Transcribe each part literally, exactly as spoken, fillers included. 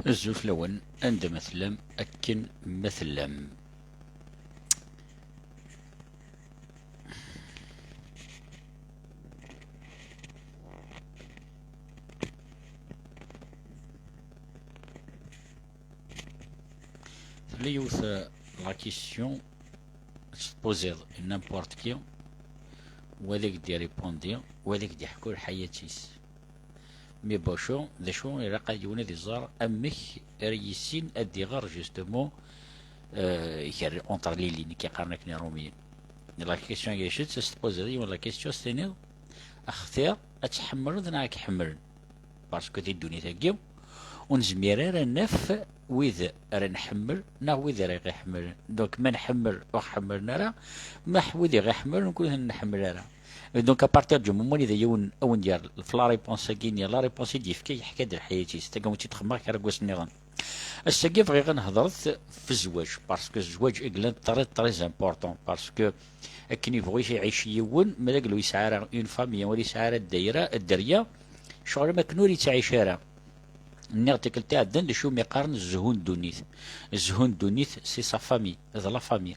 Azul fell-awen, anda ma tellam, akken ma tellam. Tella yiwet, euh, la question tettpoziḍ n'importe qui, wa ad ak-d-iripundi, wa ad ak-d-iḥku lḥayat-is. Mi bacu, d acu ilaq ad yiwen ad iẓer amek ara yissin ad iɣer justement, euh, gar entre les lignes, ki qqaren akken iṛumyen. La question yacet, ad s-tpoziḍ yiwen la question, s-tiniḍ, axtir ad tḥemmleḍ neɣ ad k-ḥemmlen. Parce que di ddunit-agi, ur nezmir ara ad naf wid ara nḥemmel neɣ wid ara ɣ-iḥemmlen. Donc, ma nḥemmel ur ɣ-ḥemmlen ara, ma ḥ-, wid i ɣ-iḥemmlen ur nḥemmel ara. Et donc, à partir du moment i d yiwen a wen-d-yerr f la réponse-agi-nni, la réponse i d-yefka, yeḥka-d lḥayat-is. Tagi ur tt-id-xemmeɣ kra n wass nniḍen. Ass-agi bɣiɣ ad nehḍret f zzwaǧ, parce que zzwaǧ i yellan très, très important, parce que akken yebɣu iɛic yiwen, ma d aglu yesɛa ara une famille, ur yesɛi ara ddayra, dderya, ccɣel am akken ur yettɛic ara. Nniɣ tikkelt iɛeddan d acu umi qqaren zzhu n ddunit. Zzhu n ddunit, c'est sa famille, d la famille.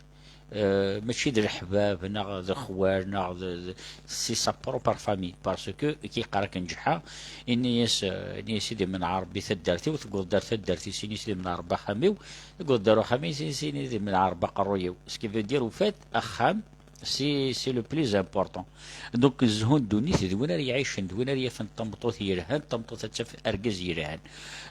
Euh, mačči d leḥbab, neɣ d lexwal, neɣ d, d, c'est sa propre famille, parce que ki yeqqar akken ǧeḥḥa, ini-as, euh, ini-as, "Sidi, menɛeṛ Ṛebbi taddart-iw, tewweḍ-d ar taddart-is, ini-as, Sidi, menɛeṛ Ṛebbi axxam-iw, tewweḍ-d ar uxxam-is, ini-as, Sidi, menɛeṛ Ṛebbi aqerruy-iw." Ce qui veut dire, au fait, axxam, c'est, c'est le plus important. Donc, zzhu n ddunit d win ara iɛicen, d win ara yafen tameṭṭut yelhan, tameṭṭut ad taf argaz yelhan.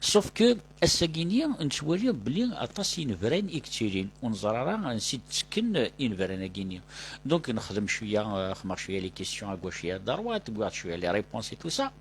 Sauf que, ass-agi-nni, nettwali belli aṭas n yinebran i yettilin, ur neẓri ara ansi d-ttekken yinebran-agi-nni. Donc, nexdem cwiya, euh, xedmeɣ cwiya les questions à gauche et à droite, wwiɣ-d cwiya les réponses et tout ça.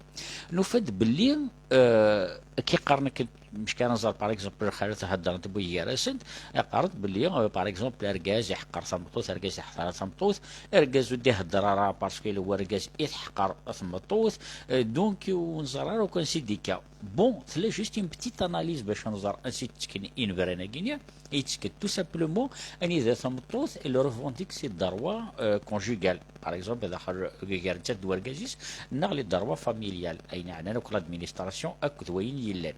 Nufa-d belli, euh, akken qqaren akken, meckan ad nẓer, par exemple, lxalat heddrent wway gar-asent, qqarent belli, euh, par exemple, argaz iḥeqqer tameṭṭut, argaz iḥeqqer tameṭṭut, argaz ur d-ihedder ara parce que yella wergaz i teḥqer tmeṭṭut, euh, donc ur nẓer ara akk ansi d-ikka. Bon, tella juste une petite analyse bac ad nẓer ansi d-ttekken yinebran-agi-nni. Yettekk-d tout simplement anida tameṭṭut elle revendique ses droits, euh, conjugal. Par exemple, daxel gar nettat d wergaz-is, neɣ les droits familiales, ayen yeɛnan akk l'administration akked wayen yellan.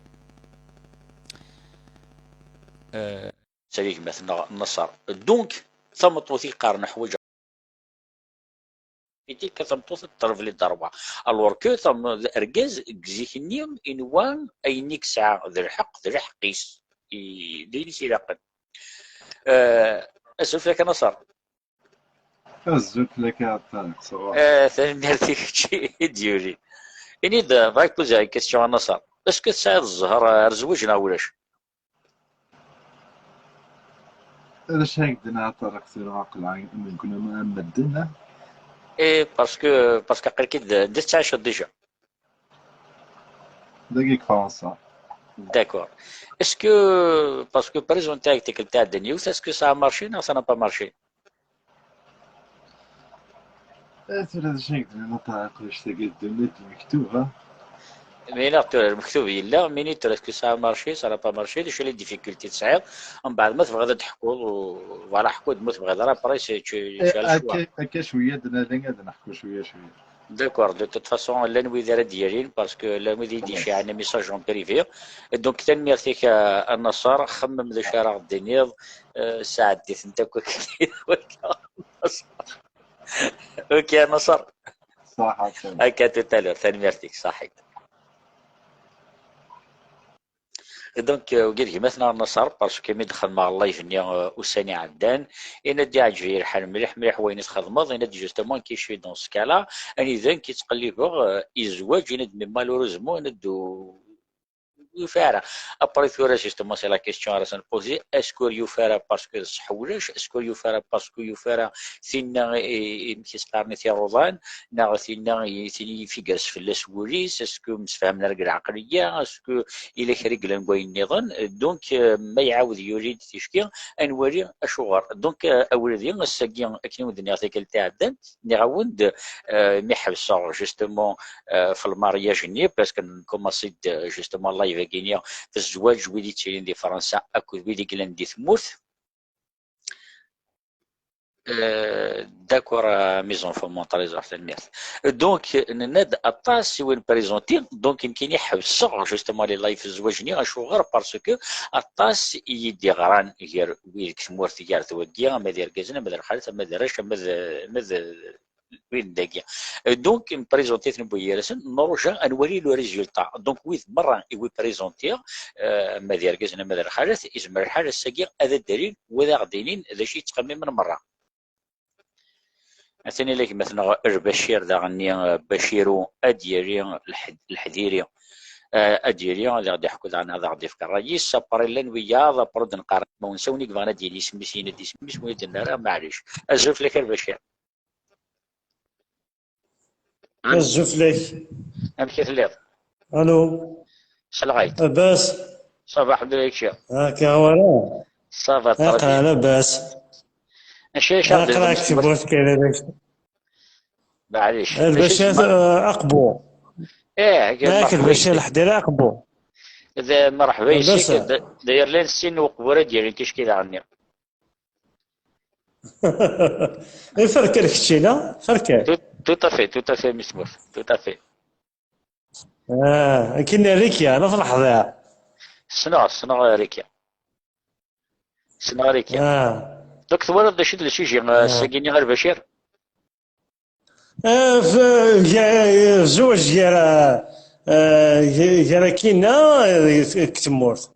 Euh, d tagmat neɣ Naṣer. Donc, tameṭṭut i yeqqaren ḥwaǧeɣ Itik tameṭṭut ad teṭleb les droits. Alors que tam-, argaz deg zik-nni inwa ayen i yesɛa d lḥeqq, d lḥeqq-is. I, d ayen i s-ilaqen. Euh, azul fell-ak a Naṣer. Azul fell-ak a Ṭariq, ça va? Euh, tanemmirt i kečč i d-yulin. Ini-d, bɣiɣ poser une question a Naṣer. Est-ce que tesɛiḍ zzher ar zzwaǧ neɣ ulac? Ad acu ay d-nɛeṭṭer akter aqlaɣ nekkni am medden, ah? Eh, parce que, parce que aql-ik-id d, d tettɛiceḍ déjà. Dagi deg Fransa. D'accord. Est-ce que, parce que présenter avec tikkelt iɛeddan yiwet, est-ce que ça a marché neɣ ça n'a pas marché? Eh, tura d acu ay d-nniḍ, aql-aɣ tagi ddunit d lmektub, ha? Mi neɣ tura lmektub yella, mi ni tura est-ce que ça a marché, ça n'a pas marché, d acu les difficultés tesɛiḍ, mbeɛd ma tebɣiḍ ad d-teḥkuḍ, u, voilà, ḥku-d, ma tebɣiḍ ara, après, c'est, tu, tu as le choix. Akka, akka cwiya ad nali, ad neḥku cwiya, cwiya. D'accord, de toute façon, llan wid ara d-yalin, parce que llan wid i d-iciɛen message en privé. Donc, tanemmirt-ik a, a Naṣer, xemmem d acu ara ɣ-d-tiniḍ, euh, sɛeddi-tent akk akken i wakka. Ok, a Naṣer. Ṣaḥa, ṣaḥa. Akka, tout à l'heure, tanemmirt-ik, ṣaḥit. Donc, euh, wagi d gma-tneɣ Naṣer, parce que mi d-xedmeɣ live-nni, euh, ussan iɛeddan, yenna-d iɛǧeb-iyi lḥal mliḥ, mliḥ wayen i txedmeḍ, yenna-d justement, qui je suis dans ce cas-là, anida nekk i ttqellibeɣ, euh, i zzwaǧ, yenna-d, mais malheureusement, yenna-d, ur, ur yufi ara. Après, tura, justement, c'est la question ara s-nposer, est-ce que ur yufi ara parce que d ṣṣeḥ ulac, est-ce que ur yufi ara parce que ur yufi ara tinna i, i, i, amek i s-qqaren, i tiruḍan, neɣ tinna i, tin i ifiger fell-as wul-is, est-ce que msefhamen ara deg lɛeqliya, est-ce que yella kra i yellan deg wayen nniḍen? Donc, euh, ma iɛawed yuli-d ticki, ad nwali acuɣer. Donc, euh, a wladi, ass-agi, akken i wen-d-nniɣ tikkelt iɛeddan, nniɣ-awen-d, euh, mi ḥebseɣ, justement, euh, f lmaryaj-nni, parce que nkumaṣi-d, justement, live-agi-nni, f zzwaǧ, wid yettilin di Fransa akked wid i yellan di tmurt. Euh, D'accord, euh, mise en forme, t'as raison, tanemmirt. Donc, nenna-d aṭas i win présenter, donc nekkini ḥebseɣ justement les live zzwaǧ-nni, acuɣer? Parce que aṭas i yi-d-iɣran gar wid deg tmurt gar twagi, ama d irgazen, ama d lxalat, ama d arrac, ama d, ama d win dagi. Donc, présenter-ten wway-asen, nruja ad nwali le résultat. Donc, wid merra i wi présenter, euh, ama d irgazen, ama d lxalat, izmer lḥal ass-agi ad d-alin, u ad aɣ-d-inin d acu i ttxemmimen merra. Atan ila gma-tneɣ Lbacir daɣen-nni, eh, Baciru, ad d-yali lḥed-, lḥediri. Eh, ad d-yali, ad aɣ-d-iḥku daɣen, ad aɣ-d-ifk ṛṛay-is. Après llan wiyaḍ, après ur d-neqqar ma unsawen i yebɣan ad d-yini isem-is, yenna-d isem-is, win ur d-yenni ara, maɛlic. Azul fell-ak a Lbacir. Azul fell-ak. Amek i telliḍ? Alo. Selɣayt. Abbas. Ça va, ḥemdullah, kečči? Akka wara. Ça va, très bien. Aql-aɣ labas. Acu, acu aql-aɣ deg tmurt? Tewwurt kan. Maɛlic. Lbacir, eh, aqbu. Ih, yak lbacir, lḥediri aqbu. D-, merḥba yes-k. D-, d'ailleurs llan sin n uqbur ad d-yalin ticki daɣen-nni. Iferkal keččina, ferkal. Tout, tout à fait, tout à fait, mmi-s n tmurt, tout à fait. Ah, akken Rikya, la tleḥḍiḍ. Ssneɣ, ssneɣ Rikya. Ssneɣ Rikya. Ah. Donc twalaḍ d acu i d le sujet, euh, ah, ass-agi-nni a Lbacir? Eh, f-, ga-, zzwaǧ gar, eh, gar akkinna, eh, deg tmurt.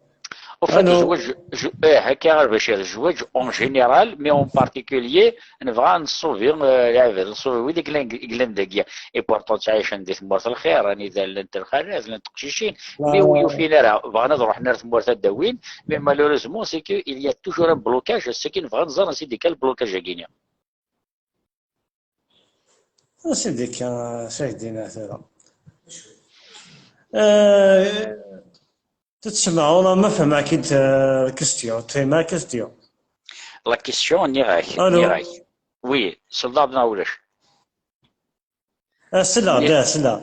Au fait, zzwaǧ, zzw-, eh, akka a Lbacir, zzwaǧ en général, mais en particulier, nebɣa ad nṣubi, eh, lɛibad, nṣubi wid i yellan, i yellan dagi. Et pourtant, ttɛicen di tmurt lxir, anida llant lxalat, llant teqcicin, mais ur yufin ara, bɣan ad ruḥen ar tmurt ad d-awin, mais malheureusement, c'est que il y a toujours un blocage, ass-agi nebɣa ad nẓer ansi d-ikka lblocage-agi-nni. Sidi, ka-, s ak-d-iniɣ tura. Eh, تسمع والله ما فهمك انت la question, تفهم la question. La question, nniɣ-ak, nniɣ-ak. Oui, selleɣ neɣ ulac? Ah, selleɣ, nni-, da, selleɣ.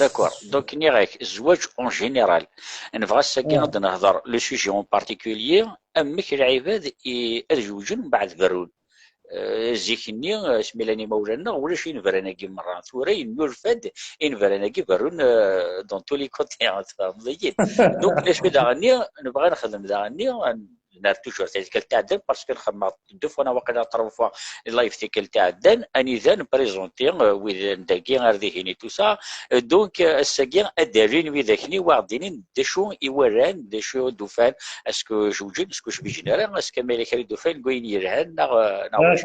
D'accord. Donc, nniɣ-ak, zzwaǧ en général. Nebɣa ass-agi ad d-nehder le sujet en particulier, amek lɛibad i, ad zewǧen mbeɛd berrun. Eh, zik-nni, eh, asmi llan imawlan-nneɣ, ulac inebran-agi merra. Tura yennulfa-d inebran-agi berrun, eh, dans tous les côtés, tfehmeḍ-iyi-d. Donc, d acu daɣen-nni, nebɣa ad nexdem daɣen-nni, ad nerr toujours tikkelt iɛeddan, parce que nxedmeɣ deux fois, neɣ waqila trois fois live tikkelt iɛeddan, anida nprézenti, eh, wid n dagi ar dihin et tout ça. Eh, donc, eh, ass-agi, ad d-alin widak-nni, wa ɣ-d-inin d acu i walan, d acu i d-ufan, est-ce que zewǧen, est-ce que ur zwiǧen ara, est-ce que ma yella kra i d-ufan deg wayen yelhan, neɣ, neɣ ulac?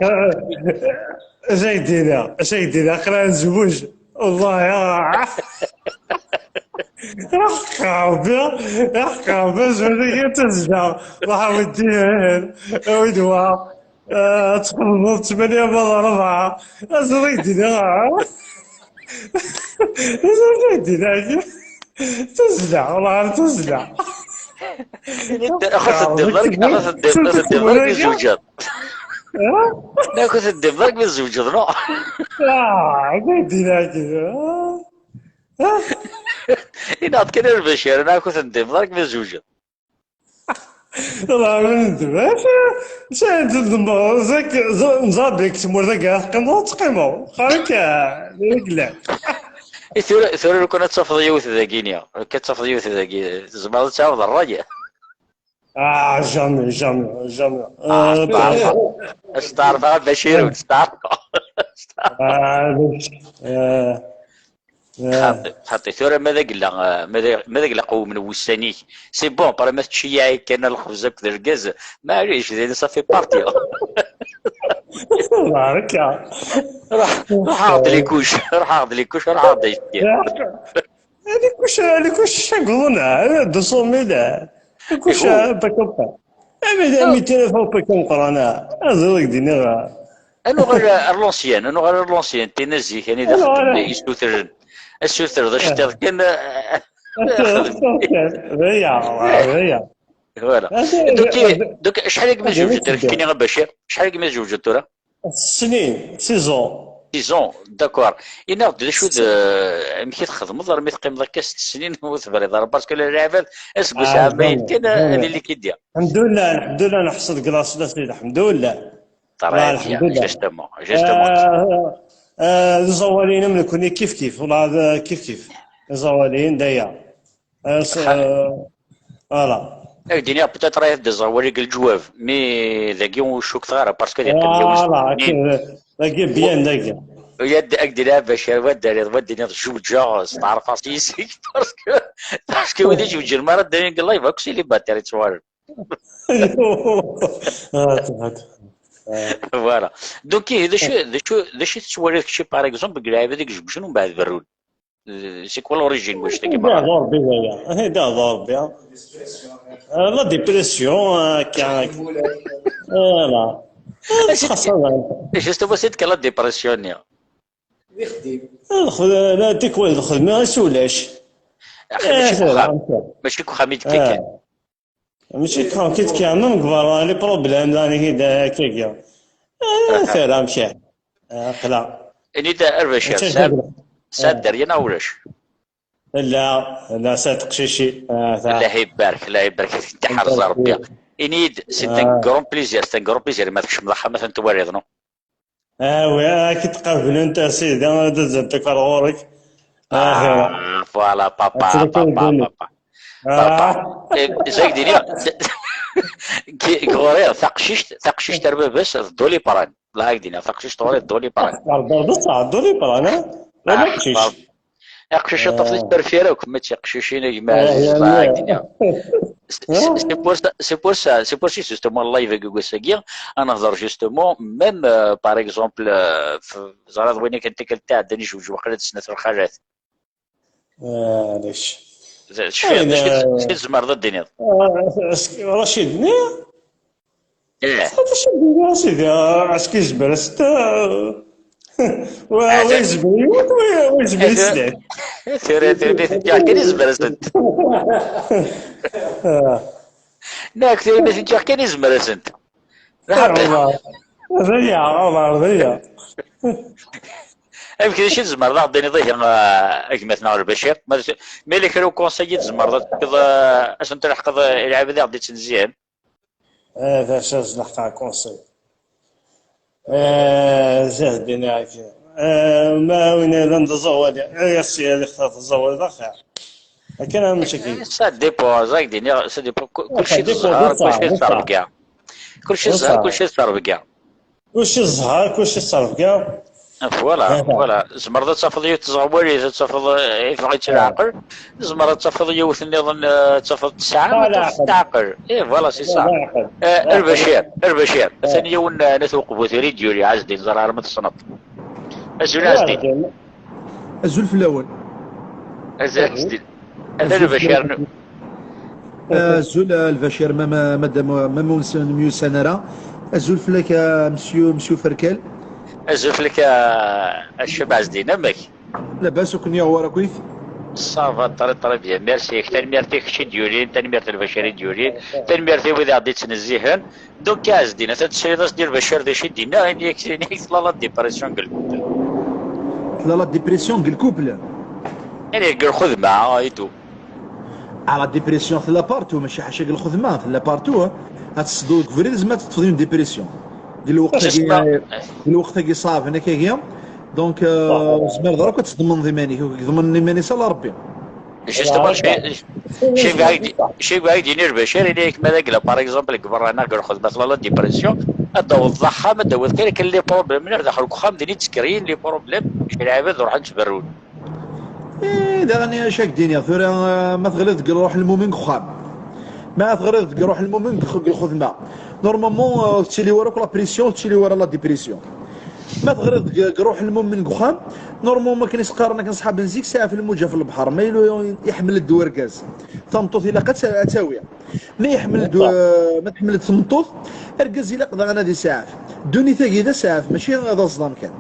Acu ay d-iniɣ? Acu ay d-iniɣ? Aql-aɣ nezweǧ. Wallahi, ah. Aḥeqq Rebbi, aḥeqq Rebbi, zewǧ-agi d tazzla. Ruḥ a weddi, a weddi wa. Ah, ad txedmeḍ ttmanya ma d rebɛa. Aẓri d-iniɣ. Aẓri d-iniɣ. Tuzla, والله غير tuzla. Ini-d, axu teddiḍ ḍark, axu teddiḍ, axu teddiḍ ḍark mi tzewǧeḍ. La, axu teddiḍ ḍark mi tzewǧeḍ, no? Ah, d-iniɣ. Ini-d kan a Lbacir, neɣ axu teddiḍ ḍark mi tzewǧeḍ. Nẓa belli deg tmurt-agi ad teqqimeḍ, ad teqqimeḍ. Xarik, eh, d ayen yellan. I tura, tura lukan ad tafeḍ yiwet dagi-ni, lukan ad tafeḍ yiwet dagi, tzemreḍ ad tɛawdeḍ ṛṛay? Ah, jamais, jamais, jamais. Ah, eh, steɛṛfeɣ. Eh, steɛṛfeɣ a Bacir, steɛṛfeɣ. Ah, eh, Xaṭi, xaṭi. Tura ma d agella, ma d, ma d agella qewmen wussan-ik. C'est bon, après ma tceyyeɛ kan lxebz akked lgaz, maɛlic, din ça fait partie. Barka. Ruḥ, ruḥ-aɣ-d les couches, ruḥ-aɣ-d les couches, ruḥ-aɣ-d ayefki. Les couches, les couches, chaque jour, deux cent mille. Les couches, pas comme ça. Ami, ami, téléphone, pas comme Corona. Ad ak-d-iniɣ. Ad nuɣal ar l'ancien, ad nuɣal ar l'ancien, tin n zik, anida xeddmen yisutren. Ad sutreḍ aceṭṭiḍ kan, eh, d aya, d aya. Voilà. Donc, donc, acḥal agi mi tzewǧeḍ, keččini a Bacir? Acḥal agi mi tzewǧeḍ tura? Snin, six ans. Six ans, d'accord. Ini-aɣ-d d acu d, amek i txedmeḍ armi teqqimeḍ akka sett snin ur tebriḍ ara, parce que lɛibad aseggas ɛamayen kan, ad ili-k-id-ya. Lḥemdullah, lḥemdullah, neḥṣel deg laṣel, a sidi, lḥemdullah. Ṭṭrad, ya, justement, justement. Ah, ah, d iẓawaliyen am nekkni kif kif, wala d kif kif. Iẓawaliyen d aya. Ah, s- ah, voilà. Ad k-d-iniɣ, peut-être, ad d-iẓawali deg leǧwab, mais dagi ur cukkeɣ ara, parce que ad iqqim yiwen s- Voilà, akken, dagi bien, dagi. Ad k-d-iniɣ bac ar waddal, ad d-iniɣ jewǧeɣ, steɛrfeɣ s yis-k, parce que, parce que wid ijewǧen mi ara d-anin deg live, akk célibataire yettwalen. Ah, ah, ah. Voilà. Donc, ihi, d acu, d acu, d acu i tettwaliḍ kečči, par exemple, deg lɛibad i ijewǧen umbeɛd berrun? Euh, c'est quoi l'origine n wannect-agi merra? Ḍurbi aya. Ḍurbi. Ah, la dépression, ah, akka. Voilà. Ah, c'est, justement, c'est de quelle dépression-nni? Ah, la, tikwal d lxedma, as ulac. Axi, mačči deg uxxam. Mačči deg uxxam i d-kkakken. Mačči deg uxxam, ki tkeɛmem deg berra, les problèmes, daɣen, i d akkagi. Ah, tara, amek ihi? Ah, aql-aɣ. Ini-d, a Lbacir, tesɛiḍ dderya neɣ ulac? La, la, sɛiɣ tiqcicin. Ah, ta. Allah ibarek, Allah ibarek, ad tent-iḥrez Rebbi. Ini-d, c'est un grand plaisir, c'est un grand plaisir, ma tkecmeḍ axxam, ad tent-twaliḍ, non? Ah, oui, ad k-id-qablent, a sidi, ad d-zzent akk ar ɣur-k. Ah, voilà, papa, papa, papa. Papa. Eh, zag dini, ki-, ɣur-i, taqcict, taqcict ar baba-s d Doliprane. La, ak dini, taqcict ɣur-i d Doliprane. Ar baba-s d Doliprane, eh? Wala aqcic. Aqcic iṭṭef di tperfir akk, ma d tiqcicin, a gma Ɛziz, la, ak dini. C'est, c'est, c'est pour ça, c'est pour ça, c'est pour ça, justement, live-agi, ass-agi, ad nehder, justement, même, euh, par exemple, euh, f-, ẓriɣ d win akken tikkelt iɛeddan ijewǧ waqila d snat lxalat. Maɛlic. D, d, d acu i tzemreḍ ad d-tiniḍ? Ah, Racid-nni? Ih. Racid-nni, a sidi, ah, est-ce que yezmer ad s-t-, wa, wa yezmer yiwet, wa, wa yezmer yeslan. Tura, tura, nitenti kan i yezmer ad sent. Ah. Nekk, tura, nitenti kan i yezmer ad sent. D aḥeqqiq. Ɛumar. D aya, Ɛumar, d aya. Amek d acu i tzemreḍ ad aɣ-d-tiniḍ ihi, a gma-tneɣ Lbacir? Ma d, ma yella kra ukunṣay i tzemreḍ ad tefkeḍ, eh, ad sen-tleḥqeḍ, eh, i lɛibad i aɣ-d-ittnezzihen? Eh, d acu ad s-leḥqeɣ akunṣay? Eh, Zahedin, eh, ma win yellan d aẓawali, eh, as-yali xtar taẓawali d axir. Akken am nekkini. Ça dépend, ẓag dini, ça dépend. Ku-, kulci d zzher, kulci d ttrebga. Kulci d zzher, kulci d ttrebga. Kulci d zzher, kulci d ttrebga. Voilà, voilà. Tzemreḍ ad tafeḍ yiwet teẓɣwalit, ad tafeḍ, eh, yeffeɣ-itt leɛqel. Tzemreḍ ad tafeḍ yiwet nniḍen, eh, ad tafeḍ tesɛa, ma tafeḍ teɛqel. Eh, voilà, c'est ça. Eh, Lbacir, Lbacir. Atan yiwen, eh, n At Uqbu, tura i d-yuli, Ɛezdin, ẓer arma tessneḍ. Azul, Ɛezdin. Azul fell-awen. Azul, Ɛezdin. Atan Lbacir. Azul, a Lbacir, ma, ma, madame, ma, ma ur nemyussan ara. Azul fell-ak, a monsieur, monsieur Ferkal. Azul fell-ak, a, a Cceb Ɛezdin, amek? Labas, ur ken-yuɣ wara akkit? Ça va, très, très bien. Merci. Tanemmirt i kečč i d-yulin, tanemmirt i Lbacir i d-yulin, tanemmirt i wid i aɣ-d-ittnezzihen. Donc, Ɛezdin, atan tesliḍ-as-d i Lbacir d acu i d-yenna, ini-ak, ini-ak tella la dépression deg lkupl. Tella la dépression deg lkupl? Ini deg lxedma, et tout. Ah, la dépression tella partout, mačči ḥaca deg lxedma, tella partout, eh. Ad teṣṣdeḍ deg ubrid, zma ad teṭṭfeḍ une dépression. Deg lweqt-agi, deg lweqt-agi ṣaɛben akkagi, donc, euh, ur tezmireḍ ara akk ad tḍemneḍ iman-ik, ur k-iḍmen iman-is ala Rebbi. Justement, cci, cci bɣa ak-d-, cci bɣa ak-d-yini Lbacir, ini-ak ma d agla, par exemple, deg berra neɣ deg lxedma, tella la dépression, ad d-taweḍ d axxam, ad d-taweḍ kan akken les problèmes, neɣ daxel deg uxxam, din i d-skeryin les problèmes, lɛibad ruḥen ttberrun. Eh, daɣen, acu ak-d-iniɣ, tura, eh, ma teɣliḍ deg ṛṛuḥ n lmumin deg uxxam. Ma teɣliḍ deg ṛṛuḥ n lmumin deg, deg lxedma. Normalement, eh, ur tettili wara akk la pression, ur tettili wara la dépression. Ma teɣliḍ deg, deg ṛṛuḥ n lmumin deg uxxam, normalement, akken i s-qqaren akken ṣṣḥab n zik, saɛef lmuǧa f lebḥer, ma yella iḥmel-d urgaz. Tameṭṭut ilaq ad t-, ad tawi. Ma iḥmel-d, eh, ma tḥemmel-d tmeṭṭut, argaz ilaq daɣen ad isaɛef. Ddunit-agi d asaɛef, mačči d aẓḍam kan.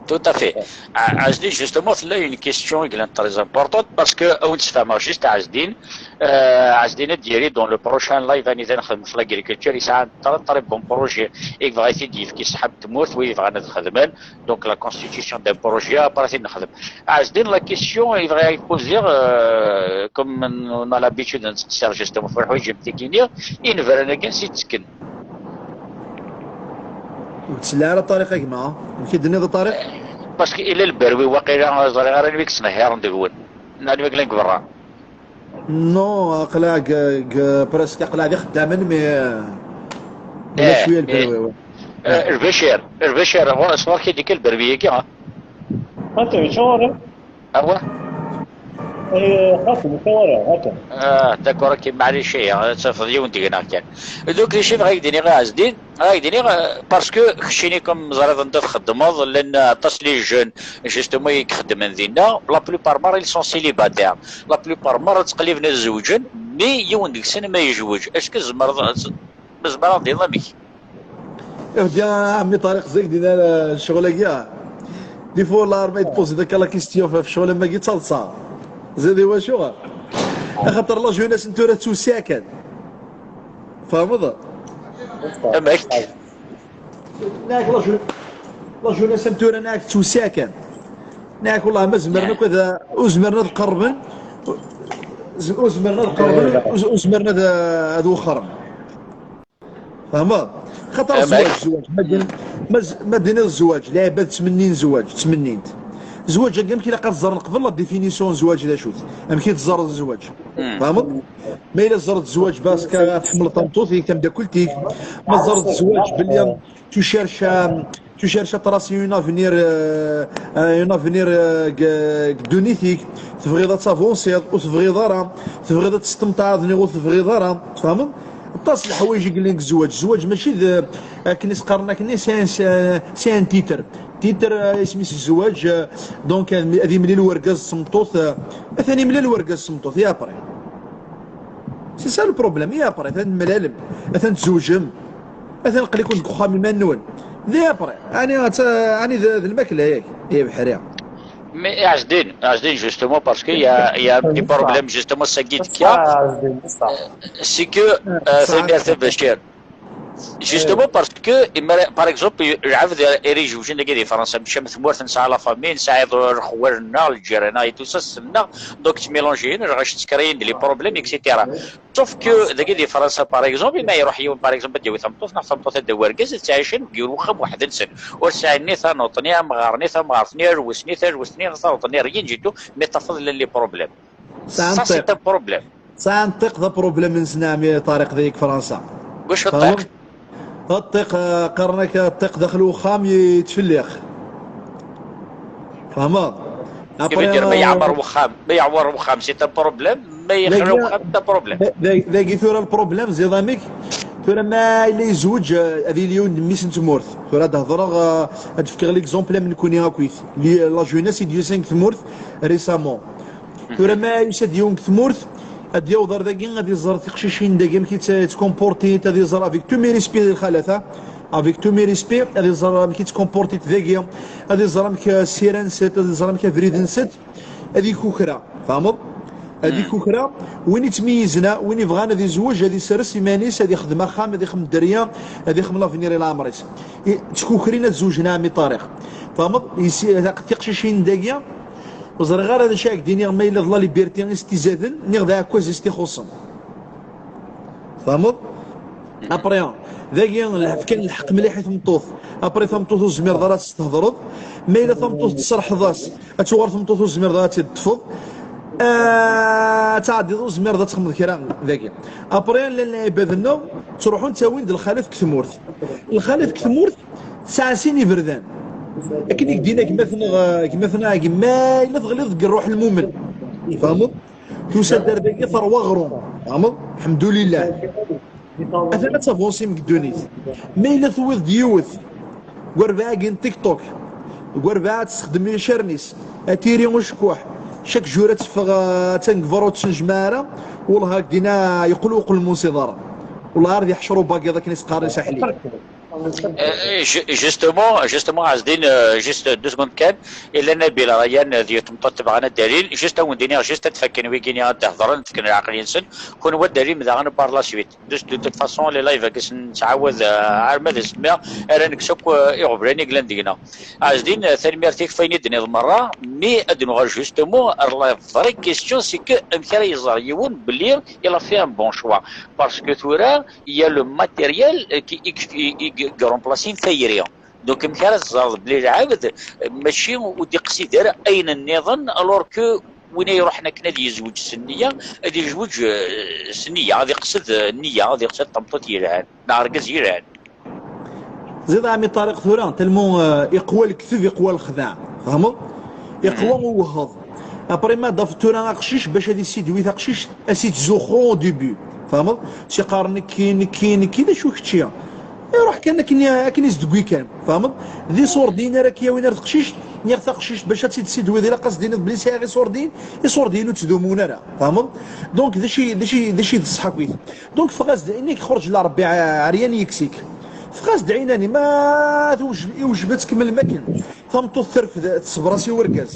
Tout à fait. Ɛ-, Ɛezdin, justement, tella une question i yellan très importante, parce que, ad wen-d-sfehmeɣ juste, Ɛezdin, euh, Ɛezdin ad d-yali dans le prochain live anida nexdem f l'agriculture, yesɛa un très, très bon projet i yebɣa ad t-id-yefk i ṣṣḥab n tmurt, wid yebɣan ad xedmen, donc la constitution d'un projet, après ad t-nexdem. Ɛezdin, la question i bɣiɣ ad k-poser, euh, comme on a l'habitude ad nettqeṣṣir justement f leḥwayeǧ am tigini, inebran-agi ansi d-ttekken? Ur ttella ara Ṭariq a gma. Amek i d-tenniḍ a Ṭariq? Parce que ila lberwi waqila ur ẓriɣ ara anwa i yettnehhiren deg-wen. Neɣ anwa i yellan deg berra. Non, aql-aɣ g- g- presque aql-aɣ d ixeddamen, mais euh, ila cwiya lberwi. Eh, Lbacir, Lbacir, ɣur-, sɣur-k i d-ikka lberwi-agi, ha? Ata, acuɣer? Awa? Eh, xaṭi, ata wara, ata. Ah, d'accord, ok, maɛlic, eh, ad tafeḍ yiwen deg-neɣ kan. Donc, d acu i bɣiɣ ad k-d-iniɣ a Ɛezdin? Ad ak-d-iniɣ, euh, parce que keččini, comme teẓriḍ anda txeddmeḍ, llan aṭas les jeunes, justement, i ixeddmen dinna, la plupart merra, ils sont célibataires. La plupart merra ttqelliben ad zewǧen, mais yiwen deg-sen ma yezweǧ. Est-ce que tzemreḍ, tzemreḍ ad d-tiniḍ amek? Eh bien, a ɛemmi Ṭariq, zik dinna ccɣel-agi. Des fois, la armée de poser la question ɣef ccɣel am wagi d taḍsa. Ẓid i wacu? Axaṭer la jeunesse n tura tettwessiɛ kan. Tfehmeḍ? Amek? Neɣ la jeunesse, la jeunesse am tura neɣ tettwessiɛ kan. Neɣ wallah ma zemren akk ad, ur zemren ad qerrben, ur zemren ad qerrben, ur, ur zemren ad, ad wexxren. Tfehmeḍ? Xaṭer zzwaǧ, zzwaǧ, ma d-, ma z-, ma d-tiniḍ zzwaǧ, lɛibad ttmennin zzwaǧ, ttmennin-t. Zzwaǧ-agi amek ilaq ad ẓren qbel la définition n zzwaǧ d acu-t? Amek i teẓẓareḍ zzwaǧ? Tfehmeḍ? Ma yella teẓreḍ zzwaǧ parce que tḥemmleḍ tameṭṭut-ik, tameddakelt-ik, ma teẓreḍ zzwaǧ belli tu cherches à, tu cherches à tracer un avenir, euh, un avenir, euh, deg, deg ddunit-ik, tebɣiḍ ad tavansiḍ, ur tebɣiḍ ara, tebɣiḍ ad testemtaɛeḍ neɣ ur tebɣiḍ ara, tfehmeḍ? Aṭas n leḥwayeǧ i yellan deg zzwaǧ. Zzwaǧ mačči d, akken i s-qqaren akken, c'est un, c'est un titre. Titre, euh, isem-is zzwaǧ, euh, donc, ad, ad imlil wergaz s tmeṭṭut, euh, atan imlal wergaz s tmeṭṭut, et après. C'est ça le problème, et après, atan temlalem, atan tzewǧem, atan aql-iken deg uxxam iman-nwen. Et après, ani, ani d, d lmakla, yak, i abeḥri. Mais Ɛezdin, Ɛezdin, justement, parce qu'il y a, il y a un petit problème, justement, ça guide qu'il y a. C'est que, euh, tanemmirt a Bacir. Justement, parce que, imara, par exemple, lɛebd ara izewǧen dagi di Fransa, mačči am tmurt, nesɛa la famille, nesɛa lxwal-nneɣ, lǧiran-nneɣ, et tout ça, ssnen-aɣ, donc ttmilanjiyen, lɣaci ttkrayen-d les problèmes, et cetera. Sauf que dagi di Fransa, par exemple, ma iruḥ yiwen, par exemple, ad d-yawi tameṭṭut, neɣ tameṭṭut ad d-tawi argaz, ad ttɛicen deg yiwen wexxam weḥd-nsen. Ur sɛin ni tanuḍt, ni amɣar, ni tamɣart, ni alwes, ni talwest, ni taruḍt, ni rien du tout, mais tafeḍ llan les problèmes. Ça, c'est un problème. Sɛan ṭṭiq d aproblem-nsen, a ɛemmi Ṭariq, deg Fransa. Wacu ṭṭiq? Ṭṭiq, euh, qqaren-ak ṭṭiq daxel uxxam yettfelliq. Tfehmeḍ? Après, ma yeɛmer, euh, wexxam, ma yeɛwer wexxam, c'est un problème, ma yexla wexxam, c'est un problème. Da-, da-, dagi tura le problème, ziḍ amek? Tura ma yella yezweǧ, euh, ad yili yiwen d mmi-s n tmurt. Tura ad hedreɣ, euh, ad d-fkeɣ l'exemple am nekkni akkit. Li-, la jeunesse i d-yusan deg tmurt récemment. Tura ma yusa-d yiwen deg tmurt, ad d-yaweḍ ar dagi, ad iẓer tiqcicin dagi amek i tt-, ttkomportit, ad iẓer avec tous mes respects di lxalat, ha? Avec tous mes respects, ad iẓer amek i ttkomportit dagi, ad iẓer amek, euh, ssira-nsent, ad iẓer amek abrid-nsent, ad ikukra, tfehmeḍ? Ad ikukra, win ittmeyyizen, ha, win ibɣan ad izweǧ, ad iserres iman-is, ad ixdem axxam, ad ixdem dderya, ad ixdem l'avenir i leɛmer-is. I, ttkukrin ad zewǧen, a ɛemmi Ṭariq. Tfehmeḍ? Yessi-, tiqcicin dagi, ur ẓriɣ ara d acu ara k-d-iniɣ, ma yella d la liberté i s-t-izaden, niɣ d aɛekkaz i s-t-ixuṣṣen. Tfehmeḍ? Après, dagi, lḥ-, fkan lḥeqq mliḥ i tmeṭṭut. Après, tameṭṭut ur tezmireḍ ara ad s-thedreḍ. Ma yella tameṭṭut tserḥeḍ-as, ad tuɣal tmeṭṭut ur tezmireḍ ara ad tt-id-teṭṭfeḍ. Ah, ad tɛeddiḍ ur tezmireḍ ad txedmeḍ kra dagi. Après, llan lɛibad-nneɣ ttruḥun ttawin-d lxalat deg tmurt. Lxalat deg tmurt tesɛa sin iberdan. Akken i k-d-yenna gma-tneɣ, gma-tneɣ, gma yella teɣliḍ deg ṛṛuḥ lmumen. Tfehmeḍ? Tusa-d ar dagi terwa aɣrum. Tfehmeḍ? Lḥemdulillah. Atan ad tavansim deg ddunit. Ma yella tewwiḍ-d yiwet, deg urbaɛ-agi n TikTok, deg urbaɛ ad tessexdem icaren-is, ad tiri ucekkuḥ, chaque jour ad teffeɣ, ah, attan deg berra ur tt-nejmeɛ ara, wellah ad k-d-iniɣ yeqqel uqelmun s iḍarren. Wellah ar d iḥcer ubagiḍ akken i s-qqaren i Saḥli. Euh, ju-, justement, justement, Ɛezdin, euh, juste deux secondes kan, illa Nabil Rayan, euh, d yiwet n tmeṭṭut tebɣan ad d-alin, juste ad wen-d-iniɣ, juste ad d-fakken wigini ad d-hedren, ad d-fken lɛeqliya-nsen, kunwi ad d-talim daɣen par la suite. De, de toute façon, les lives-agi nettɛawad, euh, arma d asmi ara nekkes akk, euh, iɣeblan i yellan deg-neɣ. Ɛezdin, euh, tanemmirt-ik ɣef wayen i d-tenniḍ merra, mi ad nuɣal justement ar la vraie question, c'est que amek ara iẓer yiwen belli il a fait un bon choix. Parce que tura, il y a le matériel, euh, qui, qui, qui, qui, i remplacer tayri. Donc amek ara teẓreḍ belli lɛebd mačči ur d-iqsid ara ayen nniḍen, alors que win ay iruḥen akken ad yezweǧ s nniya, ad yezweǧ eh, s nniya, ad iqsed eh, nniya, ad iqsed tameṭṭut yelhan neɣ argaz yelhan. Ziḍ ɛami Ṭariq, tura talmu eh, iqwa lekteb, iqwa lexdeɛ, tfehmeḍ? Iqwa uwehheḍ. Après ma d-tafeḍ tura aqcic bac ad isidwi taqcict, ad s-ittzuxxu au début, tfehmeḍ? S-iqqar nekki, nekki, nekki, d acu kečči? Iruḥ kan akken, akken isdegwi kan, tfehmeḍ? D iṣurdiyen ara k-yawin ar teqcict, niɣ taqcict bac ad tt-id-sidwiḍ ilaq ad s-d-tiniḍ belli sɛiɣ iṣurdiyen, iṣurdiyen ur ttdumun ara, tfehmeḍ? Donc d acu, d acu, d acu i d ṣṣeḥ akkit? Donc ffeɣ-as-d, inek xerǧ la Rebbi ɛeryan yeksik. Ffeɣ-as-d ɛinani, ma tewjeb, iwjeb ad tkemmlem akken. Tameṭṭut terfed, tṣebber-as i urgaz.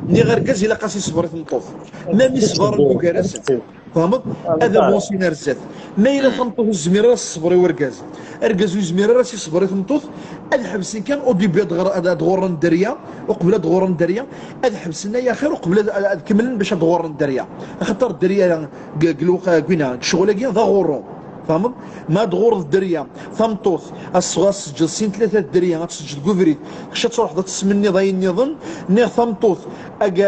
Niɣ argaz ilaq-as iṣebber i tmeṭṭut. Ma mi ṣebren bugar-asen. Tfehmeḍ? Ad avancin ar zdat. Ma yella tameṭṭut ur tezmir ara ad tṣebber i urgaz, argaz ur yezmir ara ad s-iṣebber i tmeṭṭut, ad ḥebsen kan au début ad ɣer-, ad, ad ɣurren dderya, uqbel ad ɣurren dderya, ad ḥebsen ay axir uqbel ad, ad, ad kemmlen bac ad ɣurren dderya. Axaṭer dderya deg, deg lweqt-, deg winna, deg ccɣel-agi d aɣurru. Tfehmeḍ? Ma ad ɣurreḍ dderya, tameṭṭut, ad s-, ad s-teǧǧeḍ sin tlata dderya, ad s-teǧǧeḍ deg ubrid, kečč ad truḥeḍ ad tesmenniḍ ayen nniḍen, niɣ tameṭṭut, ag-,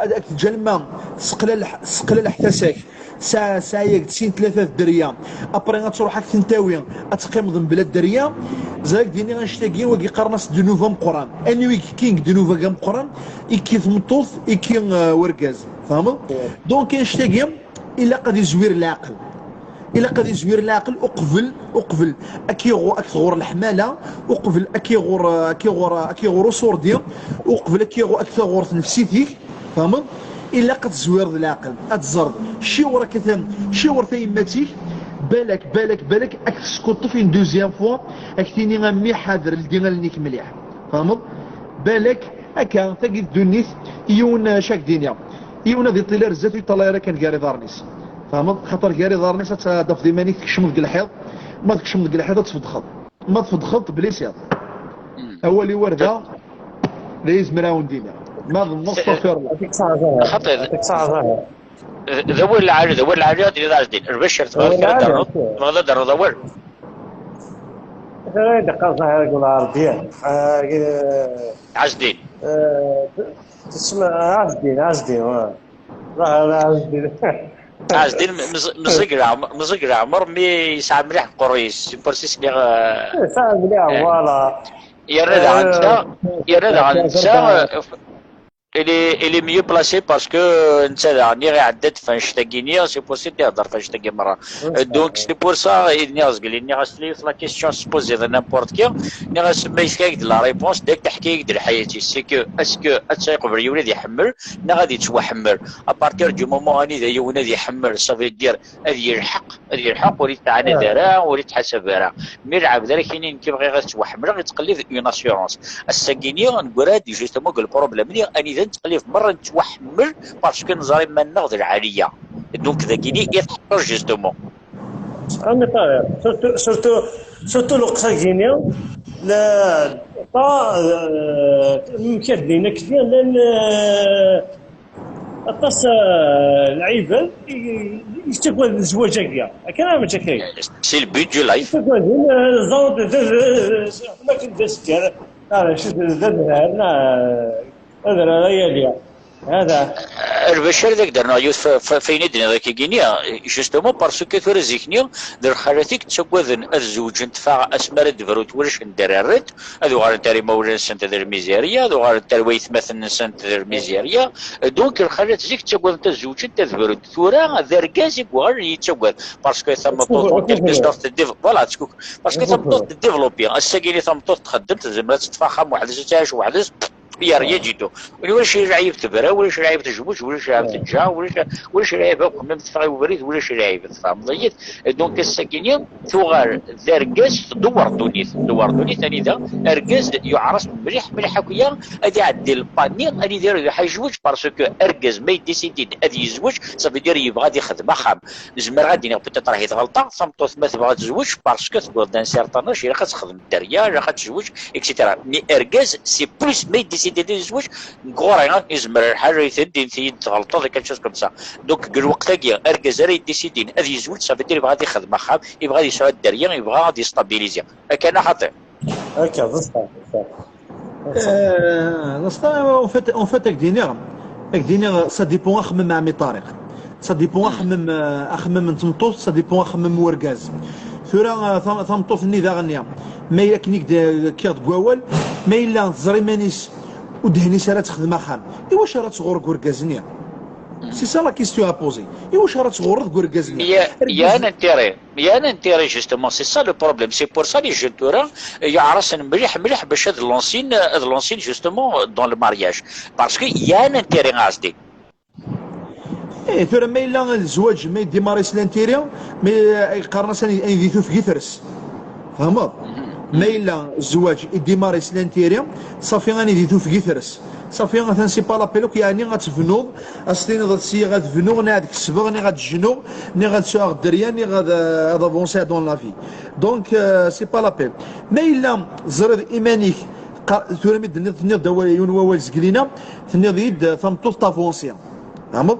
ad, ad k-teǧǧ alma, teqlaleḥ, teqlaleḥ tasa-k, sa-, sɛaya-k-d sin tlata dderya, après ad truḥ ad k-ten-tawi, ad teqqimeḍ mebla dderya, ẓer ad k-d-iniɣ annect-agi, wagi qqaren-as ddnub ameqqran. Anwi i yekkin deg ddnub-agi ameqqran? Ikki tmeṭṭut, ikki, eh, urgaz. Tfehmeḍ? Donc annect-agi, ilaq ad izwir leɛqel. Ilaq ad izwir leɛqel uqbel, uqbel ad k-iɣu-, ad k-tɣur leḥmala, uqbel ad k-iɣur, ad k-iɣur, ad k-iɣur uṣurdi, uqbel ad k-iɣu-, ad k-taɣur tnefsit-ik, tfehmeḍ? Ilaq ad tezwireḍ leɛqel, ad teẓreḍ ciwer akka tam-, ciwer tayemmat-ik, balak, balak, balak ad k-teskuṭṭef une deuxième fois, ad k-tini a mmi ḥader, ldi allen-ik mliḥ, tfehmeḍ? Balak akka, tagi d ddunit, yiwen, eh, acu ak-d-iniɣ, yiwen ad iṭil ar zdat ur yeṭṭalay ara kan gar iḍarren-is. Tfehmeḍ? Xaṭer gar iḍarren-is ad t-, ad tafeḍ iman-ik tkecmeḍ deg lḥiḍ, ma tkecmeḍ deg lḥiḍ ad tfeddxeḍ, ma tfeddxeḍ tblisiḍ. Awal iwerda d ayizmer ad wen-d-iniɣ. Ma d nneṣ, tafiṛ. Xaṭi, d awal lɛali, d awal lɛali ad d-tiniḍ Ɛezdin. Lbacir, tebɣiḍ kra ad d-terreḍ? Tebɣiḍ ad d-terreḍ awal? Anda ara d-iqqar Ẓahir deg lɛerbiya? Ɛezdin. Tesma Ɛezdin, Ɛezdin, wa. Ẓahir Ɛezdin. Ɛezdin, meẓ-, meẓẓeg leɛmer, meẓẓeg leɛmer, mi yesɛa mliḥ qqur-is, c'est pour ça i s-nniɣ. Yesɛa mliḥ, voilà. Yerna daɣen netta, yerna daɣen netta, il est, il est mieux placé parce que netta daɣen iɣ iɛedda-d f annect-agi-nni, c'est pour ça i d-ihedder f annect-agi merra. Donc c'est pour ça i d-nniɣ zgelli, nniɣ-as la question s-poser de n'importe qui, nniɣ-as ma yefka-ak-d la réponse, dak teḥka-ak-d lḥayat-is, c'est que est-ce que ad tt-iqbel yiwen ad iḥemmel neɣ ad ittwaḥemmel? À partir du moment anida yiwen ad iḥemmel, ça veut dire ad yelḥeq, ad yelḥeq, ur ittɛanad ara, ur ittḥasab ara. Mi lɛebd ara k-yini nekk bɣiɣ ad ttwaḥemmleɣ, yettqellib une assurance. Ass-agi-nni, negra-d justement deg lproblème-nni, anida nettqellib merra nettwaḥemmel, parce que neẓra iman-nneɣ d lɛaliya. Donc, dagi-nni i teḥṣel justement. Ami Ṭaher, surtout, surtout, surtout lweqt-agi-nni, la, pas, euh, amek ad d-inin akka, llan, euh, aṭas, euh, lɛibad i, i yettaggaden zzwaǧ-agi. Akka neɣ mačči akka? C'est le but du live. Ttaggaden, euh, ẓẓawd d, d, d, d, d azgar, neɣ d, d, d adrar, neɣ, euh, adrar ayali. Hada. Lbacir, ad ak-d-rnuɣ yiwet f-, f-, f ayen i d-tenniḍ akkagi-nni, justement parce que tura zik-nni d lxalat i yettaggaden ad zewǧent, fa-, asmi ara d-brunt ulac anda ara rrent, ad uɣalent ar imawlan-nsent d lmizirya, ad uɣalent ar waytmaten-nsent d lmizirya. Donc lxalat zik ttaggadent ad zewǧent, ad brunt. Tura d argaz i yuɣalen yettaggad, parce que tameṭṭut en quelque sorte teddiv-, voilà, tettkuk-, parce que tameṭṭut teddivelopi, ass-agi-nni tameṭṭut txeddem, tezmer ad teṭṭef axxam weḥd-s, ad tɛic weḥd-s, il y a rien du tout. Ulac lɛib tebra, ulac lɛib tejmuǧ, ulac lɛib teǧǧa, ulac, ulac lɛib akk, même teffeɣ i ubrid, ulac lɛib, tfehmeḍ-iyi-d? Donc ass-agi-nni tuɣal d argaz tdewwer ddunit, tdewwer ddunit anida argaz yuɛer-as mliḥ mliḥ akk-ya ad iɛeddi lpanni anida ara iruḥ ad yezweǧ, parce que argaz ma yedisidi-d ad yezweǧ, ça veut dire yebɣa ad ixdem axxam. Zemreɣ ad d-iniɣ peut-être ahi tɣelṭeɣ, tameṭṭut ma tebɣa ad tezweǧ, parce que tewweḍ-d un certain âge, ilaq ad texdem dderya, ilaq ad tezweǧ, et cetera. Mais argaz, c'est plus ma yedisidi décidé ad yezweǧ, ɣur-i, ah, yezmer lḥal ad yi-d-tiniḍ tɣelṭeḍ, quelque chose comme ça. Donc, deg lweqt-agi, argaz ara yeddisidin ad yezweǧ, ça veut dire yebɣa ad ixdem axxam, yebɣa ad yesɛu dderya, yebɣa ad yestabilisi. Akka neɣ xaṭi? Akka, d ṣṣeḥ, d ṣṣeḥ. D ṣṣeḥ. Euh, d ṣṣeḥ, en fait, en fait, ad k-d-iniɣ, ad k-d-iniɣ, ça dépend axemmem n ɛemmi Ṭariq. Ça dépend axemmem, euh, axemmem n tmeṭṭut, ça dépend axemmem n urgaz. Tura, euh, tam-, tameṭṭut-nni daɣen, ma yella akken i k-d-, kkiɣ deg wawal, ma yella teẓra iman-is ur d-henni-s ara ad texdem axxam, iwacu ara tɣur deg urgaz-nni? C'est ça la question à poser. Iwacu ara tɣurreḍ deg urgaz-nni? Il y a, il y a un intérêt. Il y a un intérêt, justement. C'est ça le problème. C'est pour ça les jeunes tura, yeɛrasen mliḥ, mliḥ bac ad lansin, ad lansin, justement, dans le mariage. Parce qu'il y a un intérêt, Azdi. Eh, tura ma yella zzwaǧ, ma yeddimaṛi s l'intérêt, ma yeqqaren-as ani, ani di tufgi tres. Tfehmeḍ? Ma yella zzwaǧ iddimaṛi s l'intérêt, ṣafi ani di tufgi tres. Ṣafi atan c'est pas la peine akk, yeɛni ad tebnuḍ, ad s-tiniḍ ad syiɣ ad bnuɣ, neɣ ad kesbeɣ, neɣ ad jnuɣ, neɣ ad sɛuɣ dderya, neɣ ad, ad avancer dans la vie. Donc, euh, c'est pas la peine. Ma yella ẓriḍ iman-ik, qa-, tura mi d-tenniḍ, tenniḍ-d awal, yiwen wawal zgelina, tenniḍ-iyi-d, euh, tameṭṭut tavansi. Tfehmeḍ?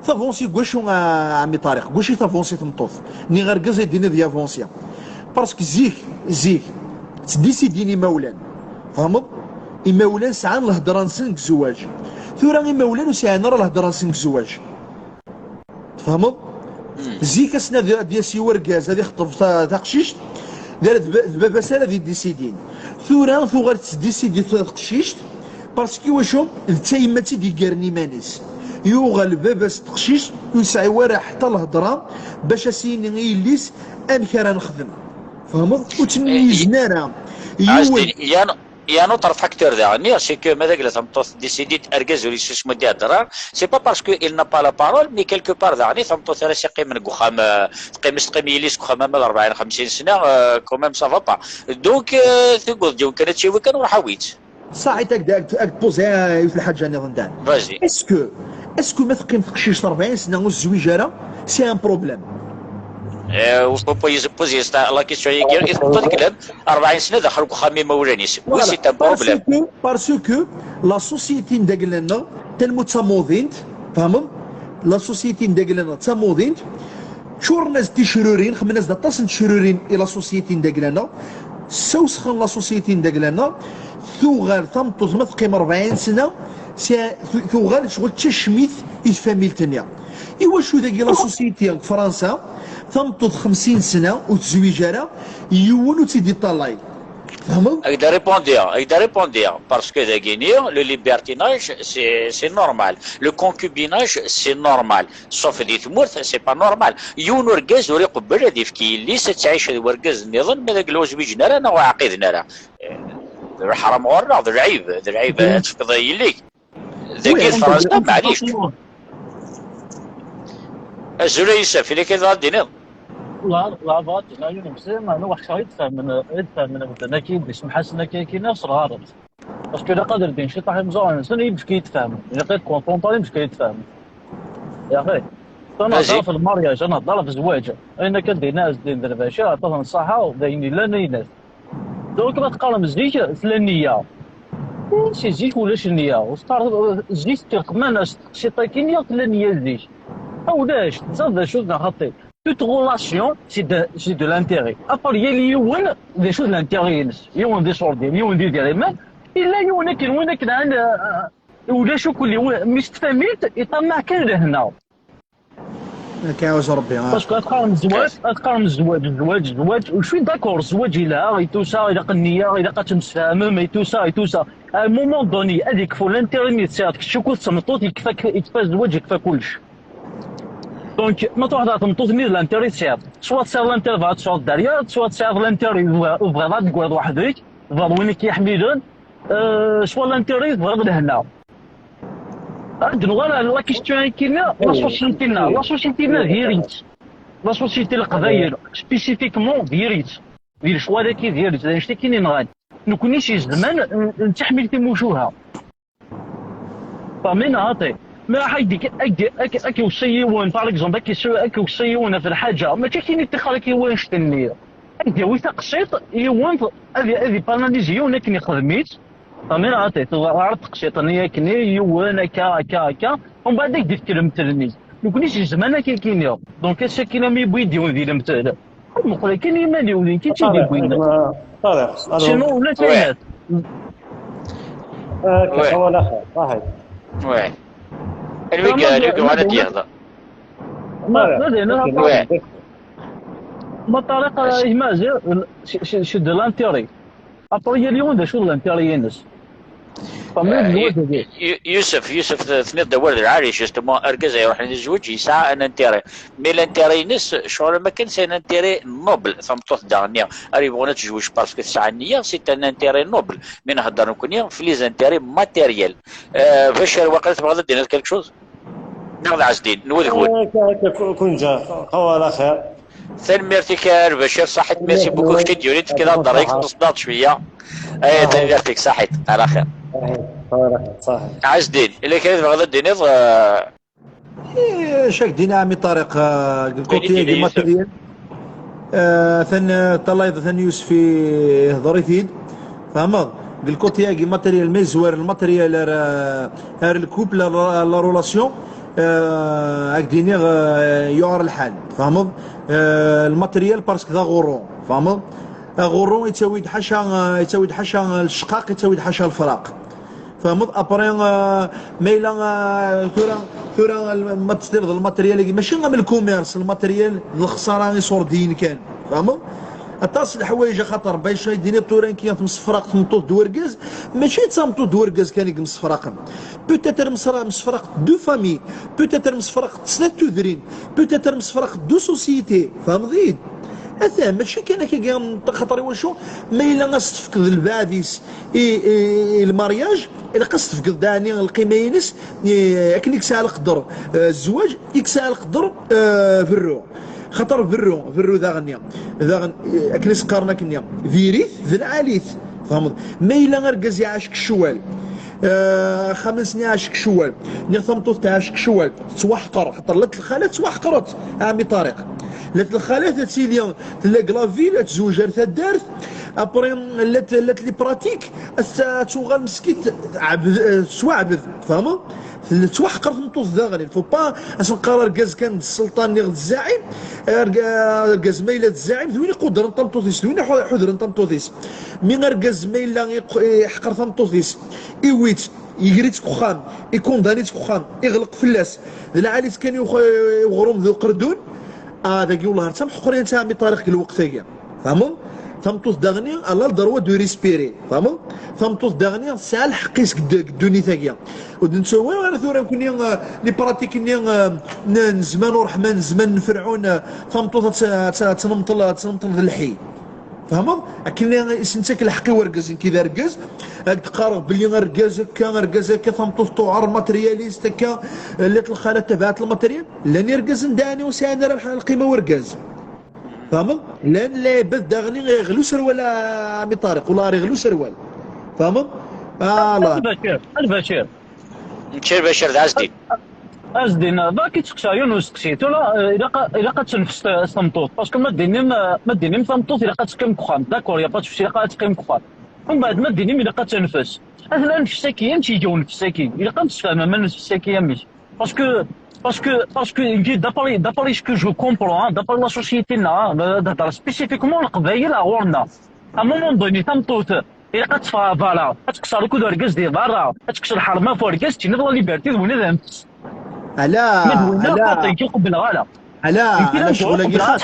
Tavansi deg wacu, a, a ɛemmi Ṭariq? Deg wacu i tavansi tmeṭṭut? Niɣ argaz ay d-tiniḍ yavansi. Parce que zik, zik, ttdisidin imawlan. Tfehmeḍ? Imawlan sɛan lhedra-nsen deg zzwaǧ. Tura imawlan ur sɛin ara lhedra-nsen deg zzwaǧ. Tfehmeḍ? Zik ass-nni ad, ad yas i urgaz ad ixṭef ta-, taqcict, d, d ba-, d baba-s ara d-iddisidin. Tura tuɣal tettdisidi taqcict, parce que iwacu? D tayemmat i d-yeggaren iman-is. Yuɣal baba-s n teqcict ur yesɛi wara ḥetta lhedra bac as-yini i yelli-s amek ara nexdem. Tfehmeḍ? Ur ttmeyyizen ara. Yiwen. Il y a un autre facteur daɣen, c'est que ma d agla tameṭṭut décide, argaz ur yessusem ad d-ihder, c'est pas parce que il n'a pas la parole, mais quelque part daɣen tameṭṭut ara s-iqqimen deg uxxam, euh, teqqim, teqqim yelli-s deg uxxam ama d rebɛin xemsin sna, euh, quand même ça va pas. Donc, euh, tugud-d yiwen kan ad tt-yawi kan u ruḥ awi-tt. Saɛid, ad k-, ad k-, ad k-poser, euh, yiwet lḥaǧa nniḍen daɣen. Vas-y. Est-ce que, est-ce que ma teqqim teqcict rebɛin sna ur tezwiǧ ara, c'est un problème? Euh, ur poser la question-agi, i tebɣiḍ ad rebɛin sna daxel deg uxxam imawlan-is. Oui, c'est un problème. Parce que, parce que la société n dagla-nneɣ, tella d tamuḍint, tfehmeḍ? La société n dagla-nneɣ d tamuḍint, ččuren-as d ticrurin, xemmen-as-d aṭas n tecrurin i la société n dagla-nneɣ, ssawsxen la société n dagla-nneɣ, tuɣal tameṭṭut ma teqqim rebɛin sna, s-, tu-, tuɣal ccɣel d tacmit i tfamilt-nni. Iwacu dagi la société deg Fransa, tameṭṭut xemsin sna ur tezwiǧ ara, yiwen ur tt-id-iṭṭalay? Tfehmeḍ? Ak-d-répondiɣ, ak-d-répondiɣ, parce que dagini, le libertinage, c'est, c'est normal. Le concubinage, c'est normal. Sauf di tmurt, c'est pas normal. Yiwen urgaz ur iqebbel ad ifk i yelli-s ad tɛic d wergaz nniḍen, ma d agla ur zwiǧen ara neɣ ur ɛqiden ara. Eh, d leḥram ɣur-neɣ, d lɛib, d lɛib ad tefkeḍ i yelli-k. Dagi di Fransa, maɛlic. Azul a Yusef, ili kan ad d-tiniḍ. La, la, bɣiɣ ad d-iniɣ yiwen n lemsala, meɛna ur ḥṣiɣ i d-fehmen, i d-fehmen medden-agi, d isemḥasen-agi, neɣ sɣaren. Parce que ilaq ad ldin ciṭaḥ imẓuɣren-nsen, i yimezwura ad fehmen. Ilaq ad confronter imezwura ad fehmen. Yaxi. Ur nehder ɣef lmaryaj, ad nehder ɣef zzwaǧ. Ayen akka d-yenna Ɛezdin d Lbacir, aṭas n ṣṣaḥa, d ayen yellan ay nat. Donc, ma teqqarem zik tella nniya. Si zik ulac nniya. Ur teqqar-, zik teqqim-as teqsiṭ-agi, nniya tella nniya zik. Ma ulac, teẓriḍ d acu-t neɣ xaṭi? Toute relation, c'est de, c'est de l'intérêt. À part yal yiwen, d acu d l'intérêt-ines. Yiwen d iṣurdiyen, yiwen d idrimen. Yella yiwen akken, win akken, ɛni, euh, ulac akk li-, mi s tfamilt, iṭammaɛ kan lehna. Ad k-iɛawez Rebbi, ah. Parce que ad teqqarem zzwaǧ, ad teqqarem zzwaǧ, zzwaǧ, zzwaǧ. Je suis d'accord, zzwaǧ yelha, et tout ça, ilaq nniya, ilaq ad temsefhamem, et tout ça, et tout ça. À un moment donné, ad yekfu l'intérêt mi tesɛiḍ kečč akked tmeṭṭut, yekfa, yekfa zzwaǧ, yekfa kullec. Donc, ma truḥeḍ ɣer tmeṭṭut-nni d l'intérêt tesɛiḍ. Soit tesɛiḍ l'intérêt tebɣiḍ ad tesɛuḍ dderya, soit tesɛiḍ l'intérêt ur tebɣiḍ ad tegriḍ weḥd-k, tebɣiḍ win i k-iḥmilen, euh, soit l'intérêt tebɣiḍ lehna. Ad nuɣal ɣer la question-agi-nni, la société-nneɣ, la société-nneɣ diri-tt. La société n Leqbayel, spécifiquement, diri-tt. Di lecɣal-agi diri-tt, d annect-agi i nɣan. Nekkni si zzman n-, nettiḥmil timucuha. Fahmin, xaṭi. Ma ad k-, ad k-, ad k-, ad k-iweṣṣi yiwen, par exemple, ad k-iweṣṣi yiwen ɣef lḥaǧa, mačči akken i ṭṭixer ad k-yawi annect-nni. Ad k-d-yawi taqsiṭ, yiwen, ad, ad ipanalizi yiwen akken ixdem-itt, Tamir ɣer teqciṭ-nni akken i yiwen akka, akka, akka. Umbeɛd ad k-d-ifk lemtel-nni. Nekni si zzman akka kini. Donc ass-agi mi yewwi-d yiwen di lemtel. Meqqel akken iman-iw d nekk i tt-id-yewwin. Sinon ulac ayennat. Akka, wala xir, صحيح. Ouais. Anwi i yebɣan ad d-yehder? Ma Ṭariq, gma, c'est de l'intérêt. Après, yal yiwen d acu d l'intérêt-ines. Yusef, Yusef, tenniḍ-d awal d lɛali, justement, argaz ay iruḥen yezweǧ yesɛa un intérêt. Mais l'intérêt-ines, ccɣel am akken, c'est un intérêt noble, tameṭṭut daɣenni ara yebɣun ad tezweǧ parce que tesɛa nniya, c'est un intérêt noble. Mi nhedder nekkni f les intérêts matériels. Bac ar waqila tebɣiḍ ad d-tiniḍ quelque chose? Neɣ d Ɛezdin, n wudgun. Kunja, qawala xir. Tanemmirt-ik a Lbacir, ṣaḥit, merci beaucoup, kečč i d-yurin tefkiḍ-aɣ-d rray-ik, teṭṭseḍ-aɣ-d cwiya. Ay, tanemmirt-ik, ṣaḥit, ala xir. Ɛezdin, ila kra tebɣiḍ ad d-tiniḍ? Acu ak-d-iniɣ a ɛemmi Ṭariq, deg le côté-agi matériel, atan ṭalayeḍ, atan Yusef ihḍer-it-id. Tfehmeḍ? Deg le côté-agi matériel, ma yezwar le matériel ar, ar le couple, ar la relation, ad k-d-iniɣ yuɛer lḥal. Tfehmeḍ? Le matériel parce que d aɣurru. Tfehmeḍ? Aɣurru yettawi-d ḥaca, yettawi-d ḥaca lecqaq, yettawi-d ḥaca lefraq. Tfehmeḍ? Après, ma yella tura, tura ma tesliḍ le matériel-agi, mačči am le commerce, le matériel d lexsara iṣurdiyen kan. Tfehmeḍ? Aṭas n leḥwayeǧ axaṭer bac ay d-iniḍ tura nekki temsefraq tmeṭṭut d urgaz, mačči d tameṭṭut d urgaz kan i yemsefraqen. Peut-être msefraqent deux familles, peut-être msefraqent snat tudrin, peut-être msefraqent deux sociétés, tfehmeḍ-iyi-d? Atan, mačči kan akkagi, axaṭer iwacu? Ma yella as-tefkeḍ lbeɛd-is i, i, i lmaryaj, ilaq as-tefkeḍ daɛni lqima-ines, akken i yesɛa leqder zzwaǧ, i yesɛa leqder berru. Xaṭer berru, berru daɣenni, daɣen, akken i s-qqaren akkenni, diri-t d lɛali-t. Tfehmeḍ? Ma yella argaz iɛac deg ccwal, axxam-nsen iɛac deg ccwal, niɣ tameṭṭut tɛac deg ccwal, tettwaḥqer, xaṭer llant lxalat ttwaḥqrent, a ɛemmi Ṭariq. Llant lxalat ad tili tella deg la ville, ad tezweǧ ar taddart, après llant, llant les pratiques, ad tuɣal meskint tettwaɛbed, tfehmeḍ? Tettwaḥqer tmeṭṭut daɣen. Il faut pas ad s-neqqar argaz kan d sselṭan niɣ d zzaɛim. Argaz ma yella d zzaɛim, d win iqudren tameṭṭut-is, d win iḥudren tameṭṭut-is. Mi argaz ma yella iḥqer tameṭṭut-is, iwwi-tt, yeger-itt deg uxxam, ikundani-tt deg uxxam, iɣleq fell-as, d lɛali-tt kan i uɣrum d uqerdun, ah, dagi wellah d tameḥqrant a ɛemmi Ṭariq deg lweqt-agi. Tfehmeḍ? Tameṭṭut daɣni, elle a le droit de respirer. Tfehmeḍ? Tameṭṭut daɣni tesɛa lḥeqq-is deg ddunit-agi. Ur d-nettawi ara tura nekkni les pratiques-nni n zzman uṛeḥman, zzman n Ferɛun, tameṭṭut ad tenmeṭel, ad tenmeṭel d lḥi. Tfehmeḍ? Akken i s-nettak lḥeqq i urgaz, nekk d argaz, ad d-qqareɣ belli argaz akka, argaz akka, tameṭṭut tuɛer, matérialiste akka, llant lxalat tabaɛet lmatériel, llan irgazen daɣni ur sɛin ara lqima urgaz. Tfehmeḍ? Llan lɛibad daɣni iɣli userwal a ɛemmi Ṭariq, wellah iɣli userwal. Tfehmeḍ? Ala. Lbacir, Lbacir. Mačči Lbacir, d Ɛezdin. Ɛezdin, bɣiɣ ad k-id-sseqsiɣ yiwen usteqsi. Tura, ilaq, ilaq ad tenfes s tmeṭṭut. Parce que ma d-inim, ma d-inim tameṭṭut ilaq ad teqqim deg uxxam. D'accord, y a pas de souci, ilaq ad teqqim deg uxxam. Umbeɛd ma d-inim ilaq ad tenfes. Ad tella nfes-agi, amek iga unfes-agi? Ilaq ad nessefhem ma nfes-agi amek. Parce que, parce que, parce que, d'après, d'après ce que je comprends, hein, d'après la société-nneɣ, ad hedreɣ spécifiquement leqbayel ar ɣur-neɣ. À un moment donné, tameṭṭut, ilaq ad teffeɣ ɣer berra, ad tekkes arekkud urgaz di berra, ad tekkes lḥerma ɣef urgaz, tiniḍ la liberté d win ad anfes. Ala, ala. Nekki ur qebbleɣ ara. Ala, ala ccɣel-agi xas.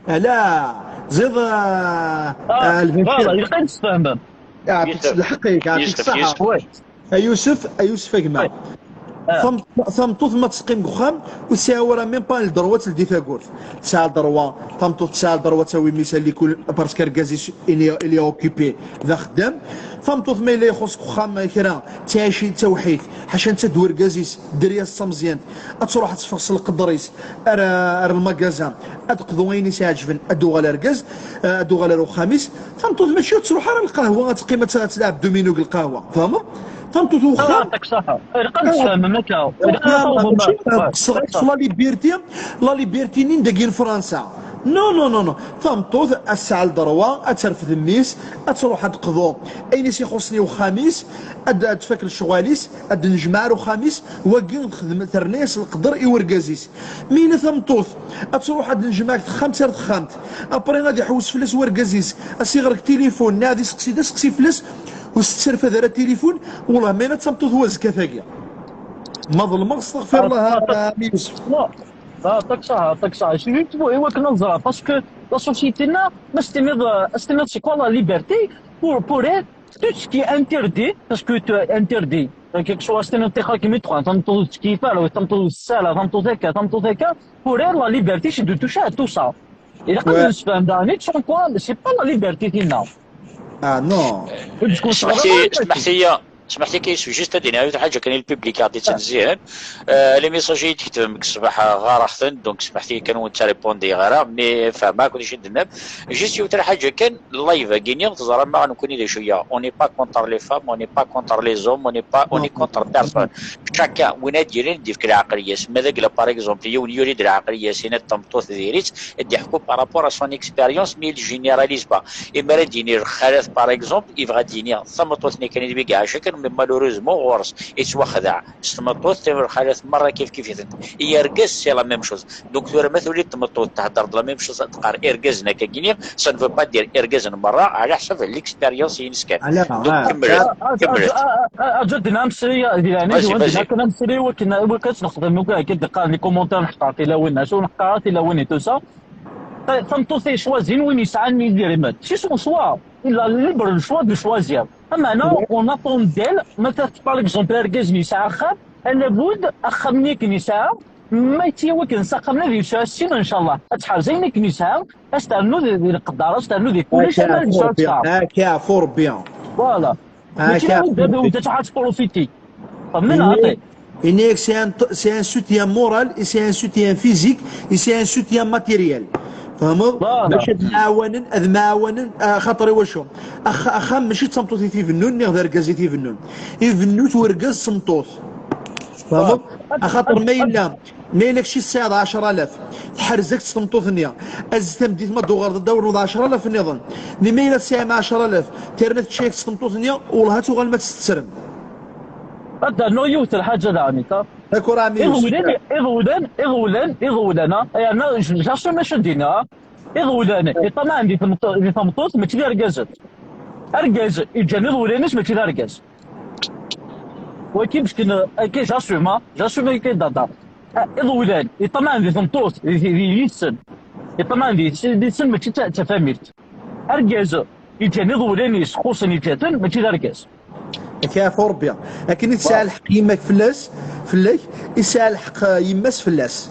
Ala, ziḍ, ah, Lbacir. Ilaq ad tessefhmem. Ɛṭik lḥeqq-ik, ɛṭik ṣṣeḥḥa. A Yusef, a Yusef a gma. Tameṭṭut ma teqqim deg uxxam, ur tesɛi ara même pas le droit ad teldi tawwurt. Tesɛa le droit, tameṭṭut tesɛa le droit ad tawi mmi-s à l'école, parce que argaz-is il est occupé d axeddam. Tameṭṭut ma yella ixuṣ deg uxxam kra, tettɛici d tawḥidt, ḥaca netta d urgaz-is, dderya-s d tameẓyant, ad truḥ ad teffeɣ s leqder-is, ar, ar lmagaza, ad d-teqḍu ayen i s-iɛeǧben, ad d-tuɣal argaz, ad d-tuɣal ar uxxam-is. Tameṭṭut mačči ur tettruḥ ara lqahwa, ad teqqim ad tt-, ad tleɛb domino deg lqahwa. Tfehmeḍ? Tameṭṭut n uxxam. Ilaq ad tessefhmem akka. Ilaq ad tawḍem. Qeṣṣreɣ-ak la liberté, la liberté-nni n dagi n Fransa. Non, non, non, non. Tameṭṭut ad tesɛa lderwa, ad terfed mmi-s, ad truḥ ad d-teqḍu ayen i s-ixuṣṣen i uxxam-is, ad d-, ad tfak lecɣal-is, ad d-nejmeɛ ar uxxam-is, wagi texdem, terna-yas leqder i urgaz-is. Mi yella tameṭṭut ad truḥ ad d-nejmeɛ deg texxamt ar texxamt, après ad iḥewwes fell-as urgaz-is, ad s-iɣer deg tilifun, neɣ ad iseqsi, d aseqsi fell-as, ur s-tettarfad ara tilifun, wellah ma yella d tameṭṭut n wazekka tagi. Ma ḍelmeɣ, astaɣfirullah, a Yusef. Aṭak ṣaḥ, aṭak ṣaḥ. Cwi i wakken ad ẓreɣ, parce que la société-nneɣ, ma s-tiniḍ, euh, ma s-tiniḍ c'est quoi la liberté, pour, pour elle, tout ce qui est interdit, parce que tu es interdit, quelque chose, s-tiniḍ tixer-ikem i ddexxan, tameṭṭut ur tettkeyyif ara, tameṭṭut ur tessala, tameṭṭut akka, tameṭṭut akka, pour elle, la liberté, c'est de toucher à tout ça. Ilaq ad nessefhem daɣen, sans quoi, c'est pas la liberté-tina. Ah non. Smeḥti-yi, smeḥti-yi kan, juste ad d-iniɣ yiwet lḥaǧa kan i lpublic i ɣ-d-ittnezzihen. Euh, les messages i yi-d-ketbem deg ṣṣbeḥ, euh, ɣareɣ-ten, donc smeḥti-yi kan ur ttaripundiɣ ara, mais fehmeɣ akk d acu i d-tennam. Juste yiwet lḥaǧa kan, live-agi-nni, teẓram ma nekkni d acu-ya, on n'est pas contre les femmes, on n'est pas contre les hommes, on n'est pas, on est contre personne. Chacun, win ad d-yilin ad d-yefk lɛeqliya-s. Ma d agla, par exemple, yiwen yuli-d lɛeqliya-s, yenna-d tameṭṭut diri-tt, ad d-yeḥku par rapport à son expérience, mais il généralise pas. Imi ara d-yini lxalat, par exemple, yebɣa ad d-yini tameṭṭut-nni kan i d-iɛac akken, mais malheureusement ɣur-s yettwaxdeɛ s tmeṭṭut, lxalat merra kif kif-itent. I argaz, c'est la même chose. Donc tura ma tuli-d tmeṭṭut thedder-d la même chose, ad d-teqqar irgazen akka-gini, ça ne veut pas dire irgazen merra, ɛla ḥsab l'expérience-ines kan. Donc kemmlet, kemmlet. Aǧa ad d-nɛam sri, di leɛnaya-nwen, d-nɛam sri, wakken, wakken ad nexdem, wakken akka d-qqaren les commentaires, neḥqer tilawin, acu neḥqer tilawin et tout ça. Tameṭṭut ay choisin win yesɛan idrimen. C'est son choix. Il a libre le choix de choisir. Ameɛna, on attend d'elle, ma ta, par exemple, argaz-nni yesɛa axxam, alabud axxam-nni akken yesɛa, ma yettyawi akken s axxam-nni ad yesɛu sin, ncallah. Ad tḥerz ayen akken yesɛa, ad s-ternu di, di lqedder, ad s-ternu di kullec, ama ad yesɛu ttxar. Akka, fu Rebbi. Voilà. Mačči d awi-d ad truḥ ad tprofiti. Fehmem neɣ xaṭi? Ini-ak, c'est un, c'est un soutien moral, et c'est un soutien physique, et c'est un soutien matériel. Tfehmeḍ? Bac ad mɛawanen, ad mɛawanen, ah, xaṭer i wacu? Ax-, axxam mačči d tameṭṭut i t-ibennun, niɣ d argaz i t-ibennun. Ibennu-t urgaz s tmeṭṭut. Tfehmeḍ? Axaṭer ma yella Ma yella kečč tesɛiḍ ɛecra alaf, tḥerz-ak-tt tmeṭṭut-nni. Ass tameddit ma d-tuɣaleḍ ad d-tawreḍ ɛecra alaf nniḍen. Nni ma yella tesɛim ɛecra alaf, terna tečča-yak-tt tmeṭṭut-nni, wellah ad tuɣalem ad tt-tettrem. Ad d-rnuɣ yiwet lḥaǧa daɣen, ta. D'accord a ɛemmi Yusef. Iḍewlan, iḍewlan, iḍewlan, iḍewlan, ah. Yerna j'assume acu d-yenna, ah. Iḍewlan iṭṭamaɛen di tmeṭṭut, di tmeṭṭut, mačči d irgazen. Argaz iǧǧan iḍewlan-is mačči d argaz. Waki, parce que, euh, akka, j'assume, hein, j'assume akka d-hedder. Ah, iḍewlan, iṭṭamaɛen di tmeṭṭut, di, di, di yid-sen. Iṭṭamaɛen di, di yid-sen, mačči d ta-, d tafamilt. Argaz, iǧǧan iḍewlan-is, xuṣṣen iǧǧa-ten, mačči d argaz. Akka fu Rebbi. Akken i tesɛa lḥeqq yemma-k fell-as, fell-ak, i tesɛa lḥeqq, euh, yemma-s fell-as.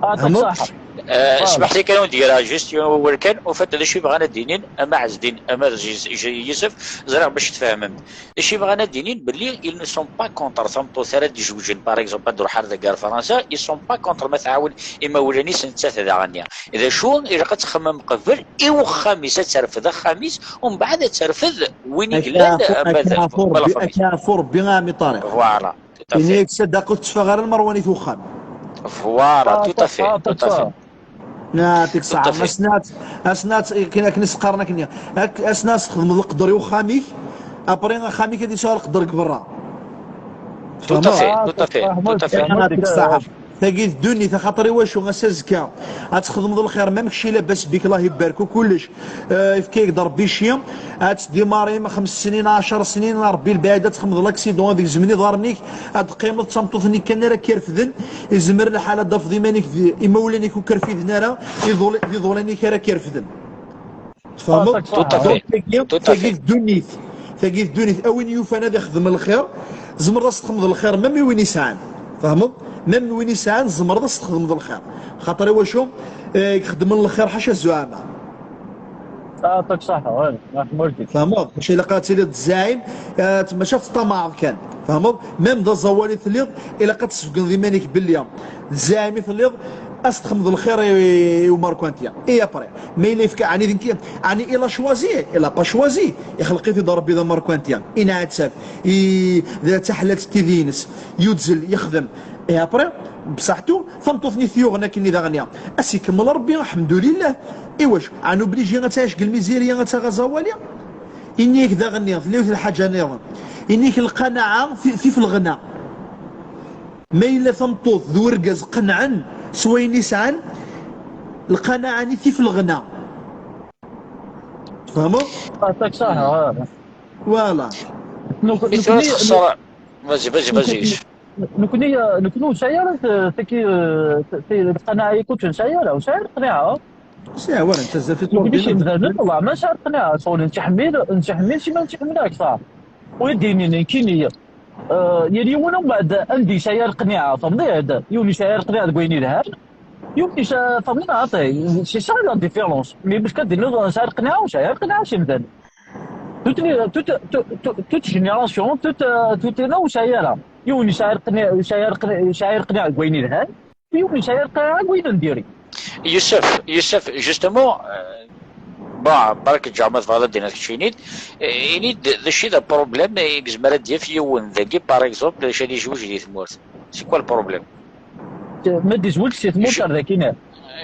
Ah, tfehmeḍ? Ṣaḥa. Euh, smeḥ-iyi kan ad wen-d-greɣ juste yiwen wawal kan, au fait, d acu i bɣan ad d-inin, ama Ɛezdin, ama d J-, J-, Yusef, ẓriɣ bac tfehmem. Acu i bɣan ad d-inin belli ils ne sont pas contre tameṭṭut ara d-izewǧen, par exemple, ad d-truḥ ar dagi ar Fransa, ils sont pas contre ma tɛawen imawlan-is nettat daɣen-nni. D acu, ilaq ad txemmem qbel i uxxam-is, ad terfed axxam-is, umbeɛd ad terfed win i yellan, ama d, ma la famille. Akka fu Rebbi a ɛemmi Ṭariq. Voilà, tout à fait. Ini-ak saddaqa ur tetteffeɣ ara lmerwanit n uxxam. Voilà, tout à fait, tout à fait. Neɛṭik ṣṣeḥḥa. Asnat, asnat, akken, akken i s-qqaren akken. Ak-, asnat txedmeḍ leqder i uxxam-ik, après axxam-ik ad yesɛu leqder deg berra. Tout à fait, tout à fait, tout à fait. Neɛṭik ṣṣeḥḥa. Tagi d ddunit, axaṭer i wacu, ass azekka ad txedmeḍ lxir, même kečč i labas bik, Allah ibarek kullec, euh, ifka-yak-d Rebbi cci, ad tdimarim xems snin, ɛecr snin, Rebbi lbaɛid ad txedmeḍ l'accident, ad gezmen iḍarren-ik, ad teqqimeḍ d tameṭṭut-nni kan ara k-irefden, izmer lḥal ad d-tafeḍ iman-ik d imawlan-ik ur k-rfiden ara, d iḍul-, d iḍulan-ik ara k-irefden. Tfehmeḍ? Tout à fait. Tagi d ddunit. Tagi d ddunit. A win yufan ad ixdem lxir, tzemreḍ ad s-txedmeḍ lxir, même i win isɛan. Tfehmeḍ? Même win isɛan, tzemreḍ ad s-txedmeḍ lxir. Xaṭer i wacu? Eh, ixeddmen lxir ḥaca zzuɛama. Yeɛṭik ṣṣeḥḥa, ouais, yeḥma-k. Tfehmeḍ? Maca ilaq ad tiliḍ d zzaɛim, eh, maca teṭṭamaɛeḍ kan. Tfehmeḍ? Même d aẓawali telliḍ, ilaq ad tesbegneḍ iman-ik belli d zzaɛim i telliḍ, ad s-txedmeḍ lxir i, i umarkwanti. Et après, ma yella yefka, ɛni d nekk, ɛni il a choisi, il a pas choisi, ixleq-it-id Rebbi d amarkwanti, inɛettab, i, d taḥlalt n tidi-ines, yudzel, yexdem. Et après, Bsaḥtu, tameṭṭut-nni t-yuɣen akken i daɣen-nni, a s-ikemmel Ṛebbi, ḥemdulillah. Iwacu? Ɛni obligé ad tɛic deg lmizirya, ad taɣ aẓawali? Ini-ak daɣen-nni, tella yiwet lḥaǧa nniḍen. Ini-ak lqanaɛa ti-, tif lɣna. Ma yella tameṭṭut d urgaz qenɛen s wayen i sɛan, lqanaɛa-nni tif lɣna. Tfehmeḍ? Ah, tak saḥ, ah. Voilà. Nek- Mi tura nekni- txeṣṣer. Vas-y, vas-y, vas-y. Nekni, nekni ur nesɛi ara t- tagi, eh, t- t- lqanaɛa yakk ur tt-nesɛi ara, ur nesɛi ara lqanaɛa. Sɛiɣ war netta zdat Nekni imdanen, والله ما nesɛi ara lqanaɛa, ur nettḥemmil, nettḥemmil si ma nettḥemmil akteṛ. Ur d-inin nekkini, eh, yal yiwen umbeɛd anda yesɛi ara lqanaɛa, tebdiḍ, yiwen yesɛi ara lqanaɛa deg wayen yelhan, yiwen yesɛi, tebdiḍ, c'est ça la différence, mais parce que d-iniḍ nesɛi lqanaɛa, ur nesɛi ara lqanaɛa si imdanen. Toute, toute, toute, toute, toute génération, toute, euh, toute, non, ur nesɛi ara. Yiwen yesɛa lqni-, yesɛa lqni-, yesɛa lqniɛa deg wayen yelhan, yiwen yesɛa lqniɛa deg wayen n diri. Youssef, Youssef, justement, euh, bon, barek ǧǧeɣ ma tebɣiḍ ad d-tiniḍ keččini-d, euh, ini-d d acu i d problème i yezmer ad d-yaf yiwen dagi, par exemple, acu ad yezweǧ di tmurt. C'est quoi le problème? Ma d-izweǧ si tmurt ar daki, ne?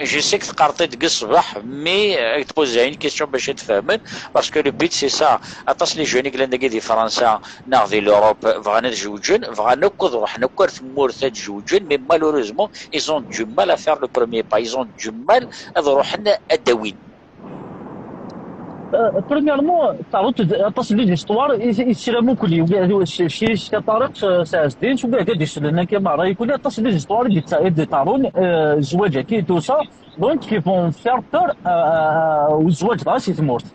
Je sais que teqqareḍ-t-id deg ṣṣbeḥ, mais euh, ad k-d-poser une question bac ad tfehmen, parce que le but c'est ça. Aṭas n les jeunes i yellan dagi di Fransa neɣ di l'Europe bɣan ad zewǧen, bɣan akk ad ruḥen akk ar tmurt ad zewǧen, mais malheureusement ils ont du mal à faire le premier pas, ils ont du mal ad ruḥen ad d-awin. Euh, premièrement, taruḍ aṭas n les histoires i i tesram ukli, ula d Ciric Ṭariq, euh, Sɛezdin, ugad ad islen akka merra, ikuli aṭas n les histoires i d-itta-, i d-iṭarun, euh, zzwaǧ-agi, tout ça, donc ils vont faire peur, euh, au zzwaǧ dɣa si tmurt.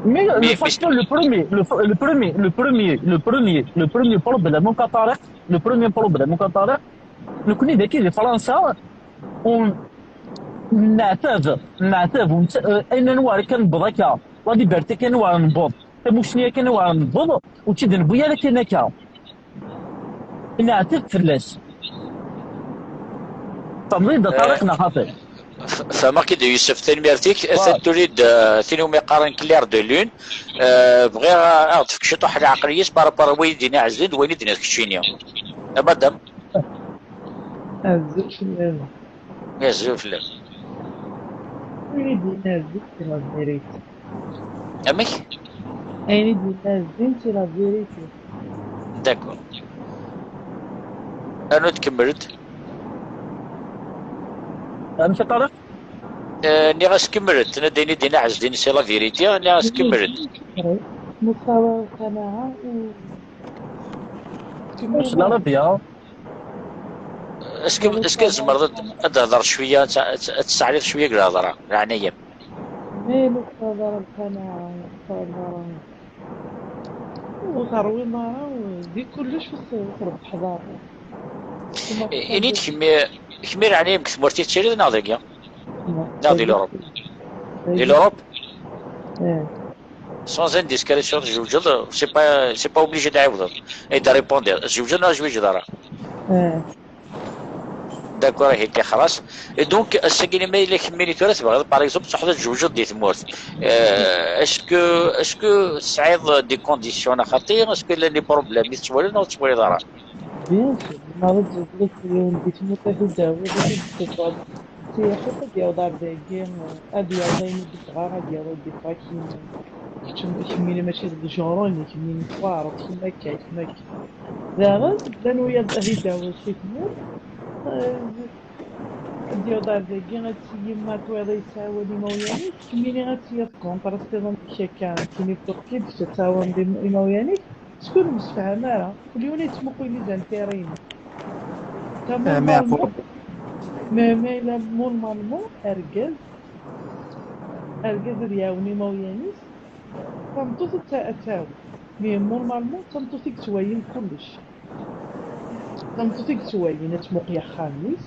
Mais le Mais- fait que le premier, le, le premier, le premier, le premier, le premier problème, mon cataracte, le premier problème, mon cataracte, nekni dagi di Fransa, ur neɛtab, neɛtab, ur nett-, eh, ayen anwa kan newweḍ akka, la liberté kan anwa newweḍ, tamussni akken anwa newweḍ, ur tt-id-newwi ara kan akka. Neɛtab fell-as. Tfehmeḍ-iyi-d a Ṭariq neɣ xaṭi? F- Fehmeɣ-k-id a Youssef, tanemmirt-ik. Atan tuli-d, euh, tin umi qqaren Claire de Lune. Euh, bɣiɣ ad aɣ-d-tefk ciṭuḥ n leɛqel-is par rapport i wayen i d-yenna Ɛezdin d wayen i d-tenniḍ keččini. A madame. Azul fell-am. Azul fell-am. Ayen i d-yenna Ɛezdin c'est la vérité. Amek? Ayen i d-yenna Ɛezdin c'est la vérité. D'accord. Rnu tkemmel-d. Amek a Ṭariq? Euh, nniɣ-as kemmel-d, tenna-d ayen i d-yenna Ɛezdin c'est la vérité, nniɣ-as kemmel-d. Mustawa lqanaɛa u Ur s la rabia. Est-ce que, est-ce que tzemreḍ ad, ad d-thedreḍ cwiya, ad, ad, ad tesseɛliḍ cwiya deg lhedra, leɛnaya-m? Mais mustawa lqanaɛa, mustawa ur terwiḍ ara di kullec ur trebḥeḍ ara. Ini-d kemmi, kemmi leɛnaya-m deg tmurt i tettiliḍ neɣ dagi? Neɣ di l'Europe? Di l'Europe? Eh. Sans indiscrétion, tzewǧeḍ, c'est pas, c'est pas obligé d-ɛiwdeḍ. Ad d-répondiḍ, tzewǧeḍ neɣ ur tzewǧeḍ ara? Eh. D'accord, ihi xlas. Et donc, ass-agi ma yella kemmini tura tebɣiḍ, par exemple, tṛuḥeḍ ad tzewǧeḍ di tmurt. Euh, est-ce que, est-ce que tesɛiḍ des conditions axaṭi? Est-ce que llan les problèmes i tettwaliḍ neɣ ur tettwaliḍ ara? Bien sûr, ma ad tzewǧeḍ yiwen di tmurt ad t-id-tawiḍ, ad t-id-tewweḍ. Sya xaṭi ad yaweḍ ar dagi, ad yaweḍ ayen i yebɣa, ad yaweḍ des paquets. Kečč kemmini mačči deg le genre-nni, kemmini tweɛreḍ, kemm akka, kemm akka. Daɣen, llan wiyaḍ ad t-id-tawiḍ si tmurt. Eh, ad yaweḍ ar dagi, ad t-yemma tweḍ ad yettɛawan imawlan-is, kemmini ad t-yaweḍ contre, as-tiḍen akka, kini turki, d kečč ad tɛawaneḍ im-, imawlan-ik. Skud ur nemsefham ara, kul yiwen yettmuqul les intérêts-ines. Ta Ah, meɛqul. Ma, ma yella normalement argaz, argaz ad iɛawen imawlan-is, tameṭṭut ad ta-, ad tawi. Mais normalement d tameṭṭut i yettwalin kullec. Tameṭṭut i yettwalin, ad tmuqel axxam-is,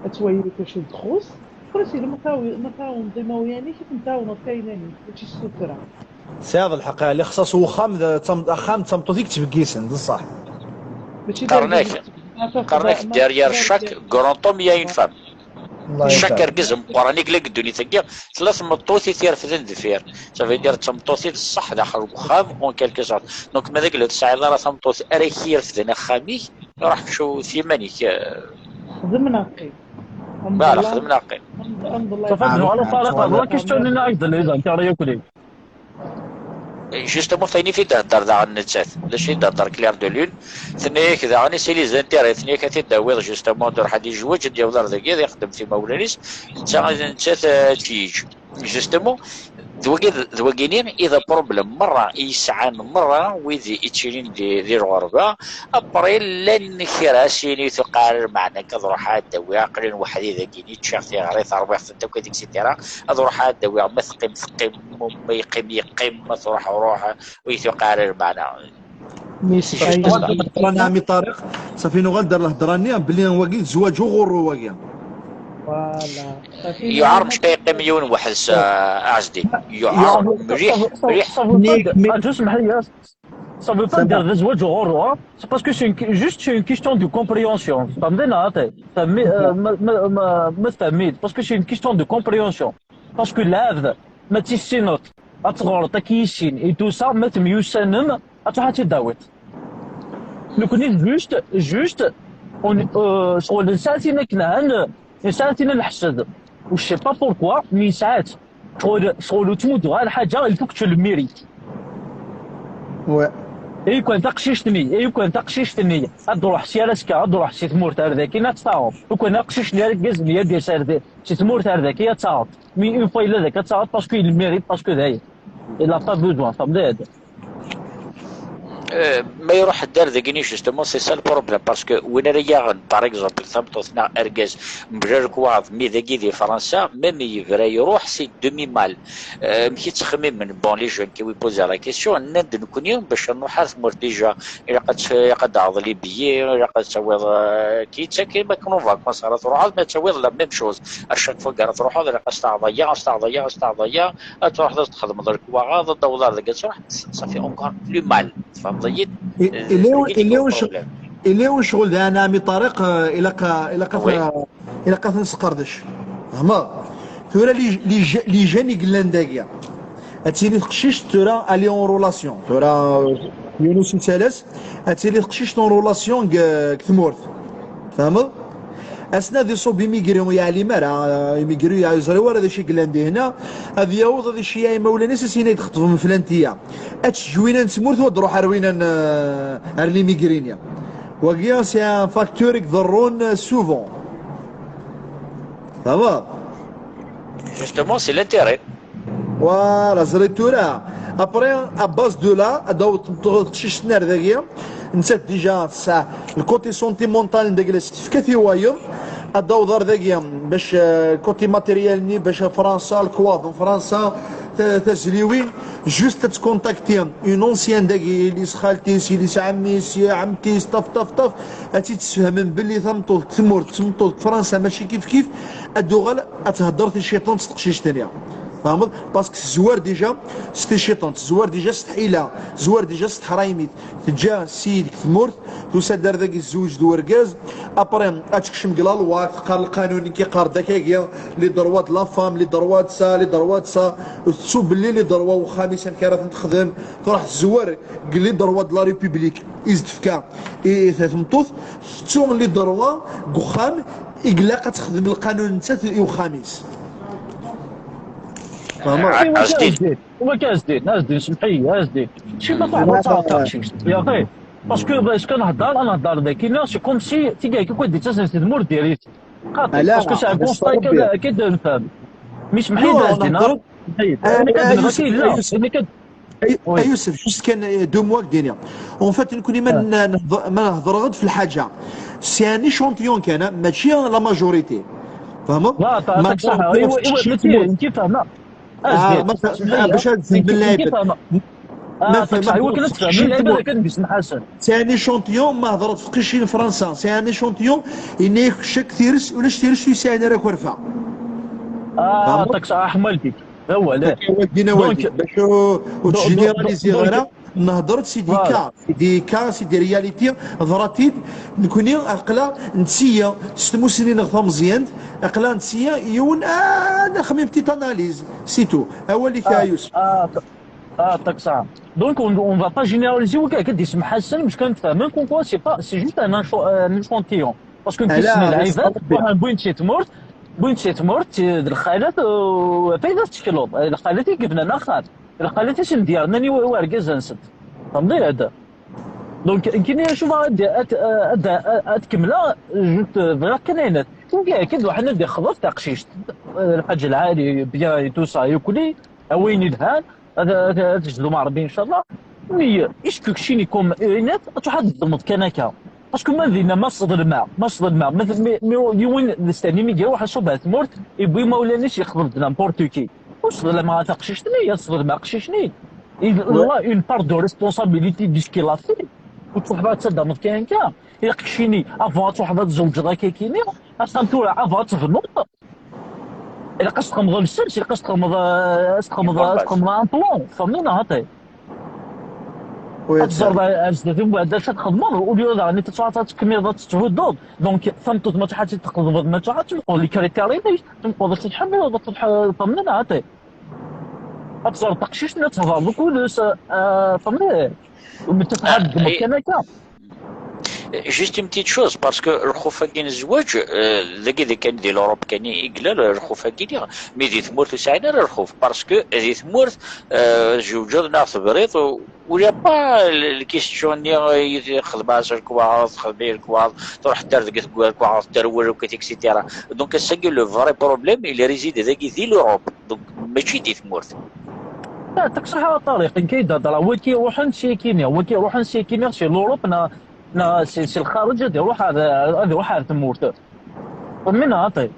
ad twali lkac ur txuṣ. Après, sidi ma tawi-, ma tɛawneḍ imawlan-ik, ad ten-tɛawneḍ kaynan-ik, mačči s tuffra. Tesɛiḍ lḥeqq, ɛli, xṣaṣ uxxam d, d tam-, axxam d tameṭṭut i yettbeggisen, d ṣṣeḥ. Mačči d Qqaren-ak, argaz i yettbeggisen. qqaren-ak, derrière chaque grand homme, il y a une femme. Allah Chaque ibarek. argaz meqqren i yella deg ddunit-agi, tella tmeṭṭut i t-irefden deffir. Ça veut dire d tameṭṭut i d ṣṣeḥ daxel n uxxam, en quelque sorte. Donc, ma d agla ur tesɛiḍ ara tameṭṭut ara k-irefden axxam-ik, Ruḥ cewwet iman-ik. Xdem neɣ qqim. Voilà, xdem neɣ qqim. Safi, ala Ṭariq, la question-nni ay d-nniḍen, kar yakk-nni. Justement, f ayen i t-id-thedder daɣen nettat, d acu i d-thedder Clair de Lune, tenna-yak daɣen i si les intérêts, tenna-yak ad t-id-tawiḍ, justement, ad iruḥ ad yezweǧ, ad d-yaweḍ ar dagi, ad ixdem timawlan-is, netta, nettat ad tt-yeǧǧ. Justement, d wagi, d wagini i d aproblem merra i yesɛan merra wid i ttilin di, di lɣerba. Après, llan kra s yini tuqar, meɛna akka ad ruḥeɣ ad d-awiɣ, aql-in weḥd-i dagini, ččiɣ tiɣri, terwiɣ-tent akk, et cetera. Ad ruḥeɣ ad d-awiɣ, ma teqqim, teqqim, ma yeqqim, yeqqim, ma truḥ, ruḥ, ur yi-tuqar lmeɛna. Mais c'est pas Ṭariq, safi nuɣal-d ar lhedra-nni belli wagi d zzwaǧ uɣurru wagi. Voilà. Yuɛer mecka yeqqim yiwen weḥd-s, a Ɛezdin. Yuɛer mliḥ, mliḥ. Ça veut pas dire d zzwaǧ uɣurru, hein. C'est parce que c'est une, juste c'est une question de compréhension. Tfehmeḍ neɣ? Tfehmeḍ, euh, ma, ma, ma, ma tfehmeḍ, parce que c'est une question de compréhension. Parce que lɛebd, ma tissineḍ ad teɣreḍ akken yessin et tout ça, ma temyussanem, ad truḥ ad tt-id-tawiḍ. Nekkni juste, juste, on, euh, ccɣel nesɛa tin akken han, nesɛa tin ad nḥessed. Je sais pas pourquoi, mais nesɛa-tt. Ccɣel, ccɣel ur ttmudduɣ ara lḥaǧa, il faut que tu le mérites. Ouais. Et kan taqcict-nni, et kan taqcict-nni, ad d-ruḥ si Alaska, ad d-ruḥ si tmurt ar daki, ad tt-taɣeḍ. Kan aqcict-nni, argaz-nni, ad d-yas ar da-, si tmurt ar daki, ad tt-taɣeḍ. Mais une fois yella daki, ad tt-taɣeḍ parce qu'il mérite, parce que d aya. Il a pas besoin, tfehmeḍ? Euh, ma iruḥ-d ar dagini, justement, c'est ça le problème, parce que win ara yaɣen, par exemple, tameṭṭut neɣ argaz, mebla lekwaɣeḍ, mi dagi di Fransa, même yebra iruḥ, c'est demi-mal. Euh, amek i ttxemmimen, bon, les jeunes qui vous posent la question, nnan-d nekkni, bac ad nruḥ ar tmurt déjà, ilaq ad, ilaq ad d-taɣeḍ les billets, ilaq ad tawiḍ, euh, qui, qui, ma kunnu vacances ara truḥeḍ, ma ad tawiḍ la même chose. À chaque fois ara truḥeḍ, ilaq ad s-taɣeḍ aya, ad s-taɣeḍ aya, ad s-taɣeḍ aya, ad truḥeḍ ad txedmeḍ lekwaɣeḍ, ad d-taweḍ ar dagi ad truḥ, ça fait encore plus mal. Tfehmeḍ-iyi-d? Yella ccɣel daɣen, a ɛemmi Ṭariq, euh, ilaq, euh, ilaq ad, ilaq ad t-nesqerdec. Tfehmeḍ? Tura les, les, les jeunes i yellan dagi. Ad tili teqcict tura, elle est en relation. Tura, euh, yiwen usentel-as, ad tili teqcict en relation deg, deg tmurt. Tfehmeḍ? Ass-nni ad iṣub imigri, ur yeɛlim ara, imigri ur yeẓri ara d acu i yellan dihna, ad yaweḍ ad iceyyeɛ imawlan-is, ad s-yini ad xeṭben flan-tiya. Ad tejj winna n tmurt, u ad d-ruḥ ar winna n, ar l'imigri-nni. Wagi, c'est un facteur i iḍerrun souvent. Tfehmeḍ? Justement, c'est l'intérêt. Voilà, ẓriɣ tura. Après, à base de là, ad d-taweḍ teqcict-nni ar dagi. Nettat déjà tesɛa le côté sentimental n dagi, la s-tefka-t i wayeḍ. Ad d-taweḍ ar dagi, bac, euh, côté matériel-nni, bac Fransa, lekwaɣeḍ n Fransa, ta-, tazliwin. Juste ad tcontacter une ancienne dagi, yelli-s xalti-s, yelli-s ɛemmi-s, ɛemti-s, taf, taf, taf. Ad tt-id-tesfehmem belli tameṭṭut deg tmurt, d tameṭṭut deg Fransa, mačči kif kif. Ad d-tuɣal ad thedder ticiṭant s teqcict-nni. Tfehmeḍ? Parce que tezwar déjà s ticiṭant, tezwar déjà s tḥila, tezwar déjà s teḥraymit. Teǧǧa ssid deg tmurt, tusa-d ar dagi, tezweǧ d urgaz. Après, ad tekcem deg la loi, teqqar lqanun, nekk iqqar-d akkagi, les droits de la femme, les droits de ça, les droits de ça. Tettu belli les droits n uxxam-is amek ara ten-texdem. Truḥ tezwar deg les droits de la République i s-d-tefka i, i tmeṭṭut. Tettu les droits deg uxxam i ilaq ad texdem lqanun nettat i uxxam-is. Tfehmeḍ? Waka Ɛezdin, Ɛezdin, semmeḥ-iyi, Ɛezdin. Mačči ma teɛreḍ ad taɣeḍ taqcict, ya axi. Parce que, parce que nehder, nehder daki, c'est comme si tigert akk ad d-ittasen si tmurt diri-t. Xaṭi, parce que c'est un constat que, que de nfhem. Mais semmeḥ-iyi-d, Ɛezdin, ha? Nekk ad d-nɣer yella, nekk ad Ay, ay Yusef, juste kan, euh, deux mots ak-d-iniɣ. En fait, nekkni ma n-, nehḍ-, ma nehḍreɣ-d f lḥaǧa, c'est un échantillon kan, hein, mačči la majorité. Tfehmeḍ? لا، تعطيك صحة. ايوا، ايوا، فهمتي، انت فاهمة. آه، ما ف-، آه، باش هاد الزنبل لايبر. ما ف-، ما ف-، ايوا، كنا تفهمين لايبر، كان بيسن حسن. C'est un échantillon، ما هضرت في قشين فرنسا. C'est un échantillon، إني شك ثيرس ولا شتيرس يسعين راك ورفع. آه، تعطيك صحة، أحمد. هو لا. دينا والديك باش وتجينيراليزي غير. نهضر c'est des cas، c'est des cas، c'est des réalités ضراتيد. نكوني عقله نتسيا ستموسنين غ تمزيانت، عقله نتسيا يون، آه، نخمم petite analyse، c'est tout. هو اللي كايوس. Ah, taxi. Donc, on ne va pas généraliser, وكاع كدي سمح حسن، باش كنتفهمن comme quoi c'est pas, c'est juste un, écho- un échantillon. Parce que كيسمي العباد، بوين شي تمورت، بوين شي تمورت، الخالات، فايدة تشكلوض، الخالات يقبنا نخال، الخالات يسن ديارنا ني ورقز انسد. فهمتي هذا؟ Donc, كاين شوف غادي ات ات ات كمله جوت فغا كنينات. وكاع كيد واحد ندي خبر تاع قشيش، الحاج العالي بيان تو سا يوكلي، وين يدهان، هذا هذا تجدو مع ربي ان شاء الله. مي ايش كوكشيني كوم اينات تروح تضمض كان هكا؟ باسكو ما دينا ما صدر الماء، ما صدر الماء، ما مي يوين الثاني مي جا واحد صوب تمورت، يبوي ما ولانيش يخبر نامبورت كي. وصدر الماء تقشيشني، يا صدر الماء قشيشني. Il a une part de responsabilité de ce qu'il a fait. وتروح بقى تصدمض كان هكا؟ يا قشيني افون تروح بقى تزوج راكي كيني، اصلا تورا افون تفنوط. الا قص تخمض السرس، الا قص تخمض، تخمض، تخمض ان بلون، فهمنا هاتي. تزرد الزداد من بعد اش تخدمض، وليو راه ني تتعطى تكميض تتهدوض. دونك فهمتو ما تحاتي تقضبض ما تحاتي تقول لي كريتيري ليش تنقض تتحمل ولا تتح-، فهمنا هاتي. تزرد تقشيش لا تهضر بكل س-، آه، فهمنا. ومتفهم كان هكا. Juste une petite chose, parce que الخوف كاين الزواج، آه، داكي دي كان دي لوروب كان يقلال الخوف كاين، مي دي ثمورت وسعينا الخوف، parce que دي ثمورت، آه، زوجنا في بريط و-، ولا با الكيستيون ني خدمة سير كواغ، خدمة كواغ، تروح تردق كواغ، ترول وكت، et cetera. Donc, c'est que le vrai problème, il réside داكي دي لوروب. Donc, ماشي دي ثمورت. لا، تك صح طريق، كي دا درا، وكي يروحن سي كينيا، وكي يروحن سي كينيا، سي لوروب، نا، نا، سي، سي الخارج، هذا يروح، هذا، هذا يروح، هذا تمورت. من عطي.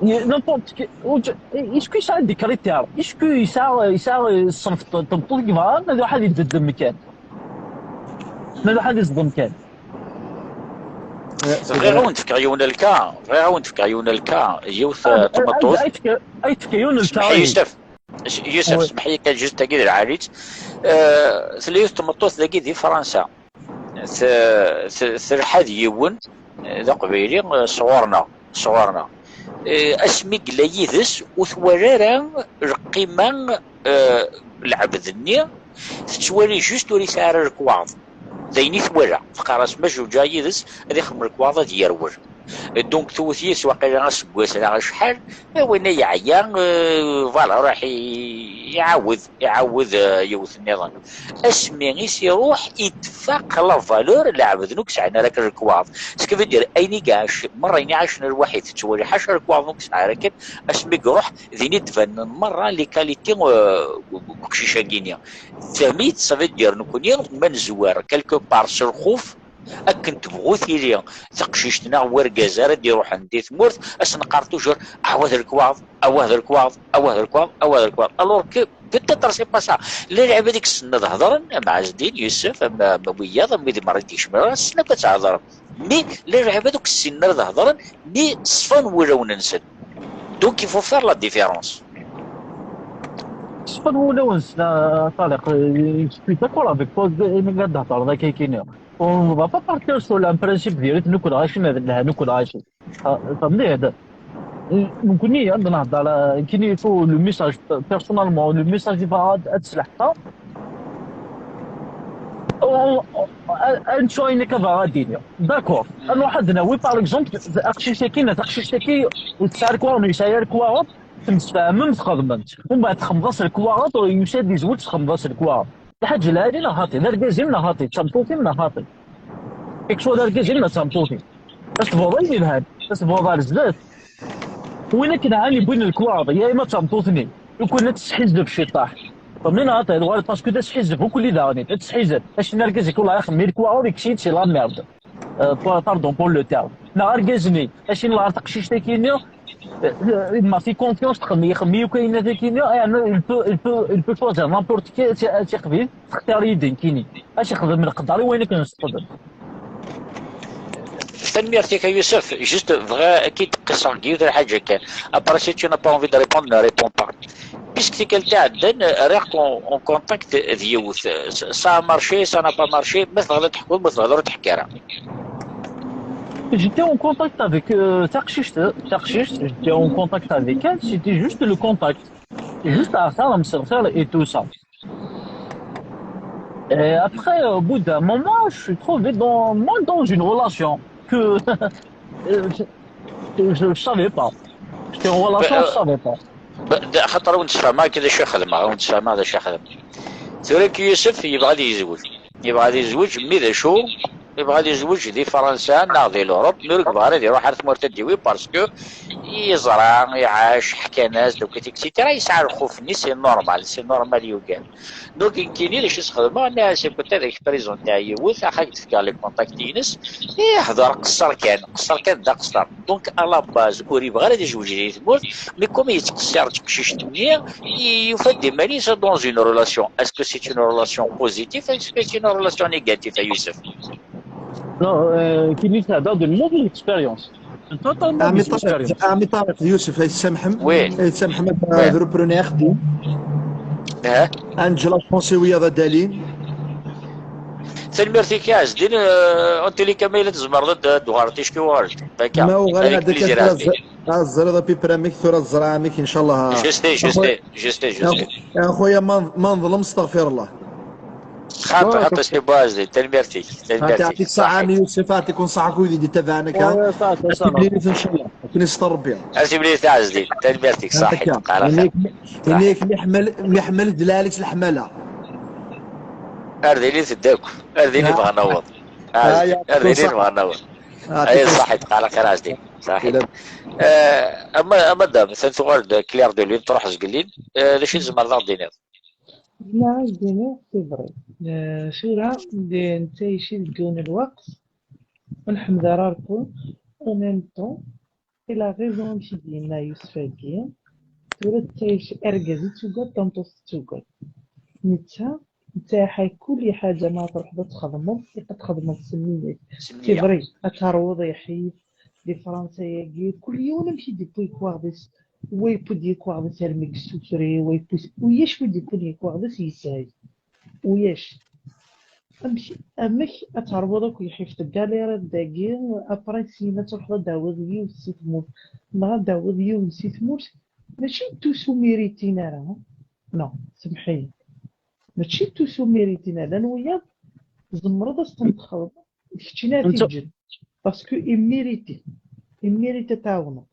نيمبورت كي، وج-، ايسكو يسعى دي كريتير؟ ايسكو يسعى، يسعى الصنف ط-، طبطو كيفا، هذا واحد يدد المكان. هذا واحد يصدم كان. بغيغ اون تفكر يون الكا، بغيغ اون تفكر يون الكا، يوث تمطوث. اي تفكر، اي تفكر يون الكا. يوسف، يوسف، سمح لي كان جوست تاكيد العاليت. آه، ثليوث تمطوث داكي دي فرنسا. ث-، ث-، ثرحاد يون، آه، ذا قبيلي، آه، صغورنا، صغورنا. آه، اسمي قلا يدس وثوالارا القيمة، آه، العبد النية، تتوالي جوست ولي سعر الكواض. دايني ثوالا، فقراس ما جوجا يدس، هذه خمر الكواض هذه يرول. دونك توت يس واقيلا اسكواس على شحال، وين يعيا، آه، فوالا، راح ي-، يعاود، يعاود، آه، يوث النظام. اسمي غيس يروح يتفاق لا فالور لعبد نوك سعنا راك الكواض. سكيفي دير ايني كاش، مرة يني عاش الواحد تتولي حاشا الكواض نوك سعنا راك، اسمي يروح ذيني تبان مرة لي كاليتي، آه، قشيشة كينيا. ثميت سافي دير نكوني ما نزوار كالكو بار سي الخوف. اكن تبغو تيلي تقشيشتنا ورقاز راه ديروح عندي ثمورت اسنقار توجور. عواد الكواض، عواد الكواض، عواد الكواض، عواد الكواض. الوغ كو بوتيتر سي با سا. لا لعب هذيك السنه هضرن مع عز الدين يوسف، اما، اما وياض، اما دي مريض يشمل السنه كتهضر. مي لا لعب هذوك السنه هضرن، مي صفان ولاو ننسد. دونك يفو فير لا ديفيرونس. صفان ولاو ننسد، طارق، سبي داكور افيك بوز، انا قاعد نهضر ذاك كاين. اون فا با بارتير سو لان برانسيب ديالك نكون غاشي، نكون غاشي. فهمتي هذا؟ ممكن عندنا نهضر على كاين يفو لو ميساج بيرسونالمون، لو ميساج يبغى هاد السلاح. انت عينك غادي داكور. انا واحد ناوي باغ اكزومبل اخشي شاكي، اخشي شاكي وتسعر كوارن يسعر كوارن، تمتفاهمم تخدمت ومن بعد تخمض الكوارن يساد يزوج تخمض الكوارن. الحاج العالي لا هاطي، لا الكازيم لا هاطي، تشامبوكين لا هاطي. كيكسوا لا الكازيم لا تشامبوكين. باش تبوضا يلهان، باش تبوضا لزاف. وين كنعاني بين الكواض يا اما تمطوطني يكون تسحيز بشي طاح. فمن هذا الوالد باسكو تسحيز بكل داغني تسحيز. اش نركز يكون الله يخمي الكواض يكسيد سي لا ميرد. باردون بور لو تيرم. نهار كازني اش نهار تقشيش تاكيني. ما في كونفيونس تخمي يخمي وكاين تاكيني يعني. Il peut, il peut, il peut choisir n'importe quel تي قبيل. تختار يدين كيني اش يخدم من قدري وين كنستقدم. Tanemmirt-ik a Yusef, juste bɣiɣ ad k-id-qisseɣ deg yiwet n lḥaǧa kan. Après, si tu n'as pas envie de répondre, ne réponds pas. Puisque tikkelt iɛeddan, rriɣ-k en, en contact d yiwet. Ça a marché, ça n'a pas marché, ma tebɣiḍ ad teḥkuḍ, ma tebɣiḍ ur teḥki ara. J'étais en contact avec euh, taqcict, taqcict, j'étais en contact avec elle, c'était juste le contact. Juste à ça, et tout ça. Et après, au bout d'un moment, je suis trouvé dans, moi, dans une relation que euh, je ne savais pas. J'étais en relation, je ne savais pas. Xaṭer ur d-sfehmeɣ akka d acu i xedmeɣ, ur d-sfehmeɣ d acu i xedmeɣ. Tura ki Yusef yebɣa ad yezweǧ. Yebɣa ad yezweǧ, mi d acu? Yebɣa ad yezweǧ di Fransa neɣ di l'Europe, mi ur yebɣa ara ad iruḥ ar tmurt ad d-iwi, parce que yeẓra, iɛac, ḥkan-as-d, et cetera. Yesɛa lxuf-nni, c'est normal, c'est normal, yugan. Donc nekkini d acu i sxedmeɣ, nniɣ-as: "Écoute, ad ak-présenter yiwet, ad ak-d-fkeɣ les contacts-ines, i hder, qeṣṣer kan, qeṣṣer kan d aqeṣṣer." Donc à la base ur yebɣi ara ad yezweǧ di tmurt, mais comme yettqeṣṣir d teqcict-nni, yufa-d iman-is dans une relation. Est-ce que c'est une relation positive, est-ce que c'est une relation négative, a Yusef? Non, euh, qu'il s'agit d'une mauvaise expérience. Une totalement mauvaise expérience. Ami Tariq, Yusef, ay tsamḥem. Oui. Ay tsamḥem ad reprene axeddim. Ah, Angela Fonsi wiyaḍ ad d-alin. Tanemmirt-ik a Ɛezdin. Euh, en tous les cas, ma yella tzemreḍ ad d-tuɣaleḍ ticki uɣal-d. Akka. Ma uɣaleɣ Avec ad plaisir, akka Ɛezdin. Teẓriḍ a Pipra amek tura ẓra amek, inchallah. Je sais, je sais, je sais, je sais. Axuya, ma ma nḍlem, astaɣfirullah. Xaṭi, xaṭi, c'est bon, Ɛezdin. Tanemmirt-ik. Tanemmirt-ik. Ɛṭik ṣṣaḥa a Yusef, ɛṭik ṣṣaḥa i wid i d-ittabaɛen akka. Ouais, ça, ça, ça va. Timlilit, inchallah. Akken yesṭer Rebbi. Ar timlilit a Ɛezdin. Tanemmirt-ik, ṣaḥit. Qara Ini-ak, ini-ak miḥmal, miḥmal d lɛali-s leḥmala. Ar d ini tedda akk. Ar d ini bɣan aweḍ. Ah, ya, Ar d ini ṣaḥ. bɣan aweḍ. Ah, Ay, tifus. Ṣaḥit, qara xir a Ɛezdin. Ṣaḥit. Ila- Euh, a ma-, a madame, atan tuɣal-d Claire de Lune, truḥ zgelli. Euh, d acu i tzemreḍ ad ɣ-d-tiniḍ? Zemreɣ ad d-iniɣ, c'est vrai. Euh, tura, d-, nettɛici deg yiwen n lweqt, ur nḥemmel ara rku, en même temps, il a raison, amek i d-yenna Yusef-agi, tura tettɛic, argaz i tuggad, tameṭṭut tettugad. Netta, netta iḥay kul ḥaǧa ma truḥeḍ ad txedmeḍ, iqad txedmeḍ s nniya. C'est vrai, ad terwuḍ iḥif, di Fransa-agi, kul yiwen amek i d-yewwi lekwaɣeḍ-is, wa yewwi-d lekwaɣeḍ-is armi yessukri, wa yewwi, ulac wi d-yewwin lekwaɣeḍ-is yeshel. Ulac. Amek, amek ad terwuḍ akk iḥif, teggaliriḍ dagi, après syin ad truḥeḍ ad d-tawiḍ yiwet si tmurt, neɣ ad d-tawiḍ yiwen si tmurt, mačči d tous ur méritin ara, non, semḥ-iyi. Mačči d tous ur méritin ara, llan wiyaḍ tzemreḍ ad s-ten-txedmeḍ, d keččini ad Netta- t-yeǧǧen. Parce que il mérite, il mérite ad t-tɛawneḍ.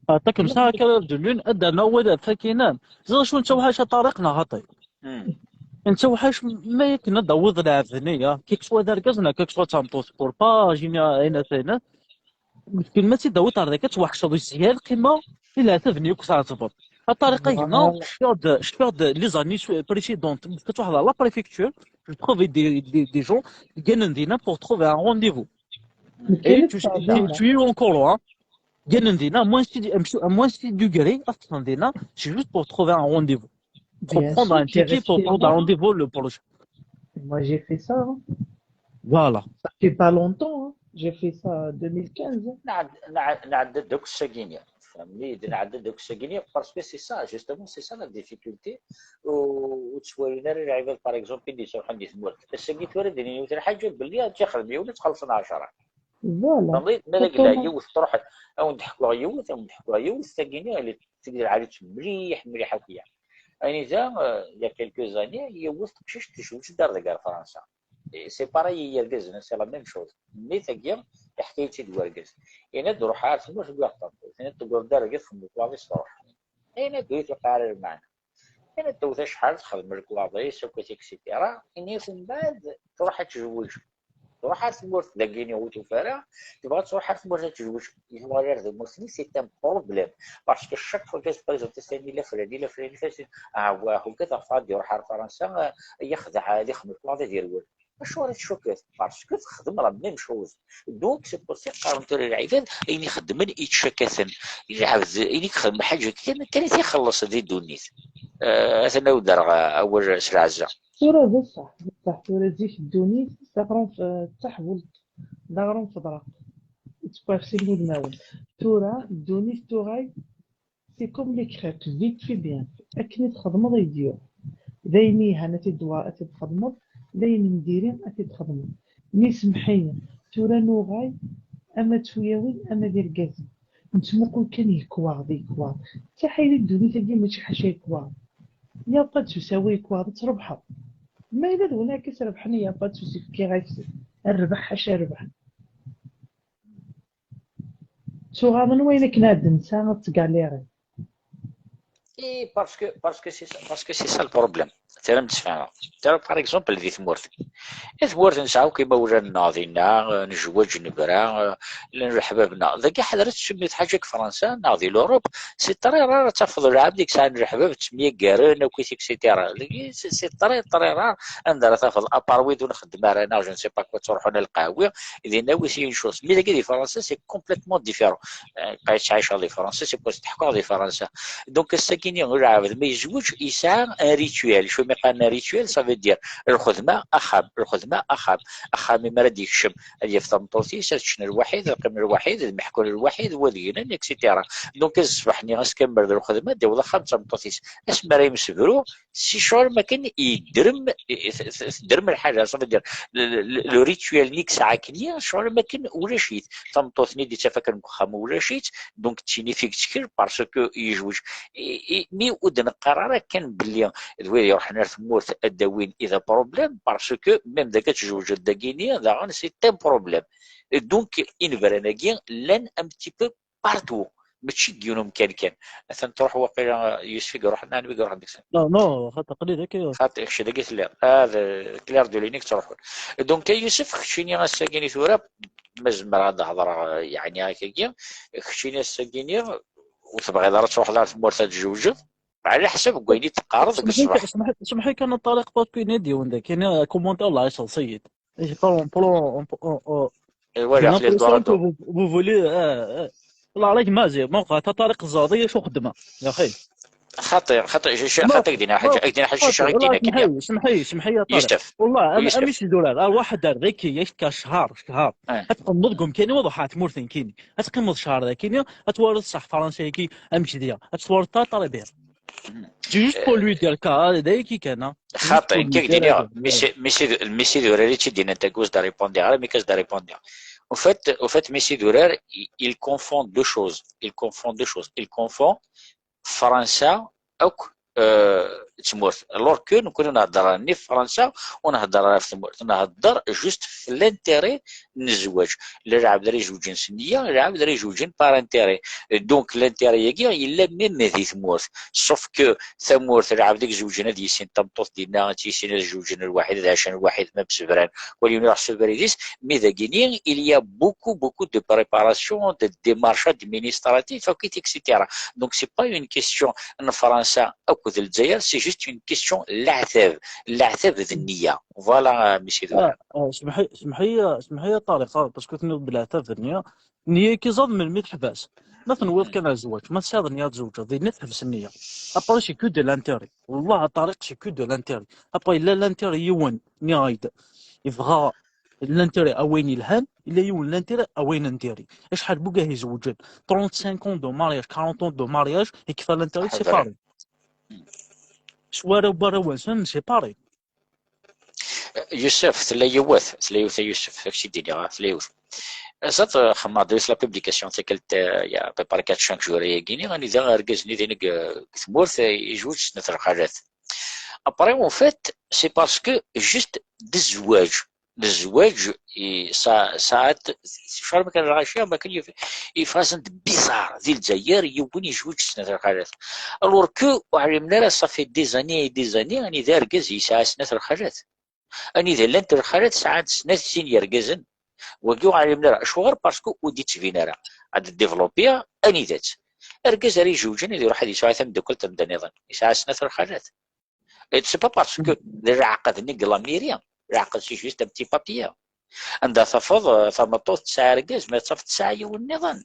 Ɛṭik mesra a Claire de Lune, ad d-rnuɣ wid ɣef wakken. Ẓriɣ acu netta weḥḥac a Ṭariq neɣ xaṭi? Hmm. Netta weḥḥac ma akken ad d-tawiḍ lɛebd-nni, ya, kik swa d argaz neɣ kik swa d tameṭṭut, pour pas générer ayen aten. Meskin ma tt-id-tawiḍ ar daki, ad tweḥceḍ, yeshel lqima i leɛtab-nni akk tɛettbeḍ. A Ṭariq, a gma, cfiɣ-d, cfiɣ-d les années précédentes, parce que tu vois, la préfecture, je trouvais des, des, des gens qui viennent dinna pour trouver un rendez-vous. Et tu, tu, tu es encore loin. Gagner dinna, à moins six, à moins six degrés, c'est juste pour trouver un rendez-vous. Pour Bien prendre sûr, un j'ai ticket, pour resté prendre un là-bas. Rendez-vous le prochain. Moi, j'ai fait ça, hein. Voilà. Ça fait pas longtemps, hein. J'ai fait ça en deux mille quinze, hein. Nɛed-, nɛed-, nɛedda-d akk ssagini. Tfehmem-iyi-d, nɛedda-d akk ssagini, parce que c'est ça, justement, c'est ça la difficulté. U-, ur ttwalin ara lɛibad, par exemple, i d-yettruḥun di tmurt. Ass-agi tura d-inin yiwet lḥaǧa, belli ad tt-ixdem yiwen, ad txellṣen ɛecṛa. Voilà. Tfehmeḍ-iyi? Ma d agla yiwet truḥ, a wen-d-ḥkuɣ yiwet, a wen-d-ḥkuɣ yiwet, tagini, elle est, tagini lɛali-tt mliḥ, mliḥ akk ya. Anida, euh, il y a quelques années, yiwet teqcict tejweǧ-d ar deg ar Fransa. Et c'est pareil i yergazen, c'est la même chose. Mais tagi, iḥka-yi-tt-id wergaz. Yenna-d ruḥ ar tmurt n waṭṭan. Yenna-d tegreḍ argaz, txedmeḍ lekwaɣeḍ-is, truḥ. Yenna-d ur yi-tewqiɛ ara lmeɛna. Yenna-d tewwet acḥal, texdem lekwaɣeḍ-is, akk, et cetera. Ini-as mbeɛd, truḥ ad tezweǧ. Truḥ ar tmurt dagini ur tufi ara, tebɣa ad truḥ ar tmurt ad tezweǧ. Yettwali ar tmurt-nni, c'est un problème. Parce que chaque fois qu'elle se présente, c'est ni la flani, la flani, la flani. Ah, wah, ugadeɣ ad iruḥ ar Fransa, ah, yexdeɛ, ad ixdem lekwaɣeḍ, ad irwel. Acuɣer i tcukkeḍ? Parce que texdem la même chose. Donc, c'est pour ça qqaren tura lɛibad, ayen ixeddmen ittcakka-ten. Lɛebd, ayen i ixdem lḥaǧa kan, kan i t-ixelleṣ di ddunit. Euh, atan awi-d ar, awal s lɛezza. Tura d ṣṣeḥ, d ṣṣeḥ. Tura zik ddunit d aɣrum f-, d taḥbult, d aɣrum feḍra. Yettwaɣsin wudmawen. Tura ddunit tuɣal, c'est comme les crêpes, vite fait bien fait. Akken i txedmeḍ ay d-yuɣ. D ayen yelhan ad t-id-wa-, ad t-id-txedmeḍ, d ayen n diri ad t-id-txedmeḍ. Mi semḥ-iyi, tura nuɣal ama d tuyawin ama d irgazen. Nettmuqul kan yekwaɣ d yekwaɣ. D taḥayli ddunit-agi mačči ḥaca yekwaɣ. Il n'y a pas de souci, ad trebḥeḍ. Ma yella d win akka i s-rebḥen, il n'y a pas de souci, fkiɣ-ak rrbeḥ ḥaca rrbeḥ. Ttuɣaḍen wayen akken ad d-nsa ad ttgalirin. Et parce que parce que c'est ça, parce que c'est ça le problème. Tram d sfana. Tram, par exemple, di tmurt. Di tmurt nesɛa akk imawlan-nneɣ dinna, nezweǧ, nebra, llan leḥbab-nneɣ. Dagi ḥadret semmi tḥaǧa deg Fransa neɣ di l'Europe, c'est très rare ad tafeḍ lɛebd i yesɛan leḥbab ttemyagaren akkit, et cetera. Dagi c'est très très rare anda ara tafeḍ, à part wid ur nxeddem ara neɣ je ne sais pas quoi, ttruḥun ar lqahwi, dinna wi s-yencuṣ. Mi dagi di Fransa c'est complètement différent. Ttɛiceɣ di Fransa, c'est pour ça ḥekkaɣ di Fransa. Donc ass-agi-nni lɛebd ma yezweǧ yesɛa un rituel. Acu mi qqaren un rituel, ça veut dire lxedma axxam, lxedma axxam. Axxam mi ara d-yekcem ad yaf tameṭṭut-is, ad ččen lwaḥid, ad qqimen lwaḥid, ad meḥkun lwaḥid, wa ad gnen, et cetera. Donc ṣṣbeḥ-nni ass kamel d lxedma, ad d-yaweḍ axxam d tameṭṭut-is. Asmi ara yemsebru, si ccɣel am akken yedrem, teddrem lḥaǧa, ça veut dire le rituel-nni i yesɛa akkenni, ccɣel am akken ulac-it. Tameṭṭut-nni d-ittaf akken deg uxxam ulac-itt, donc d tin i t-id-yettkel parce que yezweǧ. Mi ur d-neqqar ara kan belli d wid iruḥen ar tmurt ad d-awin i d aproblème, parce que même dagi ad tzewǧeḍ dagini daɣen c'est un problème. Donc inebran-agi llan un petit peu partout, mačči deg yiwen umkan kan. Atan truḥ waqila Yusef i iruḥen, ɛni wi iruḥen deg-sen? Non, non, xaṭi aql-i dagi. Xaṭi, kečč dagi telliḍ. Ah, d Claire de Linique ttruḥun. Donc a Yusef, keččini ass-agi-nni tura, ma zemreɣ ad d-hedreɣ, yeɛni akkagi, keččini ass-agi-nni ur tebɣiḍ ara ad truḥeḍ ar tmurt ad tzewǧeḍ, ɛla ḥsab n wayen i d-teqqareḍ deg ṣṣbeḥ. Semḥ-iyi kan a Ṭariq, parce que ini-d yiwen dagi, ini commentaire la iseḍs-iyi-d. Polo, polo, Voilà, vous, vous voulez. Voilà, راك مازال، donc, t'as Tariq Zadi, شو خدمة؟ يا أخي. خاطر خاطر خاطر اجي نحكي حاجه، اجي نحكي شي حاجه. سمح لي، سمح لي يا طارق. والله انا ماشي دولار، واحد دار ذكي يشكى شهر، شهر. تقمضكم كاين واضح تمورثين كيني. تقمض شهر ذاكيني، تورث صح فرنسا كي امشي ديا، تورث طالبير. C'est juste pour lui dire كا هذا كي كان. خاطئ كي دينا ميسي ميسي ميسي دوراري تي دينا تاكوز دا ريبوندي على ميكاز دا ريبوندي. Au fait, au fait, ميسي دورار, il confond deux choses. Il confond deux choses. Il confond فرنسا اكو تمورث. Alors que نكون نهضر راني في فرنسا ونهضر راه في تمورث، نهضر juste في l'intérêt. نزواج للعب دري زوجين سنيه، لعب دري زوجين par intérêt. Donc l'intérêt ياكي يلا même هذه تمورث، sauf que تمورث لعب ديك زوجين هذه يسين تمطوث دينا تيسين زوجين الواحد هذا عشان الواحد ما بسبران وليون يروح سوبريديس. Mais داكيني il y a beaucoup beaucoup de préparation, de démarches administratives, et cetera. Donc c'est pas une question. En France, c'est juste une question. العتاب العتاب ذنية. Voilà monsieur. اسمح لي اسمح لي اسمح لي يا طارق، parce que تنوض بالعتاب ذنية. النية كي زاد من ميت حباس. ما تنوض كان على الزواج، ما تصير النية تزوج، دي نت حبس النية. Après c'est que de l'intérêt. والله طارق c'est que de l'intérêt. Après لا l'intérêt يون نيايد يبغى l'intérêt اوين يلهان، الا يون l'intérêt اوين نديري. شحال بوكاه يزوجن؟ Trente-cinq ans de mariage, quarante ans de mariage, يكفى l'intérêt séparé. سوارا وبارا وانسان séparé. يوسف تلا يوث تلا يوث يوسف فاكسي ديني تلا يوث. زاد خما دويس la publication تاكلت يا بيبار quatre cinq jours ياكيني راني ذا اركزني ذينك. تمورث يجوز سنة الخالات. Après en fait c'est parce que juste دي الزواج الزواج ساعات شحال ما كان الغاشيه ما كان يفازن بيزار ديال الجزائر يبون يزوج سنه الخالات. Alors que وعلمنا راه ça fait des années et des années راني ذا اركز يسعى سنه الخالات. اني ذا لانت الخالات ساعات سنه سين يركزن. وكيو علمنا راه شو غير parce que ودي تبين راه عاد ديفلوبيا اني ذات اركز راه يزوجن يدير واحد يسعى ثم دوكل تم دنيضن يسعى سنه الخالات. C'est pas parce que العقد نيك la mairie العقد c'est juste un petit papier. عندها تفض تمطوط تسعة ركاز ما تفض تسعة يوم النظام.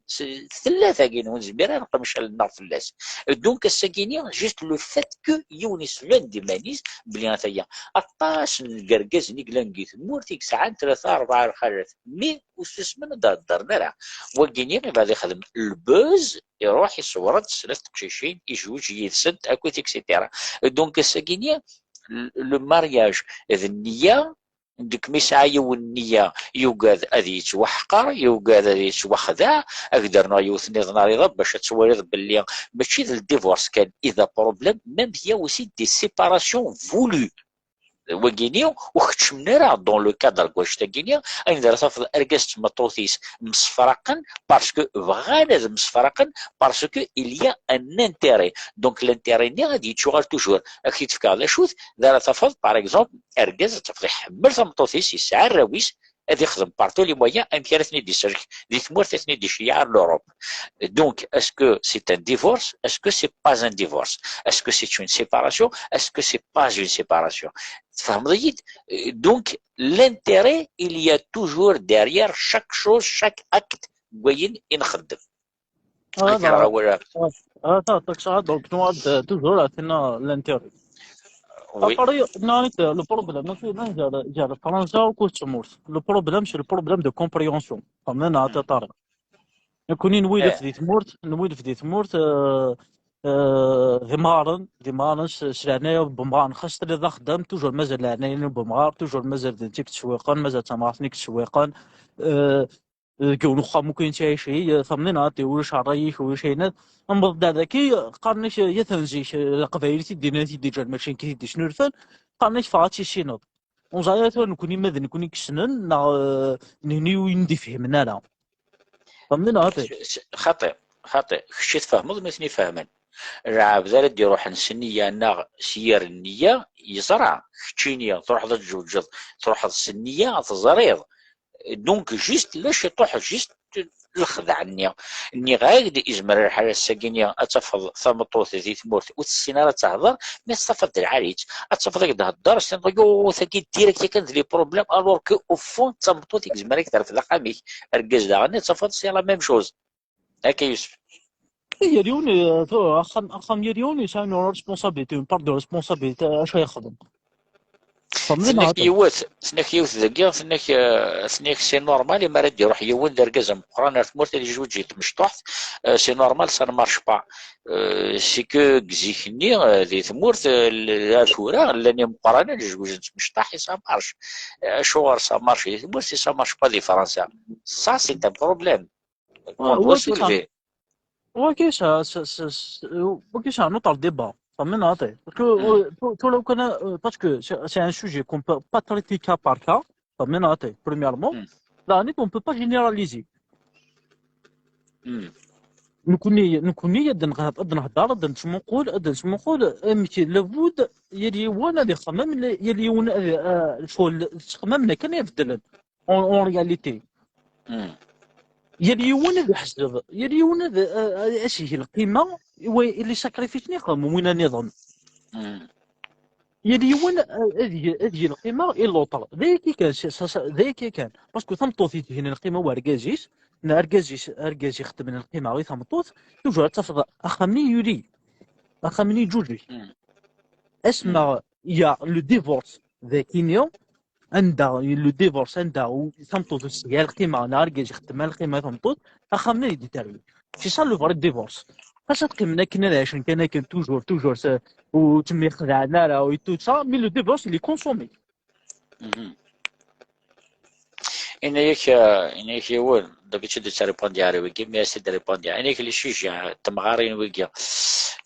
ثلاثة كاين ونزمير نقمش لنا في الناس. Donc السكيني juste le fait que يونس لون دي مانيس بلي هي. اطاس نقرقز نيك لانكي ثمورتي ساعات ثلاثة أربعة الخالات mais وسوس من دار الدار نرى. وكيني بعد يخدم البوز يروح يصور سنة تقشيشين يجوج يدسنت اكويت اكسيتيرا. Donc السكيني le mariage هذا النية Donc, mi yesɛa yiwen nniya, yugad ad yettwaḥqer, yugad ad yettwaxdeɛ, ad k-d-rnuɣ yiwet nniḍen ar iḍ bac ad twaliḍ belli mačči d le divorce kan i d problème, même il y a aussi des séparations voulues. Wagini ur keččmen ara dans le cadre n wannect-agini, ayen ara tafeḍ argaz d tmeṭṭut-is msefraqen parce que bɣan ad msefraqen, parce que il y a un intérêt. Donc l'intérêt-nni ad yettuɣal toujours. Ad k-t-id-fkeɣ d acu-t, d ara tafeḍ, par exemple, argaz ad tafeḍ iḥemmel tameṭṭut-is, yesɛa arraw-is, ad ixdem par tous les moyens amek ara ten-id-isellek di tmurt, ad ten-id-iceyyeɛ ar l'Europe. Donc, est-ce que c'est un divorce? Est-ce que c'est pas un divorce? Est-ce que c'est une séparation? Est-ce que c'est pas une séparation? Tfehmeḍ-iyi-d? Donc, l'intérêt, il y a toujours derrière chaque chose, chaque acte, n wayen i nxeddem. Ah, akken ara wala. Ah, ah, donc, nous, euh, toujours, là, c'est l'intérêt. Oui. Après, non, le problème, non, c'est, non, j'ai, j'ai le français au cours de le problème, c'est le problème de compréhension. Quand même, à Nekkni nwilef di tmurt, nwilef di tmurt, euh, euh, d imɣaren, d imɣaren s, s leɛnaya n wemɣar, xas tiliḍ d axeddam, toujours mazal leɛnaya n wemɣar, toujours mazal d nekk ttcewwiqen, mazal d tamɣart nekk ttcewwiqen. Euh, deg yiwen uxxam ur k-yettɛici, eh, tamḍin, ulac ṛṛay-ik, ulac ayen. Newweḍ-d ar daki, qqaren-ak, eh, ya tanzi-k, eh, d aqbayli i d-yennan, i d-yeǧǧan, mačči nekk i t-id-yesnulfan, qqaren-ak ffeɣ ad tissineḍ. Ur neẓri ara tura nekkni ma d nekkni i yessnen, neɣ, eh, nehni ur iyi-d-ifhimen ara. Tamḍin, xaṭi. Xaṭi, xaṭi. Kečč i tfehmeḍ, nutni fehmen. Lɛebd ara d-iruḥen s nniya neɣ s yir nniya, yeẓra. Keččini, truḥeḍ ad tǧewǧeḍ, truḥeḍ s nniya, teẓriḍ. Donc, juste, la ciṭuḥ, juste lexdeɛ-nni. Nniɣ-ak-d, izmer lḥal ass-agi-nni ad tafeḍ tameṭṭut di tmurt ur tessin ara ad tehder, mi ad tt-tafeḍ d lɛali-tt. Ad tafeḍ ad k-d-thedder, s-, tagi direct yakan d les problèmes, alors que au fond d tameṭṭut i yezmer ad k-terfed axxam-ik. Argaz daɣen ad tafeḍ c'est la même chose. Akka Yusef. Yal yiwen, eh, tu-, axxam, axxam yal yiwen yesɛa une responsabilité, une part de responsabilité, acu ara yexdem. Tenna-k yiwet, tenna-k yiwet dagi, tenna-k, eh, tenna-k c'est normal, imi ara d-iruḥ yiwen d argaz ameqqran ar tmurt ad yezweǧ i tmecṭuḥt, eh, c'est normal, ça ne marche pas. Eh, c'est que deg zik-nni, eh, di tmurt, eh, l-, ar tura, llan imeqqranen zewǧen s tmecṭaḥ, et ça marche. Eh, acuɣer ça marche di tmurt, et ça marche pas di Fransa? Ça, c'est un problème. Waki c'est un autre débat. Parce que, euh, parce que c'est un sujet qu'on peut pas traiter cas par cas. Premièrement. Là, on peut pas généraliser. Nekkni, nekkni ad nehder, ad nesmuqul, ad nesmuqul, amek labud yal yiwen ad ixemmem, yal yiwen ad, euh, ccɣel ttxemmimen akken ibeddlen. En, en réalité. Yal yiwen ad iḥseb, yal yiwen ad, ad, ad as-ig lqima i wa-, i les sacrifices-nni ixdem winna nniḍen. Yal yiwen ad, ad ig, ad ig lqima i l'autre. D ayagi kan, c'est, ça, ça, d ayagi kan. Parce que tameṭṭut i d-ig lqima i urgaz-is, neɣ argaz-is, argaz ixeddmen lqima i tameṭṭut, toujours ad tafeḍ axxam-nni yuli. Axxam-nni yeǧǧuǧeg. Asma il y a le divorce dagi-nni, anda le divorce, anda u-, tameṭṭut ur tesɛi ara lqima, neɣ argaz ixeddem ara lqima i tameṭṭut, axxam-nni ad yeddu terwi. C'est ça le vrai divorce. Xas ad qqimen akken ad ɛicen kan akken toujours, toujours, s-, ur ttemyexdaɛen ara, et tout ça, mais le divorce, il est consommé. Ini-ak, eh, ini-ak yiwen, d'habitude ur ttaripundiɣ ara i wigi, mais as-t-id-ripundiɣ. Ini-ak le sujet, eh, n temɣarin wigi.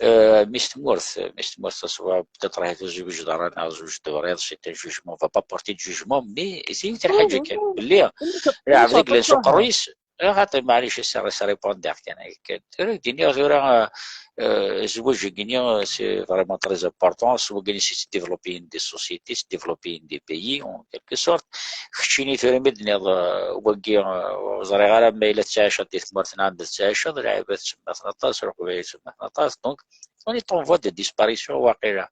Eh, mmi-s tmurt, mmi-s tmurt, taswa, peut-être ahat ur zewǧeḍ ara, neɣ zewǧeḍ tebriḍ, c'est un jugement, on va pas porter de jugement, mais c'est yiwet lḥaǧa kan, belli lɛebd i yellan s uqerruy-is, eh, xaṭi, maɛlic, as-, as-ripundiɣ kan, akken. Tura ad d-iniɣ tura, eh, eh, zzwaǧ-agi-nni, eh, c'est vraiment très important, s wagini c'est développer des sociétés, c'est développer des pays, en quelque sorte. Keččini tura mi d-tenniḍ, eh, wagi, eh, ur ẓriɣ ara ma yella tettɛiceḍ di tmurt neɣ anda tettɛiceḍ, lɛibad ttsemmaten aṭas, leqbayel ttsemmaten aṭas, donc on est en voie de disparition waqila.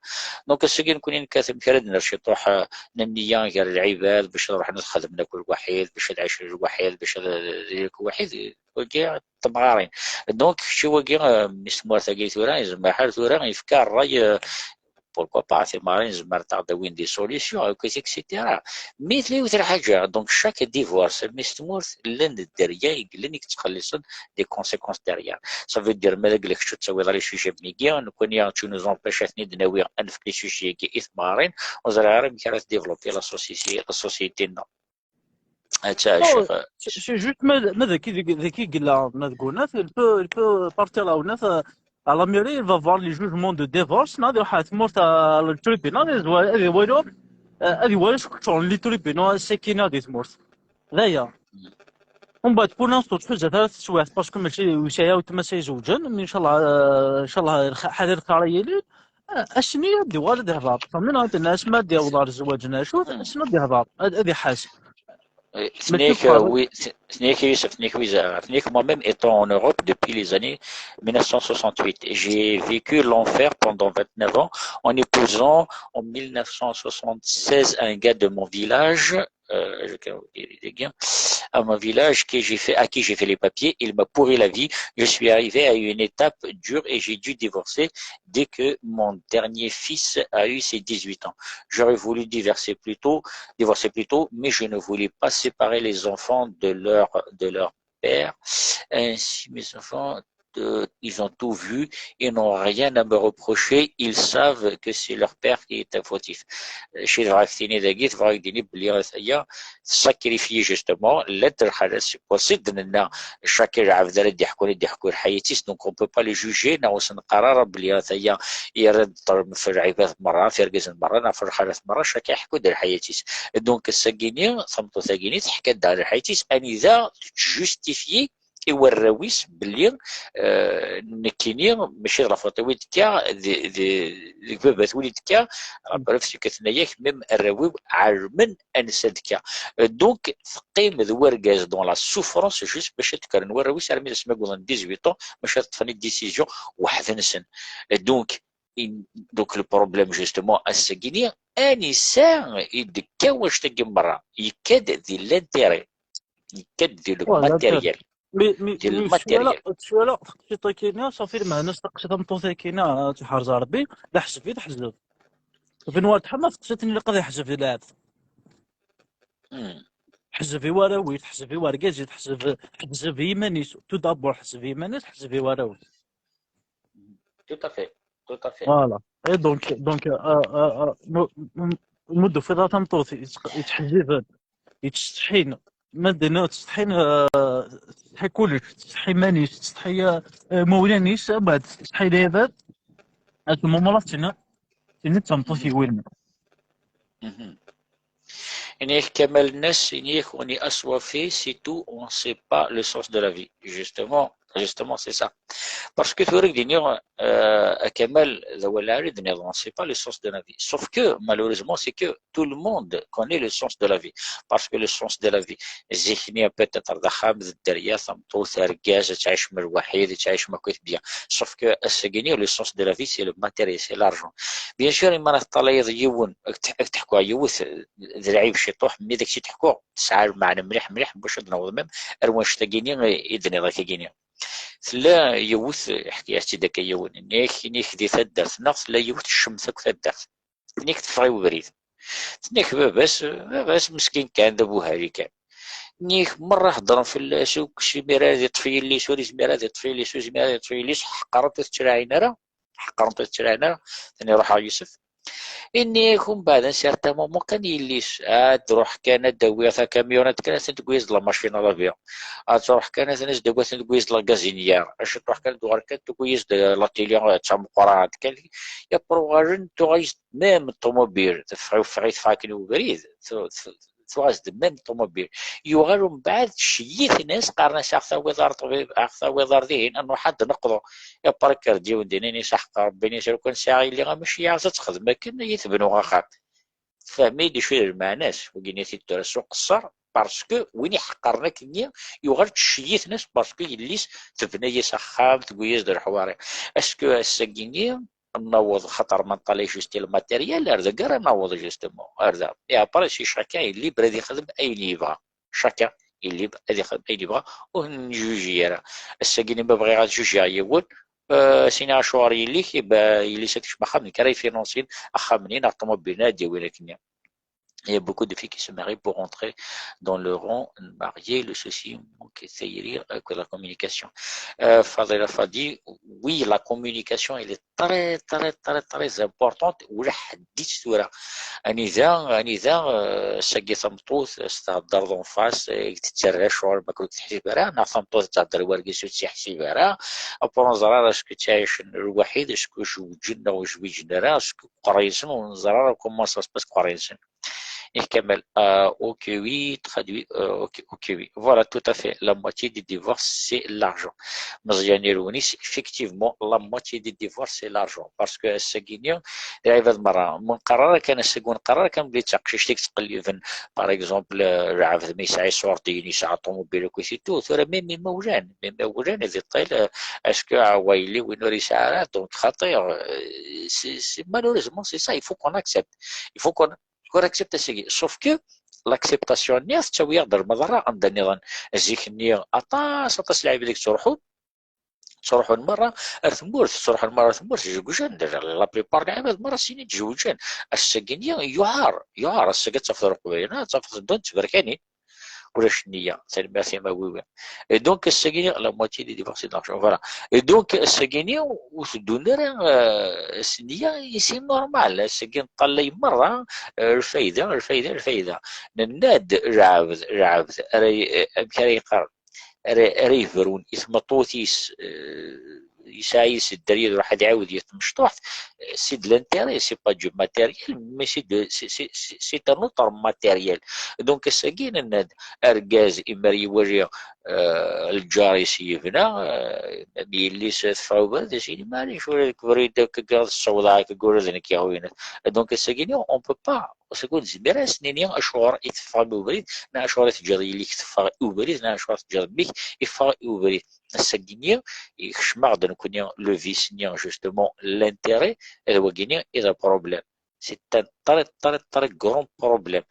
Donc ass-agi nekkni nekkat amek ara d-nerr ciṭuḥ, eh, n nniya gar lɛibad bac ad ruḥen ad xedmen akk lwaḥid, bac ad ɛicen lwaḥid, bac ad, ad, ad, lwaḥid, wagi d temɣarin. Donc kečči wagi, eh, mmi-s tmurt-agi tura, yezmer lḥal tura yefka ṛṛay, eh, Pourquoi pas, timarin zemrent ad d-awint des solutions, et cetera. Mais tella yiwet n lḥaǧa, donc chaque divorce, mi s tmurt, llan dderya i yellan i yettxelliṣen des conséquences derrière. Ça veut dire, ma d agla kečč ur tettawiḍ ara les sujets-nni, nekkni tu nous empêches ad ten-id-nawi, ad nefk les sujets-agi i tmarin, ur ẓriɣ ara amek ara tdévelopper la société, la société-nneɣ. Atta, c'est juste, ma, ma daki, daki yella, ma deg unat, il peut, il peut partir à unat, euh, à la mairie, il va voir les jugements de divorce, ad iruḥ ɣer tmurt, à le tribunal, ad iwali, euh, ad iwali acu keččuren les tribunaux, sakina di tmurt. D aya. Umbeɛd, pour l'instant, ur tḥuzzat ara teswiɛt, parce que mačči ur yesɛi ara weltma-s ay izewǧen, mais inchallah, euh, inchallah, ḥader lxir ad yili. Ass-nni ad d-iwali ad ihder. Tfehmem neɣ? Asmi ad d-yaweḍ ɣer zzwaǧ neɣ acu, ass-nni ad d-ihder, ad, ad iḥaz. Tenez-k, oui, tenez-k, Youssef, tenez-k, oui, Zahra. Tenez-k, moi-même, étant en Europe depuis les années mille neuf cent soixante-huit, j'ai vécu l'enfer pendant vingt-neuf ans en épousant en mille neuf cent soixante-seize un gars de mon village, euh, je- à mon village, que j'ai fait, à qui j'ai fait les papiers. Il m'a pourri la vie. Je suis arrivé à une étape dure et j'ai dû divorcer dès que mon dernier fils a eu ses dix-huit ans. J'aurais voulu divorcer plus tôt, divorcer plus tôt, mais je ne voulais pas séparer les enfants de leur, de leur père. Ainsi, mes enfants, euh, ils ont tout vu, ils n'ont rien à me reprocher, ils savent que c'est leur père qui est un fautif. Acu tebɣa ad k-tini dagi? Tebɣa ad k-tini belli aya sacrifier justement, llant lḥalat, c'est possible, nenna chaque lɛebd ara d-yeḥkun, ad d-yeḥku lḥayat-is, donc on peut pas les juger, neɣ ur s-neqqar ara belli aya yerra-d ḍḍlem f lɛibad merra, f irgazen merra, neɣ f lxalat merra, chaque yeḥku-d lḥayat-is. Donc, ass-agi-ni, tameṭṭut-agi-ni, teḥka-d daɣ lḥayat-is, anida tettjustifier i warraw-is belli, euh, nekkini, mačči d la faute-iw i d-tekka, d, d, deg baba-twen i d-tekka, la preuve, c'est que tenna-yak, même arraw-iw ɛelmen ansa d-tekka. Euh, donc, teqqim d wergaz dans la souffrance, juste bac ad d-kkren warraw-is, armi d asmi i yewwḍen dix-huit ans, maca ad ṭṭfen i décision weḥd-nsen. Euh, donc, in- donc, le problème, justement, ass-agi-ni, anisa i d-tekka wannect-agi merra? Yekka-d di l'intérêt. Yekka-d di le matériel. Mais, mais, mais sswala, sswala, teqsiṭ-akini, safi lmeɛna, steqsi tameṭṭut-akini, ah, tḥerz Rebbi, d aḥzeb i teḥzeb. Bnwa tḥma teqsiṭ-nni ilaq ad iḥzeb di lɛebd. Ḥzeb i warraw-is, ḥzeb i wargaz-is, ḥzeb, ḥzeb i yiman-is. Tout d'abord, ḥzeb i yiman-is, ḥzeb i warraw-is. Tout à fait, tout à fait. Voilà. Et donc, donc, euh, euh, euh, mu- mu- mu d-tufiḍ ara tameṭṭut yettḥezziben, yettsetḥin, ma d-nniɣ ttsetḥin, euh, tsetḥi kullec, tsetḥi iman-is, tsetḥi, euh, euh, imawlan-is, mbeɛd tsetḥi lɛibad, à ce moment-là, tina, tina d tameṭṭut yewwin. Ini-ak Kamal Nnas, ini-ak on est assoiffé, c'est tout, on sait pas le sens de la vie. Justement, justement, c'est ça. Parce que tura d-iniɣ, euh, à Kamal, d awal ara d-nniḍ, on sait pas le sens de la vie. Sauf que, malheureusement, c'est que tout le monde connaît le sens de la vie. Parce que le sens de la vie, zik-nni peut-être d axxam, d dderya, tameṭṭut, argaz, ad tɛic ma lwaḥid, ad tɛic ma akk-it bien. Sauf que ass-agi-ni, le sens de la vie, c'est le matériel, c'est l'argent. Bien sûr, imi ara teṭṭalayeḍ yiwen, ad k-t- ad k-teḥku yiwet, d lɛib ciṭuḥ, mi d ak-tt-id-ḥkuɣ, tesɛa lmeɛna mliḥ, mliḥ, bac ad naweḍ même ar wannect-agi-ni i d-nniḍ akk-agi-ni. Tella yiwet, ḥkiɣ-tt-id akka yiwen, ini-ak, ini-ak di taddart-nneɣ tella yiwet tecmet akk taddart. Ini-ak teffeɣ i ubrid. Tenna-k baba-s, baba-s meskin kan d abuhali kan. Ini-ak merra heddren fell-as akk, ur yezmir ara ad iṭṭef yelli-s, ur yezmir ara ad iṭṭef yelli-s, ur yezmir ara ad iṭṭef yelli-s, ḥeqqren-t ur t-ttlaɛin ara, ḥeqqren-t ur t-ttlaɛin ara. Tenna ruḥeɣ Yusef. Ini-ak umbeɛd un certain moment kan yelli-s, ad d-ruḥ kan ad d-awiɣ takamyunat kan ad ten-tguyez d la machine à laver. Ad truḥ kan ad ten-as-d-awiɣ ad ten-tguyez d la gazinière. Acu truḥ kan ad d-uɣal kan tguyez d la télé d tameqqrant kan. Après uɣalen tuɣal même ṭumubil, teffeɣ, teffeɣ-it akken ubrid, tu-, tu-, tuɣal-as-d même ṭumubil. Yuɣal umbeɛd ceyyiten-as, qqaren-as: "Aɣ-tawiḍ ar ṭṭbib, aɣ-tawiḍ ar dihin, ad nruḥ ad d-neqḍu." Après kker-d yiwen din, ini-as: "Aḥeqq Rebbi, ini-as, lukan sɛiɣ yelli am ceyyɛeɣ-tt ad texdem akken, ad iyi-tebnu axxam." Tfehmem-iyi-d acu d lmeɛna-s? Wigi-nni t-id-tura s uqeṣṣer, parce que win iḥeqqren akkenni yuɣal ttceyyiten-as, parce que yelli-s tebna-yas axxam, tewwi-yas-d leḥwari. Est-ce que ass-agi-nni naweḍ, xaṭer ma neṭṭalay juste le matériel, ar dagi ara naweḍ justement, ar da. Et après, si chacun est libre ad ixdem ayen yebɣa. Chacun est libre ad ixdem ayen yebɣa, ur njuji ara. Ass-agi-nni ma bɣiɣ ad jujiɣ yiwen, euh, s-iniɣ acuɣer yelli-k, eh ben, yelli-s ad tekcem axxam, d nekk ara ifinansin axxam-nni neɣ ṭumubil-nni ad d-yawin akken-nni. Il y a beaucoup de filles qui se marient pour rentrer dans le rang marié. Le souci, manque tayri, euh, que la communication. Euh, Fadila Fadi, oui, la communication, elle est très, très, très, très importante. Ulaḥedd tura. Anida, anida, euh, sagi tameṭṭut, s-thedder d'en face, eh, tettarra ccɣel, ma ur teḥsib ara, neɣ tameṭṭut tetthedder i wergaz ur tt-yeḥsib ara. Après, ur neẓra ara, est-ce que ttɛicen lwaḥid, est-ce que zewǧen neɣ ur zwiǧen ara, est-ce que qerryen-sen, ur neẓra ara comment ça se passe qerryen-sen. Ih, Kamal, euh, ok, oui, traduit, euh, ok, ok, oui. Voilà, tout à fait. La moitié des divorces, c'est l'argent. Meẓyan Irwnis, effectivement, la moitié des divorces, c'est l'argent. Parce que ass-agi-nni, lɛibad merra, ma neqqar ara kan, ass-agi ur neqqar ara kan belli d taqcict i yettqelliben, par exemple, euh, lɛebd ma yesɛa iṣurdiyen, yesɛa ṭumubil akkit et tout, tura même imawlan, même imawlan, ad iṭṭil, euh, est-ce que ɛwayli win ur yesɛi ara, donc xaṭi, euh, c'est, c'est, malheureusement, c'est ça, il faut qu'on accepte. Il faut qu'on, qu'on accepte ass-agi. Sauf que l'acceptation-nni tettawi-aɣ-d ar lmaḍerra anda nniḍen. Zik-nni aṭas, aṭas n lɛibad i yettruḥun, ttruḥun merra ar tmurt, ttruḥun merra ar tmurt, zewǧen, la plupart n lɛibad merra sinin zewǧen. Ass-agi-nni yuɛer, yuɛer, ass-agi ad tafeḍ Leqbayel, ad tafeḍ ddun d tberkanin. Ulac nniya, tanemmirt i mawiwi. Et donc, ass-agi, la moitié des divorces, c'est de l'argent. Voilà. Et donc, ass-agi, ur teddun ara, euh, s nniya, c'est normal. Ass-agi, neṭṭalay merra, euh, lfayda, lfayda, lfayda. Nenna-d, lɛebd, lɛebd, ara y-, amek ara yeqqar? Ara, ara yebrun i tmeṭṭut-is, euh, yesɛa yis dderya, iruḥ ad iɛiwed i tmecṭuḥt, c'est de l'intérêt, c'est pas du matériel, mais c'est de, c'est, c'est, c'est, c'est un autre matériel. Donc, ass-agi, nenna-d, argaz, imer iwali, euh, lǧar-is yebna, euh, mi yelli-s teffeɣ i ubrid, as-yini, "Maɛlic, ula deg ubrid akka, akka tessawḍeɣ akka, ula d nekk iɣwin." Donc, ass-agi, on peut pas, ass-agi ur nezmir ad as-nini acuɣer i teffeɣ i ubrid, neɣ acuɣer i teǧǧiḍ yelli-k teffeɣ i ubrid, neɣ acuɣer teǧǧiḍ mmi-k iffeɣ i ubrid. Ass-agi-nni, ikcem-aɣ-d nekkni le vice-nni, justement, l'intérêt, d wagi-nni i d problème. C'est un très, très, très grand problème.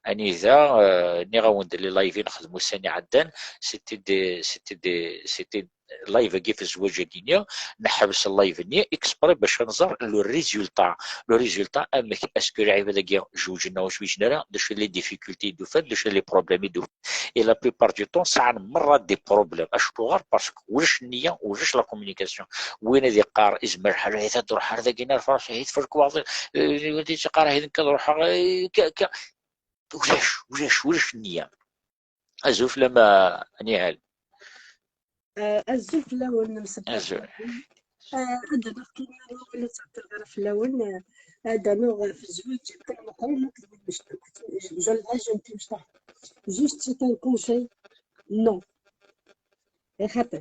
Anida, euh, nniɣ-awen-d les live-in xedm ussan iɛeddan, c'était des, c'était des, c'était live-agi ɣef zzwaǧ-agi-nni, neḥbes live-nni, exprès bac ad nẓer le résultat. Le résultat, amek, est-ce que lɛibad-agi zewǧen neɣ ur zwiǧen ara, d acu les difficultés i d-ufan, d acu les problèmes i d-ufan. Et la plupart du temps, sɛan merra des problèmes. Acuɣer? Parce que ulac nniya, ulac la communication. Win ad iqqar, izmer lḥal, "Ahi, ad ruḥ ar dagi, ar Fransa, ahi, tfel kwaḍi, eh, win ad iqqar, ahi, nekk ad ruḥeɣ, eh, ka, ka." Ulac, ulac, ulac nniya. Azul fell-am, a Nihal. Eh, azul fell-awen, msebba. Azul. Eh, ad d-anuɣ kan yiwen wawal, ur ttɛeṭṭileɣ ara fell-awen. Eh, ad d-anuɣ ɣef zzwaǧ n win meqqren akked win mecṭuḥ. Je, je, je, juste, c'est un conseil. Non. Eh, xaṭi.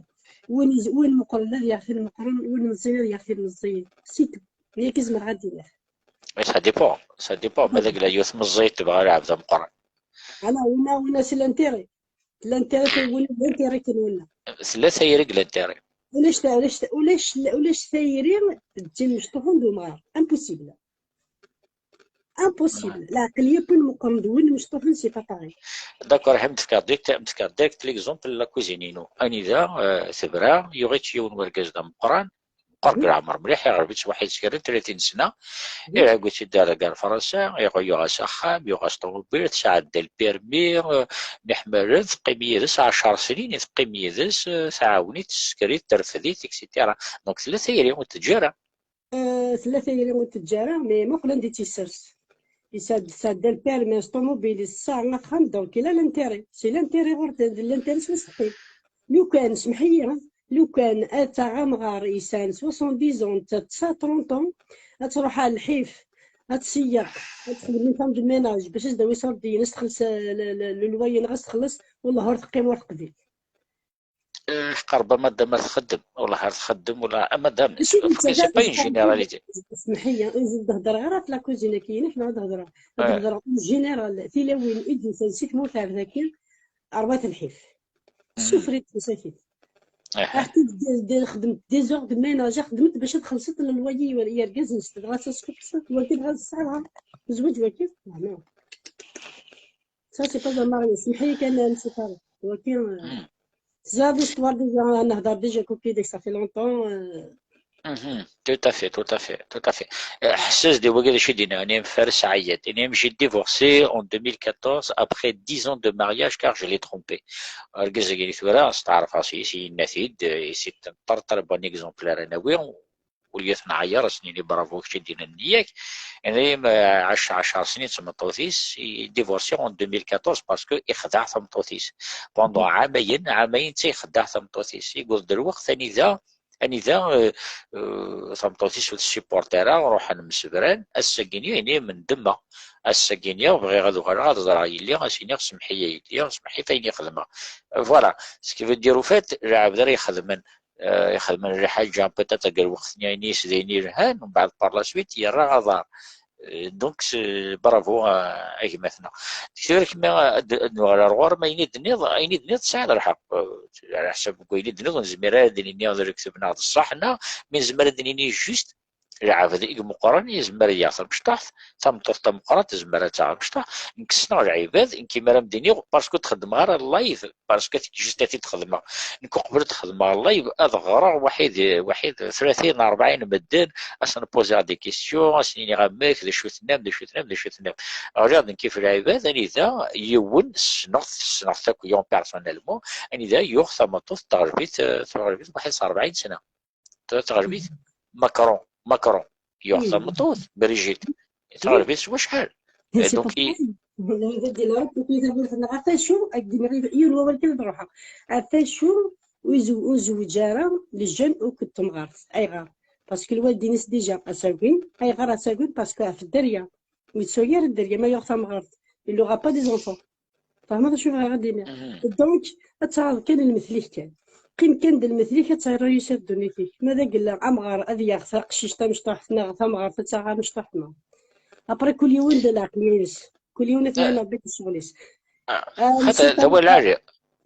Win iz-, win meqqren ad yaɣ tin meqqren, win meẓẓiyen ad yaɣ tin meẓẓiyen. C'est tout. Yak i zemreɣ ad d-iniɣ. Mais ça dépend. Ça dépend. Ma d agla yiwet meẓẓiyet tebɣa lɛebd ameqqran. Ala, winna, winna, c'est l'intérêt. L'intérêt kan winna, l'intérêt kan winna. Tella tayri deg l'intérêt. Ulac ta-, ulac ta-, ulac, ulac tayri d tin mecṭuḥen d umɣar. Impossible. Impossible. Leɛqel yakk win meqqren d win mecṭuḥen, c'est pas pareil. D'accord, ad m-d-fkeɣ direct, ad m-d-fkeɣ direct l'exemple n la cousine-inu. Anida, euh, tebra, yuɣ-itt yiwen wergaz d ameqqran, meqqer deg leɛmer mliḥ, iɣleb-itt waḥid s kra n tlatin sna, iɛeggu-tt-id ar, ar Fransa, iɣ-, yuɣ-as axxam, yuɣ-as ṭumubil, tesɛedda lpirmi, euh, myeḥmalen, teqqim yid-s ɛecṛ snin, teqqim yid-s, euh, tɛawen-itt, tesker-it, terfed-it, et cetera. Donc tella tayri ur teǧǧi ara. Euh, tella tayri ur teǧǧi ara, mais muqel anda i tt-yessers. Yesɛed-, tesɛedda lpirmi s ṭumubil, tesɛa axxam, donc il a l'intérêt. C'est l'intérêt ɣur-, l'intérêt s waseqqi. Lukan, semḥ-iyi, lukan ad taɣ amɣar yesɛan soixante-dix ans, tesɛa trente ans, ad truḥ ar lḥif, ad tseyyeq, ad texdem une femme de ménage bac ad s-d-tawi iṣurdiyen, ad s-txelleṣ, euh, le, le, le loyer, neɣ ad s-txelleṣ, wallah ur teqqim ur teqbil. Eh, ḥqer ba madam ad txeddem, wallah ar txeddem, wallah, a madam, c'est pas une généralité. Semḥ-iyi, ur d-hedreɣ ara ɣef la cousine-agi-inek, neɣ ad hedreɣ. Ad hedreɣ en général, tilawin i d-yusan si tmurt ar daki, ṛwat lḥif. Souffrir-d msakit. Aḥi d-, d-, xedment des heures de ménage, xedment bac ad xellṣent le loyer i yergazen-nsent, dɣa tasfift, wagi dɣa tesɛa zzwaǧ wagi. Ah, non. Ça, c'est pas un mariage. Semḥ-iyi kan, monsieur Farid. Wagi, euh, teẓriḍ l'histoire déjà, nehder déjà كوكي ديك ça fait longtemps, euh, Mhm. Tout à fait, tout à fait, tout à fait. Euh, ḥess-as-d i wagi d acu i d-yenna, yenna-yam Fares Ɛeyyad, yenna-yam, j'ai divorcé en deux mille quatorze après dix ans de mariage car je l'ai trompé. Argaz-agi tura, steɛrfeɣ s-, yes, yenna-t-id, euh, et c'est un très, très bon exemple ara nawi, au lieu ad t-nɛeyyer, ad s-nini bravo, kečč i d-yennan yak. Yenna-yam, euh, ɛac-, ɛecṛ snin d tmeṭṭut-is, i divorcé en deux mille quatorze parce que ixdeɛ tameṭṭut-is. Pendant ɛamayen, ɛamayen netta ixdeɛ tameṭṭut-is. Yewweḍ-d lweqt anida anida, euh, euh, tameṭṭut-is ur tessupporte ara, ruḥen msebran, ass-agi-nni ini mendemma. Ass-agi-nni bɣiɣ ad uɣaleɣ ad ẓreɣ yelli, ad s-iniɣ semmeḥ-iyi a yelli, semmeḥ-iyi ɣef wayen i xedmeɣ. Voilà, ce qui veut dire, au fait, lɛebd ara ixedmen, euh, ixedmen lḥaǧa peut-être deg lweqt-nni ini-as d ayen yelhan, mbeɛd par la suite yerra aḍar. Euh, donc, c'est bravo, euh, a gma-tneɣ. Tura kemmi, euh, ad, ad nuɣal ar ɣur-m, ayen i d-tenniḍ, ayen i d-tenniḍ tesɛiḍ lḥeqq. Euh, ɛla ḥsab n wayen i d-tenniḍ, ur nezmir ara ad d-nini d lekdeb neɣ d ṣṣeḥ, neɣ, mi nezmer ad d-nini juste, lɛebd i imeqqren yezmer ad yaɣ tamecṭuḥt, tameṭṭut tameqqrant tezmer ad taɣ tamecṭuḥt, nekk ssneɣ lɛibad, nekk imir am d-iniɣ, parce que ur d-xeddmeɣ ara live, parce que juste ad t-id-xedmeɣ. Nekk uqbel ad xedmeɣ live, ad ɣreɣ waḥid, waḥid, tlatin, rebɛin medden, ad sen-poser des questions, ad sen-iniɣ amek, d acu tennam, d acu tennam, d acu tennam. Ɣliɣ-d nekk ɣef lɛibad, anida yiwen ssneɣ-t, ssneɣ-t akk, yiwen personnellement, anida yuɣ tameṭṭut taɣelbit, eh, taɣelbit waḥid s rebɛin sna. Taɣelbit Macron, Macron. Yuɣ tameṭṭut, Brigitte. Taɣelbit s wacḥal? Eh, donc, i- Ɣef acu, ad d-iniɣ yiwen wawal kan ad ruḥeɣ. Ɣef acu ur zew-, ur zewweǧ ara le jeune akked temɣart? Ayɣer? Parce que lwaldin-is déjà ad s-agin. Ayɣer ad s-agin? Parce que ɣef dderya. Ur yettwagi ara dderya ma yuɣ tamɣart. Il n'aura pas des enfants. Tfehmeḍ acu bɣiɣ ad d-iniɣ? Donc, ad taɣeḍ kan lmetl-ik kan. Qqim kan d lmetl-ik, ad tt-réussir ddunit-ik. Ma d agella amɣar ad yaɣ taqcict tamecṭuḥt neɣ tamɣart ad taɣ amecṭuḥ, neɣ. Après, kul yiwen d leɛqliya-ines. Kul yiwen ad t-yerr Rebbi deg ccɣel-is. Ah, xaṭi, d awal ɛali.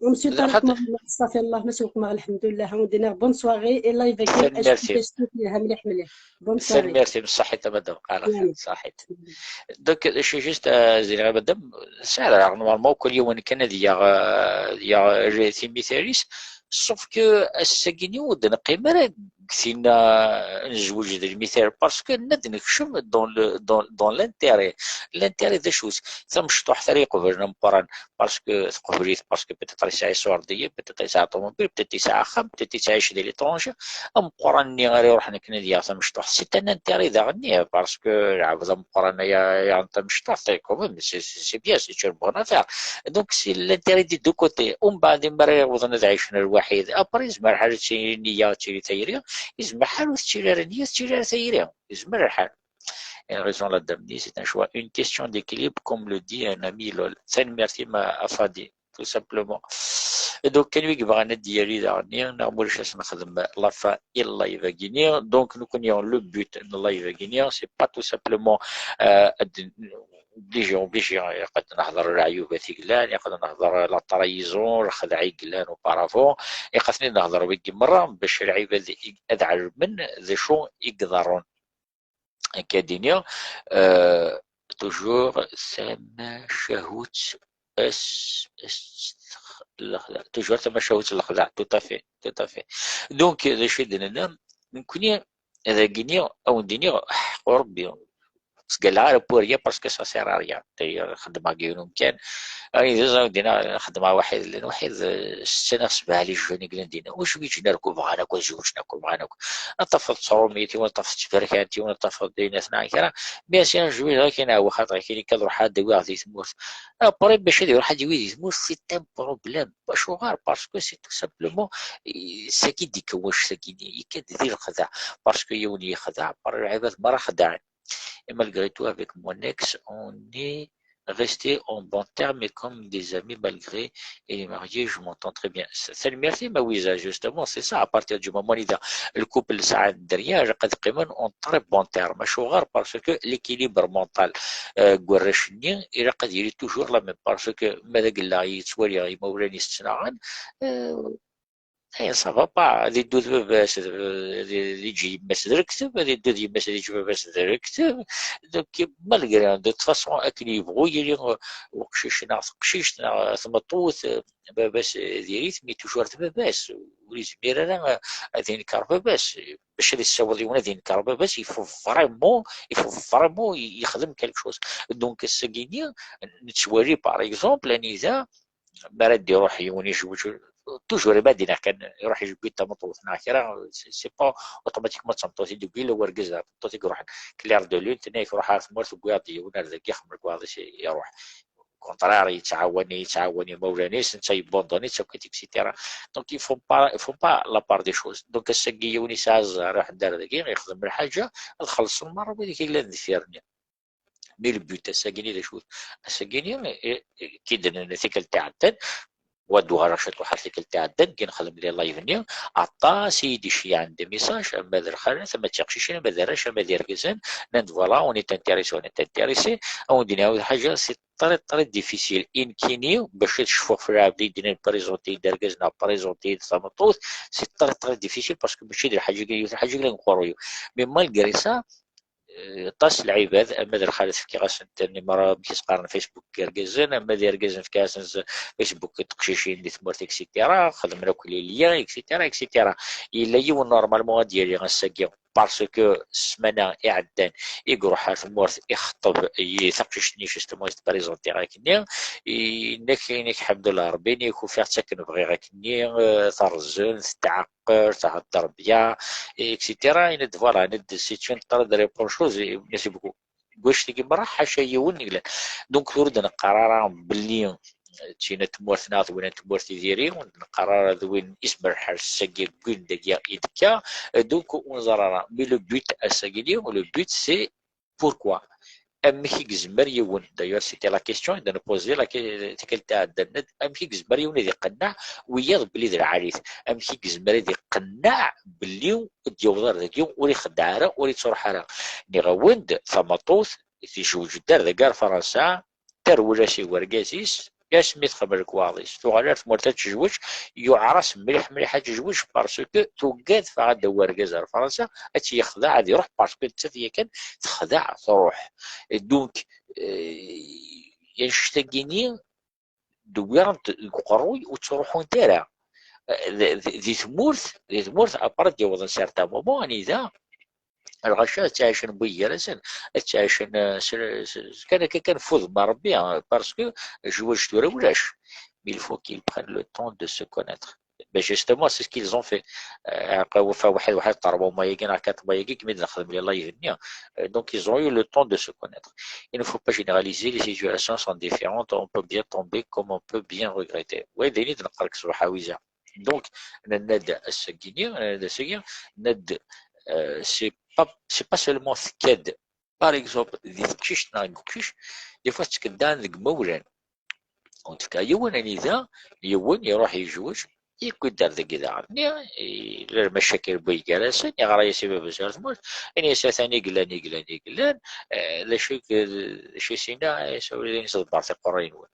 Monsieur Tarek, Mohamed, astafirllah, ma s-weqmeɣ, lḥemdullah, ad wen-d-iniɣ bonne soirée, et live-agi, tanemmirt-im. Yelha mliḥ mliḥ. Bonne soirée. Tanemmirt-im, ṣaḥit a madam, ala xir, ṣaḥit. Donc, je suis juste, euh, zineɣ a madam, sɛiɣ, normalement, kul yiwen kan ad yaɣ, euh, yaɣ timitarin-is, sauf que ass-agi-nni ur d-neqqim ara deg tinna, euh, nezweǧ d lmitar, parce que nna d-nekcem dans le, dans, dans l'intérêt. L'intérêt d acu-t? Tamecṭuḥt ara iqeblen ameqqran, parce que teqbel-it, parce que peut-être yesɛa iṣurdiyen, peut-être yesɛa ṭumubil, peut-être yesɛa axxam, peut-être yettɛic di l'étranger. Ameqqran-nni ara iruḥen akken ad yaɣ tamecṭuḥt, c'est un intérêt daɣen-nni, parce que lɛebd ameqqran ay yaɣen tamecṭuḥt, quand même, c'est, c'est, c'est bien, c'est une bonne affaire. Donc, c'est l'intérêt des deux côtés. Umbeɛd, mi ara awḍen ad ɛicen lwaḥid, après, yezmer lḥal ad tili nniya, ad tili tayri, yezmer lḥal ur tettili ara nniya, ur tettili ara tayri. Yezmer lḥal. Une raison la damnée, c'est un choix. Une question d'équilibre, comme le dit un ami, lol. Tanemmirt-im a, a Fadi, tout simplement. Donc, kenwi yebɣan ad d-yali daɣen, neɣ ma ulac, ad s-nexdem la fin i live-agi-nni. Donc, nekkni, le but n live-agi-nni, c'est pas tout simplement, euh, ad obligé, obligé, ilaq ad nehder leɛyubat i yellan, ilaq ad nehder la trahison, lexdeɛ i yellan auparavant, ilaq ad ten-id-nehder wigi merra, bac lɛibad i, ad ɛelmen d acu i iḍerrun. Akka d-iniɣ, euh, toujours tamacahut s, s, lexdeɛ. Toujours tamacahut s lexdeɛ. Tout à fait, tout à fait. Donc, d acu i d-nenna? Nekkni, dagi-ni, ad wen-d-iniɣ, ḥeqq Rebbi. Ur ttgallaɣ ara pour rien parce que ça sert à rien. D'ailleurs, xeddmeɣ deg yiwen umkan. Ayen d iẓra dinna, xeddmeɣ waḥid, llan waḥid, eh, setta neɣ sebɛa les jeunes i yellan dinna. Wacu i ǧǧen akk bɣan akk ad zewǧen akk bɣan akk. Ad tafeḍ ttṛumit, yiwen ad tafeḍ ttberkant, yiwen ad tafeḍ dinna tnaɣ kra. Mais ass-a, zwiǧeɣ akin ɛewwa xaṭer akin ikka ad ruḥeɣ ad d-awiɣ di tmurt. Après, bac ad iruḥ ad d-yawi di tmurt, c'est un problème. Acuɣer? Parce que c'est tout simplement, eh, sagi d-ikka wannect-agi-nni, ikka-d di lexdeɛ. Parce que yiwen yexdeɛ, par lɛibad merra xeddɛen. Et malgré tout, avec mon ex, on est resté en bon terme et comme des amis malgré il est marié, je m'entends très bien. Tanemmirt-im a Wiza, justement, c'est ça, à partir du moment où le couple sɛan dderya, ilaq ad qqimen en très bon terme. Acuɣer? Parce que l'équilibre mental, euh, n warrac-nni, ilaq ad yili toujours la même. Parce que ma d agella yettwali imawlan-is ttnaɣen, euh, Eh, ça va pas. Ad iddu d baba-s, d, d, d iǧi yemma-s d lekdeb, ad iddu d yemma-s, ad iǧi baba-s d lekdeb. Donc, malgré, de toute façon, akken yebɣu yili, euh, uqcic neɣ teqcict neɣ tmeṭṭut, euh, baba-s, euh, diri-t, mais toujours d baba-s. ur yezmir ara ad yenker baba-s. Bac ad yessaweḍ yiwen ad yenker baba-s, il faut vraiment, il faut vraiment yexdem quelque chose. Donc ass-agi-nni nettwali par exemple anida mi ara d-iruḥ yiwen ijewweǧ, toujours ma d-iniɣ kan iruḥ ijewweǧ tameṭṭut neɣ kra, c'est pas automatiquement d tameṭṭut i d-yewwi, la wergaz neɣ tameṭṭut i iruḥen. Clair de lune, tenna-yak ruḥ ar tmurt, wwiɣ-d yiwen ar dagi, xemmer lekwaɣeḍ-is, iruḥ. Contraire, yettɛawan, yettɛawan imawlan-is, netta yebunduni-tt akk, et cetera. Donc il faut pas, il faut pas la part des choses. Donc ass-agi yiwen yesɛa zzher iruḥ-d ar dagi, yexdem lḥaǧa, ad xellṣen merra wid i yellan deffir-nni. Mais le but ass-agi-nni d acu? Ass-agi-nni, eh, eh, kid n tikkelt iɛeddan, wa d-uɣaleɣ ciṭuḥ ar tikkelt iɛeddan, deg nexdem les live-nni, aṭas i yi-d-iceyyɛen des messages, ama d lxalat, ama d tiqcicin, ama d arrac, ama d irgazen, nnan-d voilà, on est intéressé, on est intéressé, a wen-d-iniɣ lḥaǧa, c'est très, très difficile. I nekkini, bac ad cfuɣ f lɛebd i d-nnan présenter-d argaz neɣ présenter-d tameṭṭut, c'est très, très difficile parce que mačči d lḥaǧa, yiwet lḥaǧa i yellan deg uqerruy-iw. Mais malgré ça, eh, aṭas n lɛibad, ama d lxalat fkiɣ-asent-ten, imara amek i s-qqaren, Facebook n yergazen, ama d irgazen fkiɣ-asen s-, Facebook n teqcicin di tmurt, et cetera. Xedmen akk les liens, et cetera, et cetera. Yella yiwen normalement ad d-yali ass-agi, parce que ssmana iɛeddan i iruḥ ar tmurt, ixeṭṭeb i taqcict-nni, justement, i s-d-présentiɣ akkenni, i-, yenna-k, yenna-k, ḥemdullah Rebbi, yenna-k ufiɣ-tt akken bɣiɣ akkenni, eh, terẓen, tetɛeqqel, thedder bien, et cetera. Yenna-d, voilà, yenna-d, c'est une très, très bonne chose, et merci beaucoup. Deg wannect-agi merra, ḥaca yiwen i yellan. Donc, ur d-neqqar ara belli d tin n tmurt neɣ d win n tmurt i diri, ur d-neqqar ara d win izmer lḥal ass-agi wwin dagi i d-tekka. Donc, ur neẓri ara. Mais le but ass-agi-nni, le but, c'est pourquoi? Amek i yezmer yiwen, d'ailleurs, c'était la question i d-npozi la que-, tikkelt iɛeddan, amek i yezmer yiwen ad iqenneɛ wiyaḍ belli d lɛali-t? Amek i yezmer ad iqenneɛ belli ur d-yewweḍ ara dagi, ur ixeddeɛ ara, ur ittruḥ ara? Nniɣ-awen-d, tameṭṭut tijewǧ-d ar dagi ar Fransa, terwel-as i wergaz-is, asmi txemmel lekwaɣeḍ-is. Tuɣal ar tmurt ad tejweǧ, yuɛer-as mliḥ, mliḥ ad tejweǧ, parce que tugad faɣ ad d-awi argaz ar Fransa, ad tt-yexdeɛ, ad iruḥ, parce que nettat yakan texdeɛ, truḥ. Et donc, euh, annect-agi-nni, d-wwiɣent deg uqerruy, ur ttruḥunt ara. Eh, di, di, di tmurt, di tmurt, après d-yewweḍen certain moment, anida, lɣaci ad ttɛicen wway gar-asen, ad ttɛicen, eh, s, s, s, kan akka kan f udem n Rebbi, hein, parce que jewweǧ tura ulac. Mais il faut qu'ils prennent le temps de se connaître. Ben justement, c'est ce qu'ils ont fait. Euh, après, waḥed, waḥed, trois mois-agi, neɣ quatre mois-agi, kem-id nexdem les live-nni. Euh, donc, ils ont eu le temps de se connaître. Il ne faut pas généraliser, les situations sont différentes, on peut bien tomber comme on peut bien regretter. Oui, d ayen i d-neqqar deg ṣṣbeḥ-a, Wiza. Donc, nenna-d ass-agi-nni, nenna-d ass-agi, nenna-d, euh, c'est pas, c'est pas seulement tekka-d, par exemple, di teqcict neɣ deg uqcic, des fois ttkaddan deg imawlan. Ur d-tefka yiwen anida, yiwen iruḥ yejweǧ, yewwi-d ar dagi daɣen. Niɣ, i, la lmacakil n wway gar-asen, yeɣra-yas i baba-s ar tmurt, ini-as atan i yellan, i yellan, i yellan, eh, d acu i, d acu i s-yenna, eh, s-, ur d-ini s-ḍebbret iqerray-nwen.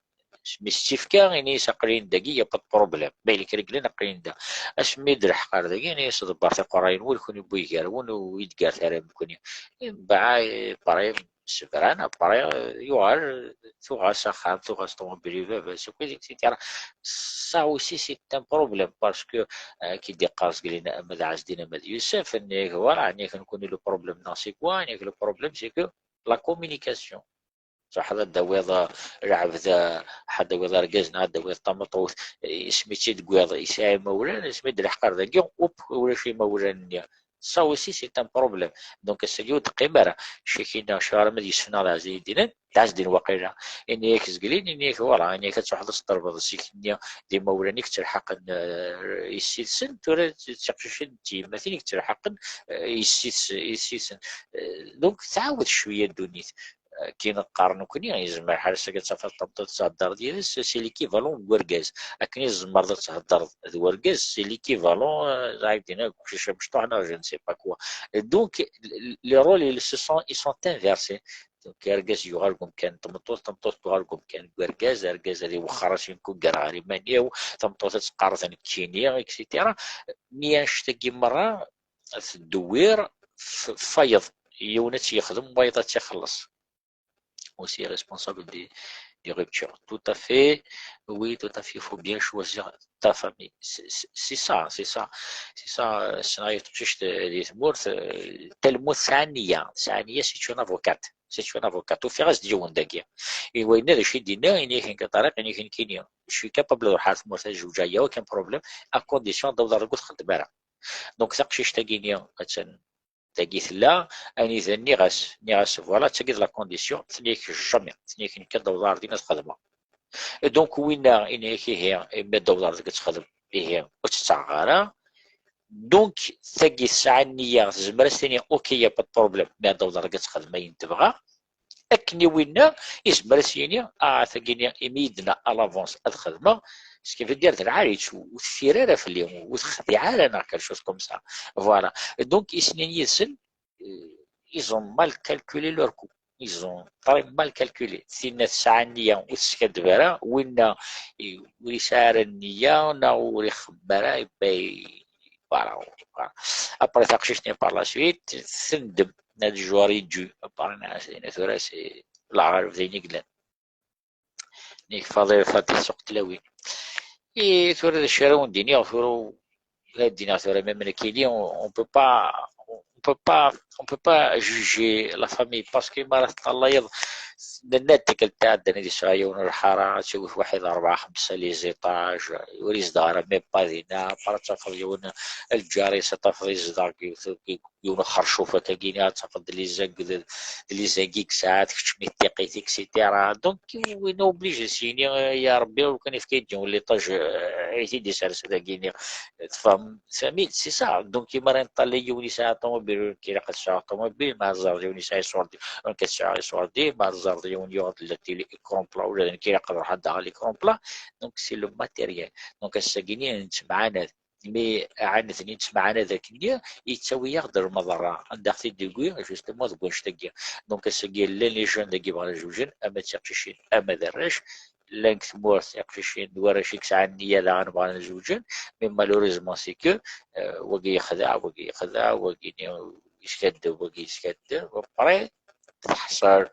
Mi s-tt-ifka, ini-as aql-in dagi, y a pas de problème. Ma yella kra yellan, aql-in da. Asmi d-lḥeq ar dagi, ini-as ḍebbret iqerray-nwen, kenwi n wway gar-wen, ur yi-d-ggaret ara mkuni. Mbeɛd, eh, pareil, sebran, après, euh, yuɣal, tuɣ-as axxam, tuɣ-as ṭumubil i baba-s, akk, et cetera. Ça aussi, c'est un problème, parce que, euh, ki d-iqqar zgelin ama d Ɛezdin ama d Yusef, nnig, voilà, nnig nekkuni le problème-nneɣ c'est quoi? Nnig le problème, c'est que la communication. Ṣaḥ, ad d-tawiḍ, euh, lɛebd, euh, ad d-tawiḍ argaz neɣ ad d-tawiḍ tameṭṭut, isem-itt-id-tewwiḍ, yesɛa imawlan, asmi d-lḥeq ar dagi, up, ulac imawlan-nni. Ça aussi, c'est un problème. Donc, ass-agi ur d-teqqim ara. Ccakina, acu ara ma d yessefneɣ d Ɛezdin i d-yennan, d Ɛezdin waqila. Ini-ak zgelin, ini-ak, voilà, ini-ak ad truḥeḍ ad tḍelbeḍ zik-nni d imawlan i yettelḥaqen, euh, yessi-tsen, tura d tiqcicin d tyemmatin i yettelḥaqen, euh, yessi-tsen, yessi-tsen. Euh, donc, tɛawed cwiya ddunit. Akken neqqar nekkni, yezmer lḥal ass-agi ad tafeḍ tameṭṭut ad thedder yid-s, c'est l'équivalent n wergaz. Akken i tzemreḍ ad theddreḍ d wergaz, c'est l'équivalent, euh, d ayen i d-yenna uqcic amecṭuḥ neɣ je ne sais pas quoi. Donc, les rôles, ils se sont, ils sont inversés. Donc, argaz yuɣal deg umkan n tmeṭṭut, tameṭṭut tuɣal deg umkan n wergaz, argaz ad iwexxer asenku gar ɣer iman-iw, tameṭṭut ad teqqar d nekkini, et cetera. Mi annect-agi merra teddewwir f-, f wayeḍ, yiwen ad tt-yexdem, wayeḍ ad tt-ixelleṣ. aussi responsable des, des ruptures. Tout à fait, oui, tout à fait, il faut bien choisir ta famille. C'est ça, c'est ça, c'est ça. Ssneɣ yiwet teqcict di tmurt, talmut tesɛa nniya, tesɛa nniya, c'est une avocate. C'est une avocate. Ufiɣ-as-d yiwen dagi. I wayen d acu i d-yenna, ini-ak nekk a Ṭariq, ini-ak nekkini, je suis capable ad ruḥeɣ ar tmurt ad zewǧeɣ, y a aucun problème, à condition ad awḍeɣ deg ur txeddem ara. Donc taqcict-agi-nni, attan dagi tella, anida nniɣ-as, nniɣ-as, voilà, d tagi d la condition, tenna-yak jamais, tenna-yak nekk ad awḍeɣ ar din ad xedmeɣ. Donc winna, ini-yak ihi, imi ad awḍeɣ ar deg ad texdem, ihi ur tt-ttaɣeɣ ara. Donc tagi tesɛa nniya, tezmer ad s-tini, ok, y a pas de problème, mi ad awḍeɣ ar deg ad texdem ayen tebɣa. Akken i winna, izmer ad s-yini, ah, tagini, imi i d-tenna à l'avance ad xedmeɣ, ce qui veut dire d lɛali, ur teffir ara fell-i, ur texdiɛ ara, neɣ quelque chose comme ça. Voilà. Donc, i snin yid-sen, euh, ils ont mal calculé leur coût. Ils ont très mal calculé. Tinna tesɛa nniya, ur teskaddeb ara, winna, i-, ur yesɛi ara nniya, neɣ ur ixeddem ara, yebba i-, voilà, voilà. Après, taqcict-nni, par la suite, tendem. Ad jouer du. Tura c'est leɛɣer d ayen i yellan. Nek Faḍil Fati Suq Tlawin. I tura d acu ara wen-d-iniɣ tura, ad d-iniɣ tura, même nekkini, on, on peut pas, on peut pas, on peut pas juger la famille, parce que mi ara teṭṭalayeḍ, nenna-d tikkelt iɛeddan ad yesɛu yiwen n lḥara, ad tawit waḥid rebɛa xemsa les étages, ur yezdeɣ ara même pas dinna, après ad tafeḍ yiwen lǧar-is, ad tafeḍ yezdeɣ deg yiwet, deg yiwen uxercuf akkagini, ad tafeḍ d les agues, d les agues i yesɛa, tkeččem-it tiqit, et cetera. Donc, winna obligé s-yini, ya Rebbi, lukan yefka-yi-d yiwen l'étage, euh, ad t-id-isers dagini. Tfehmem? Famille, c'est ça. Donc, imi ara neṭṭalay yiwen yesɛa ṭumubil, ur ilaq ad tesɛu ṭumubil, ma ara tzerreḍ yiwen yesɛa iṣurdi, ur ilaq ad tesɛu iṣurdi, ma ara tzerreḍ yiwen yuɣ-d la télé écran plat, ula d nekk ilaq ad ruḥeɣ ad d-aɣeɣ l'écran plat. Donc, c'est le matériel. Donc, ass-agini nettemɛanad. Mi ɛaned-, nettemɛanad akkenni, yettawi-yaɣ-d lmeḍra. Anda ɣ-t-id-yewwi, justement, deg wannect-agi. Donc, ass-agi, llan les jeunes dagi bɣan ad zewǧen, ama d tiqcicin, ama d arrac. Llan deg tmurt tiqcicin d warrac i yesɛan nniya daɣen bɣan ad zewǧen, mais malheureusement, c'est que, euh, wagi yexdeɛ, wagi yexdeɛ, wagi yeskaddeb, wagi yeskaddeb, après, teḥṣel.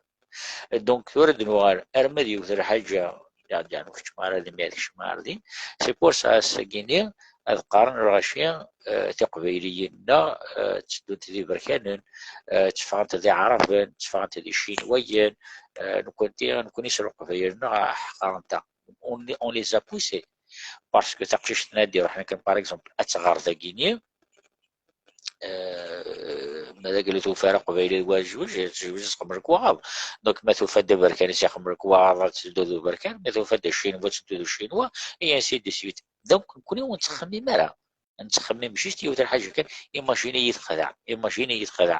Donc, tura ad d-nuɣal arma d yiwet n lḥaǧa, yeɛni, ur keččem ara din, mi ara tkecmem ara din. C'est pour ça, ass-agini, ad qqaren lɣaci, euh, tiqbayliyin-nneɣ, euh, tteddunt d iberkanen, euh, tteffɣent d iɛraben, tteffɣent d icinwayen, euh, nekkenti, nekkni s leqbayel-nneɣ ḥeqren-aɣ. On, on les a poussés. Parce que taqcict-nni ad d-iruḥen akken, par exemple, ad tɣer dagini, euh, ma d agla tufa ara aqbayli d wazzuj, tezweǧ ad txemmem deg waɣeḍ. Donc, ma tufa-d aberkan, ad tt-ixemmem deg waɣeḍ, ad teddu d uberkan. Ma tufa-d acinwa, ad teddu d ucinwa, et ainsi de suite. Donc, nekkni ur nettxemmim ara. Nettxemmim juste yiwet n lḥaǧa kan, imagine-iyi texdeɛ, imagine-iyi texdeɛ.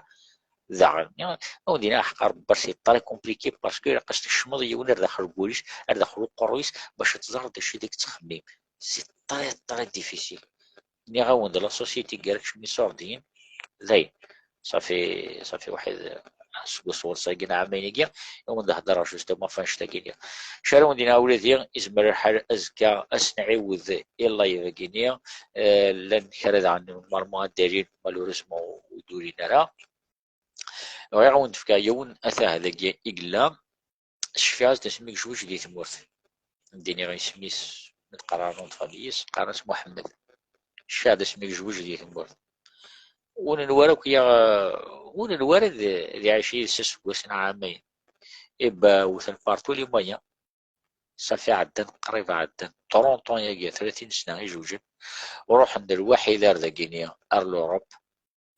Daɣen, ad wen-d-iniɣ aḥeqq Rebbi, c'est très compliqué parce que ilaq ad s-tkecmeḍ yiwen ar daxel n wul-is, ar daxel uqerruy-is, bac ad teẓreḍ d acu i deg tettxemmim. C'est très, très difficile. Nniɣ-awen-d, la société gar keččem iṣurdiyen, dayen. Ṣafi, ṣafi waḥid, seg usɣur-sagi n ɛamayen-agi, i wen-d-heddreɣ justement ɣef annect-agi-nni. Acu ara wen-d-iniɣ, a wladi, izmer lḥal azekka ad s-nɛiwed i live-agi-nni, eh, llan kra daɣen normalement ad d-alin, malheureusement ur d-ulin ara. Bɣiɣ ad wen-d-fkeɣ yiwen, atah dagi i yella, cfiɣ-as-d asmi yejwej di tmurt. Ad d-iniɣ isem-is, ma d-qqareɣ nom de famille-is, qqaren-as Muḥemmed. Cfiɣ-d asmi yejwej di tmurt. Ur nenwa ara akk ya-, ur nenwa ara d, d iɛic yid-s aseggas n ɛamayen. Iba wten partout les moyens. Safi ɛeddan, qrib ɛeddan trente ans yagi, tlatin sna i jewǧen. Ruḥen d lwaḥid ar dagini, ar l'Europe.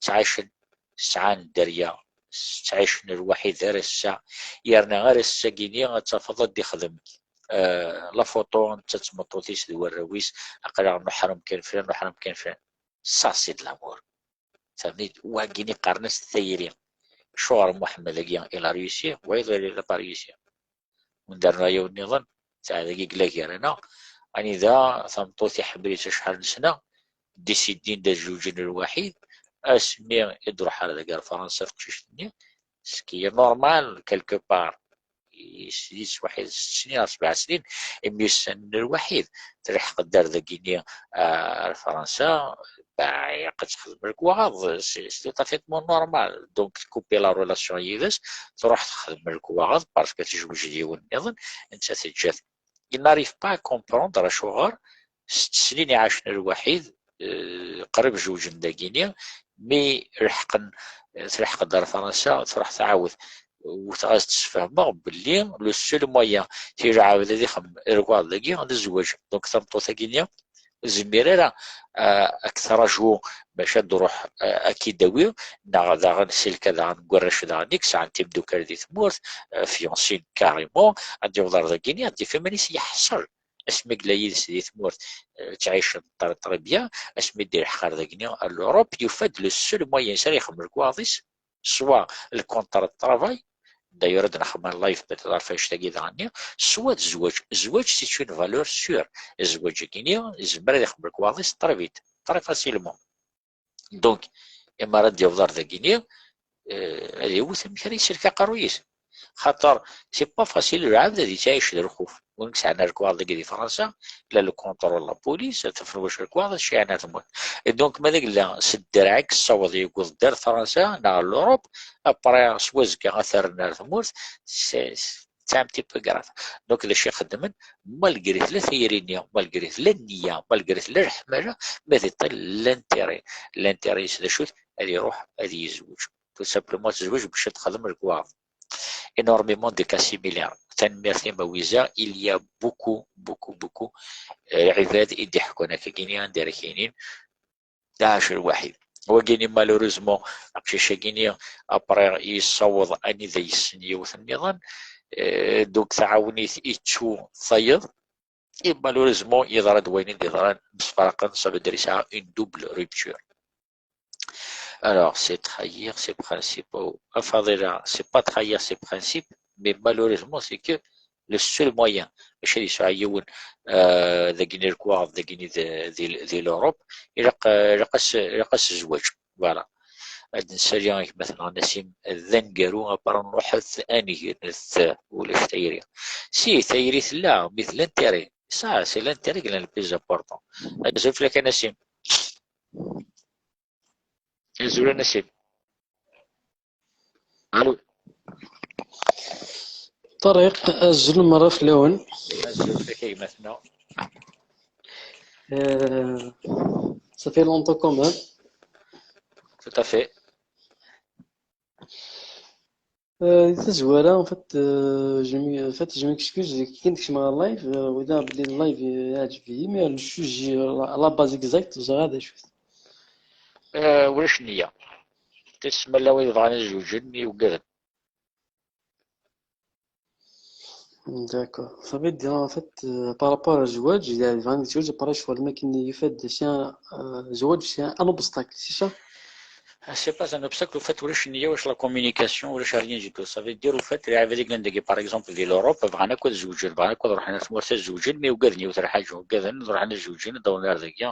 Ttɛicen, sɛan dderya, ttɛicen lwaḥid ar ass-a. Yerna ar ass-agini ad tafeḍ ad d-ixdem, eh, la photo, netta d tmeṭṭut-is d warraw-is, aql-aɣ nuḥrem kan flan, nuḥrem kan flan. Ça, c'est de l'amour. Tafnit, wagini qqaren-as tayri. Acuɣer Muḥemmed-agi il a réussi, wayeḍ il a pas réussi? Ur d-nernu aya nniḍen, tesɛa dagi yella gar-aneɣ. Anida tameṭṭut iḥemmel-itt acḥal n sna, décidin-d ad zewǧen lwaḥid, asmi i d-ruḥ ar dagi ar Fransa teqcict-nni, ce qui est normal, quelque part. snin, swaḥid sett snin ar sebɛa snin, imyussanen lwaḥid, tleḥqeḍ-d ar dagini, ah, ar Fransa, bah, ilaq ad txedmem lekwaɣeḍ, c'est, c'est tout à fait normal. Donc, tkupi la relation yid-s, truḥ texdem lekwaɣeḍ, parce que tezweǧ d yiwen nniḍen, netta teǧǧa-t. Il n'arrive pas à comprendre acuɣer sett snin i ɛacen lwaḥid, eh, qrib zewǧen dagini, mi leḥqen, eh, tleḥq-d ar Fransa, truḥ tɛawed. Wteɣ ad as-d-sfehmeɣ belli le seul moyen, si lɛebd ad ixemmem lekwaɣeḍ dagi, d zzwaǧ. Donc, tameṭṭut-agi-nni, ur tezmir ara, ah, ad k-traǧu bac ad d-truḥ, ah, ad k-id-tawi, neɣ daɣen si lka daɣen n warrac daɣen i yesɛan timeddukal di tmurt, ah, fiancin carrément, ad d-yaweḍ ar dagini, ad d-yaf iman-is yeḥṣel. Asmi yella yid-s di tmurt, ah, ttɛicen très, très bien, asmi d-ilḥeq ar dagini, ar l'Europe, yufa-d le seul moyen s ara ixemmem lekwaɣeḍ-is, soit le contrat de travail, d'ailleurs ad nexdem live peut-être ɣef annect-agi daɣen-nni, soit d zzwaǧ. Zzwaǧ, c'est une valeur sûre. Zzwaǧ-agi-nni yezmer ad ixemmem lekwaɣeḍ-is très vite, très facilement. Donc, imi ara d-yaweḍ ar dagini, eh, ad iwet amek ara isellek aqerruy-is. Xaṭer, c'est pas facile, lɛebd ad yettɛic d lxuf. Win yesɛan lekwaɣeḍ dagi di Fransa, la le contrôle la police, ad tafen wacu lekwaɣeḍ, ad ceyɛen ar tmurt. Et donc, ma d agella s ddreɛ i yessaweḍ yewweḍ-d ar Fransa, neɣ ar l'Europe, après, s wazekka ad t-rren ar tmurt, c'est, c'est un petit peu grave. Donc, d acu i xeddmen, malgré tella tayri-nni, malgré tella nniya, malgré tella leḥmala, ma d iṭṭil l'intérêt. L'intérêt-is d acu-t? Ad iruḥ, ad yezweǧ. Tout simplement, ad tezweǧ bac ad texdem lekwaɣeḍ. Énormément de cas similaires. Tanemmirt-im a Wiza, il y a beaucoup, beaucoup, beaucoup, euh, lɛibad i d-iḥekkun akka-gini anda ara k-inin, d aɛac lwaḥid. Wagini, malheureusement, aqcic-agini, après, yessaweḍ anida yessen yiwet nniḍen, euh, donc taɛawnit ittu tayeḍ, et malheureusement, yeḍra-d wayen i d-yeḍran, msefraqen, ça veut dire yesɛa une double rupture. Alors, c'est trahir ses principes. Oh, a Fadila, c'est pas trahir ses principes, mais malheureusement, c'est que le seul moyen, mačči ad yesɛu yiwen, euh, dagini lekwaɣeḍ, dagini di, di, di l'Europe, ilaq, euh, ilaq as, ilaq as zzwaǧ. Voilà. Ad nsali gma-tneɣ Nasim d aneggaru, après nruḥet ad negnet, ulac tayri. Si, tayri tella, mais d l'intérêt. Ça, c'est l'intérêt qui est le plus important. Azul fell-ak a Nasim. Azul a Nasim. Allô. Tariq, azul merra fell-awen. Azul fell-ak a gma-tneɣ. Euh, ça fait longtemps quand même. Tout à fait. Euh, di tazwara, en fait, euh, je m'y- en fait, je m'excuse, akken kecmeɣ ɣer live, euh, wida belli live yeɛǧeb-iyi, mais le sujet, la, la base exacte, ur ẓriɣ d acu-t. Euh, ulac nniya. Tismalawi bɣan ad zewǧen, mi ugaden. D'accord. Ça veut dire, en fait, euh, par rapport à zzwaǧ, il y a vingt jours, je parle sur le mec qui fait de c'est un, euh, zzwaǧ, c'est un, un obstacle, c'est ça? Ah, c'est pas un obstacle, au fait, ulac nniya, ulac la communication, ulac rien du tout. Ça veut dire, au fait, les lɛibad i yellan dagi, par exemple, di l'Europe, bɣan akk ad zewǧen, bɣan akk ad ruḥen ar tmurt ad zewǧen, mi ugaden yiwet lḥaǧa, ugaden, ruḥen ad zewǧen, ad d-awḍen ar dagi.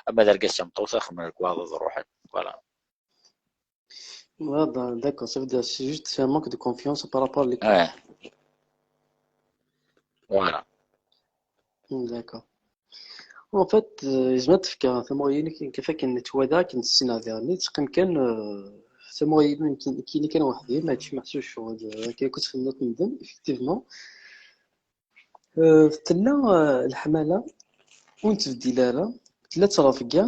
Ama d argaz d tameṭṭut, ad xedmen lekwaɣeḍ, ad ruḥen. Voilà. Ouais, ben, d'accord, ça veut dire c'est juste c'est un manque de confiance par rapport à l'équipe. Ouais. Voilà. Hmm, d'accord. En fait, euh, yezmer ad tefk tamuɣli-inek kif akken nettwali akken ssineɣ diɣenni teqqim kan, euh, tamuɣli-inu nekkini kan weḥd-i, mačči meḥsub ccɣel, euh, akken akk txedmeḍ medden, effectivement. Euh, tella, euh, leḥmala ur nettbeddil ara, tella ttrebga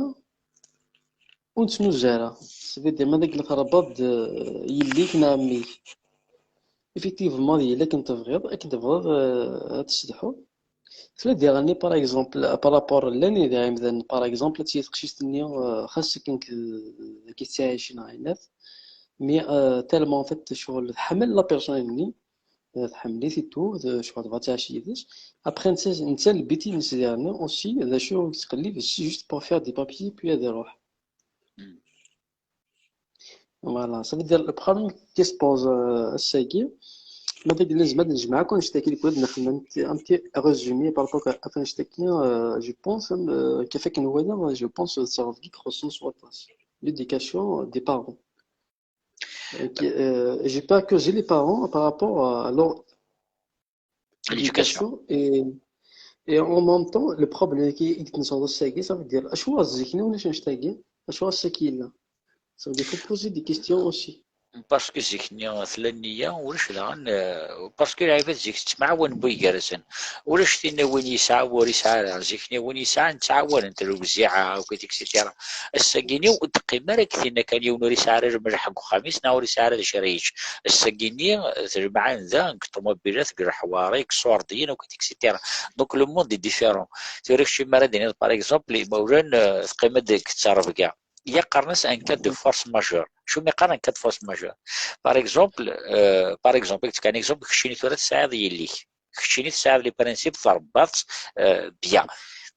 ur nettnuzu ara. Ça veut dire, ma d agla trebbaḍ-d, euh, yelli-k neɣ mmi-k. Effectivement, d yelli akken tebɣiḍ, akken tebɣiḍ, euh, ad tessedḥuḍ. Tella diɣenni, par exemple, par rapport llan diɣen imdanen, par exemple, ad tili teqcict-nni, euh, xas akken k-, akken tettɛici neɣ ayen-at, mais, euh, tellement, en fait, ccɣel tḥemmel la personne-nni, euh, tḥemmel-it et tout, d, ccɣel tebɣa ad tɛic yid-s. Après, netta, netta le but-ines diɣenni aussi, d acu i yettqellib, c'est juste pour faire des papiers, puis ad iruḥ. Hmm. Voilà, ça veut dire le problème qui se pose, euh, ass-agi, ma d agla nezmer ad nejmeɛ akk annect-agi, lekkud nexdem un petit, un petit résumé par rapport à annect-agi, euh, je pense, euh, kif akken nwala, je pense, euh, ttrebga i ixuṣṣen s waṭas. L'éducation des parents. Euh, qui, euh, j'ai pas accusé les parents par rapport à leur, L'éducation. Et, et en même temps, le problème qui est, ça veut dire, acu zik-nni ulac annect-agi, acu ass-agi yella. Ça veut dire, faut poser des questions aussi. Parce que zik-nni tella nniya, ulac daɣen, euh, parce que lɛibad zik ttemɛawanen wway gar-asen. Ulac tin win yesɛa ur yesɛi ara. Zik-nni win yesɛa ttɛawanen, lewziɛa, akkit, et cetera. Ass-agi-nni ur d-teqqim ara deg tinna kan, yiwen ur yesɛi ara lmelḥ deg uxxam-is, neɣ ur yesɛi ara d acu ara yečč. Ass-agi-nni, d lemɛanda deg ṭumubilat, deg leḥwari, deg iṣurdiyen, akkit, et cetera. Donc, le monde est différent. Tura kečč mi ara d-tiniḍ, par exemple, imawlan, euh, teqqim-d deg ttrebga. Ya qqaren-as un cas de force majeure. Acu mi qqaren un cas de force majeure? Par exemple, euh, par exemple, c'est un exemple, keččini tura tesɛiḍ yelli-k. Keččini tesɛiḍ les principes, tṛebbaḍ, euh, bien.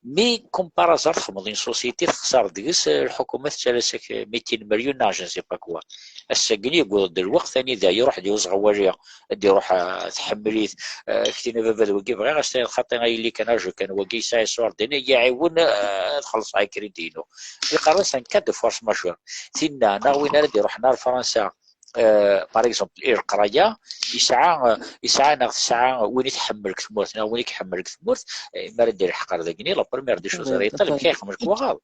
Mais, comme par hasard, txedmeḍ une société, texṣer deg-s, euh, lḥukuma tettalas-ak mitin melyun neɣ je ne sais pas quoi. Ass-agi yewweḍ-d lweqt anida iruḥ di uẓɣal wali, ad iruḥ, euh, tḥemmel-it, euh, ktina baba d wagi bɣiɣ ad s-tiniḍ xaṭi a yelli kan, aju kan, wagi yesɛa iṣurdiyen, ad yi-iɛiwen, euh, ad xellṣeɣ akridi-inu. Yeqqar-as un cas de force majeure. Tinna, neɣ win ara d-iruḥen ar Fransa, euh, par exemple, i leqraya, yesɛa, euh, yesɛa neɣ tesɛa win i tḥemmel deg tmurt, neɣ win i iḥemmel deg tmurt, euh, mi ara d-ilḥeq ar dagini, la première des choses ara yeṭṭal, amek ay ixemmel deg waɣaḍ.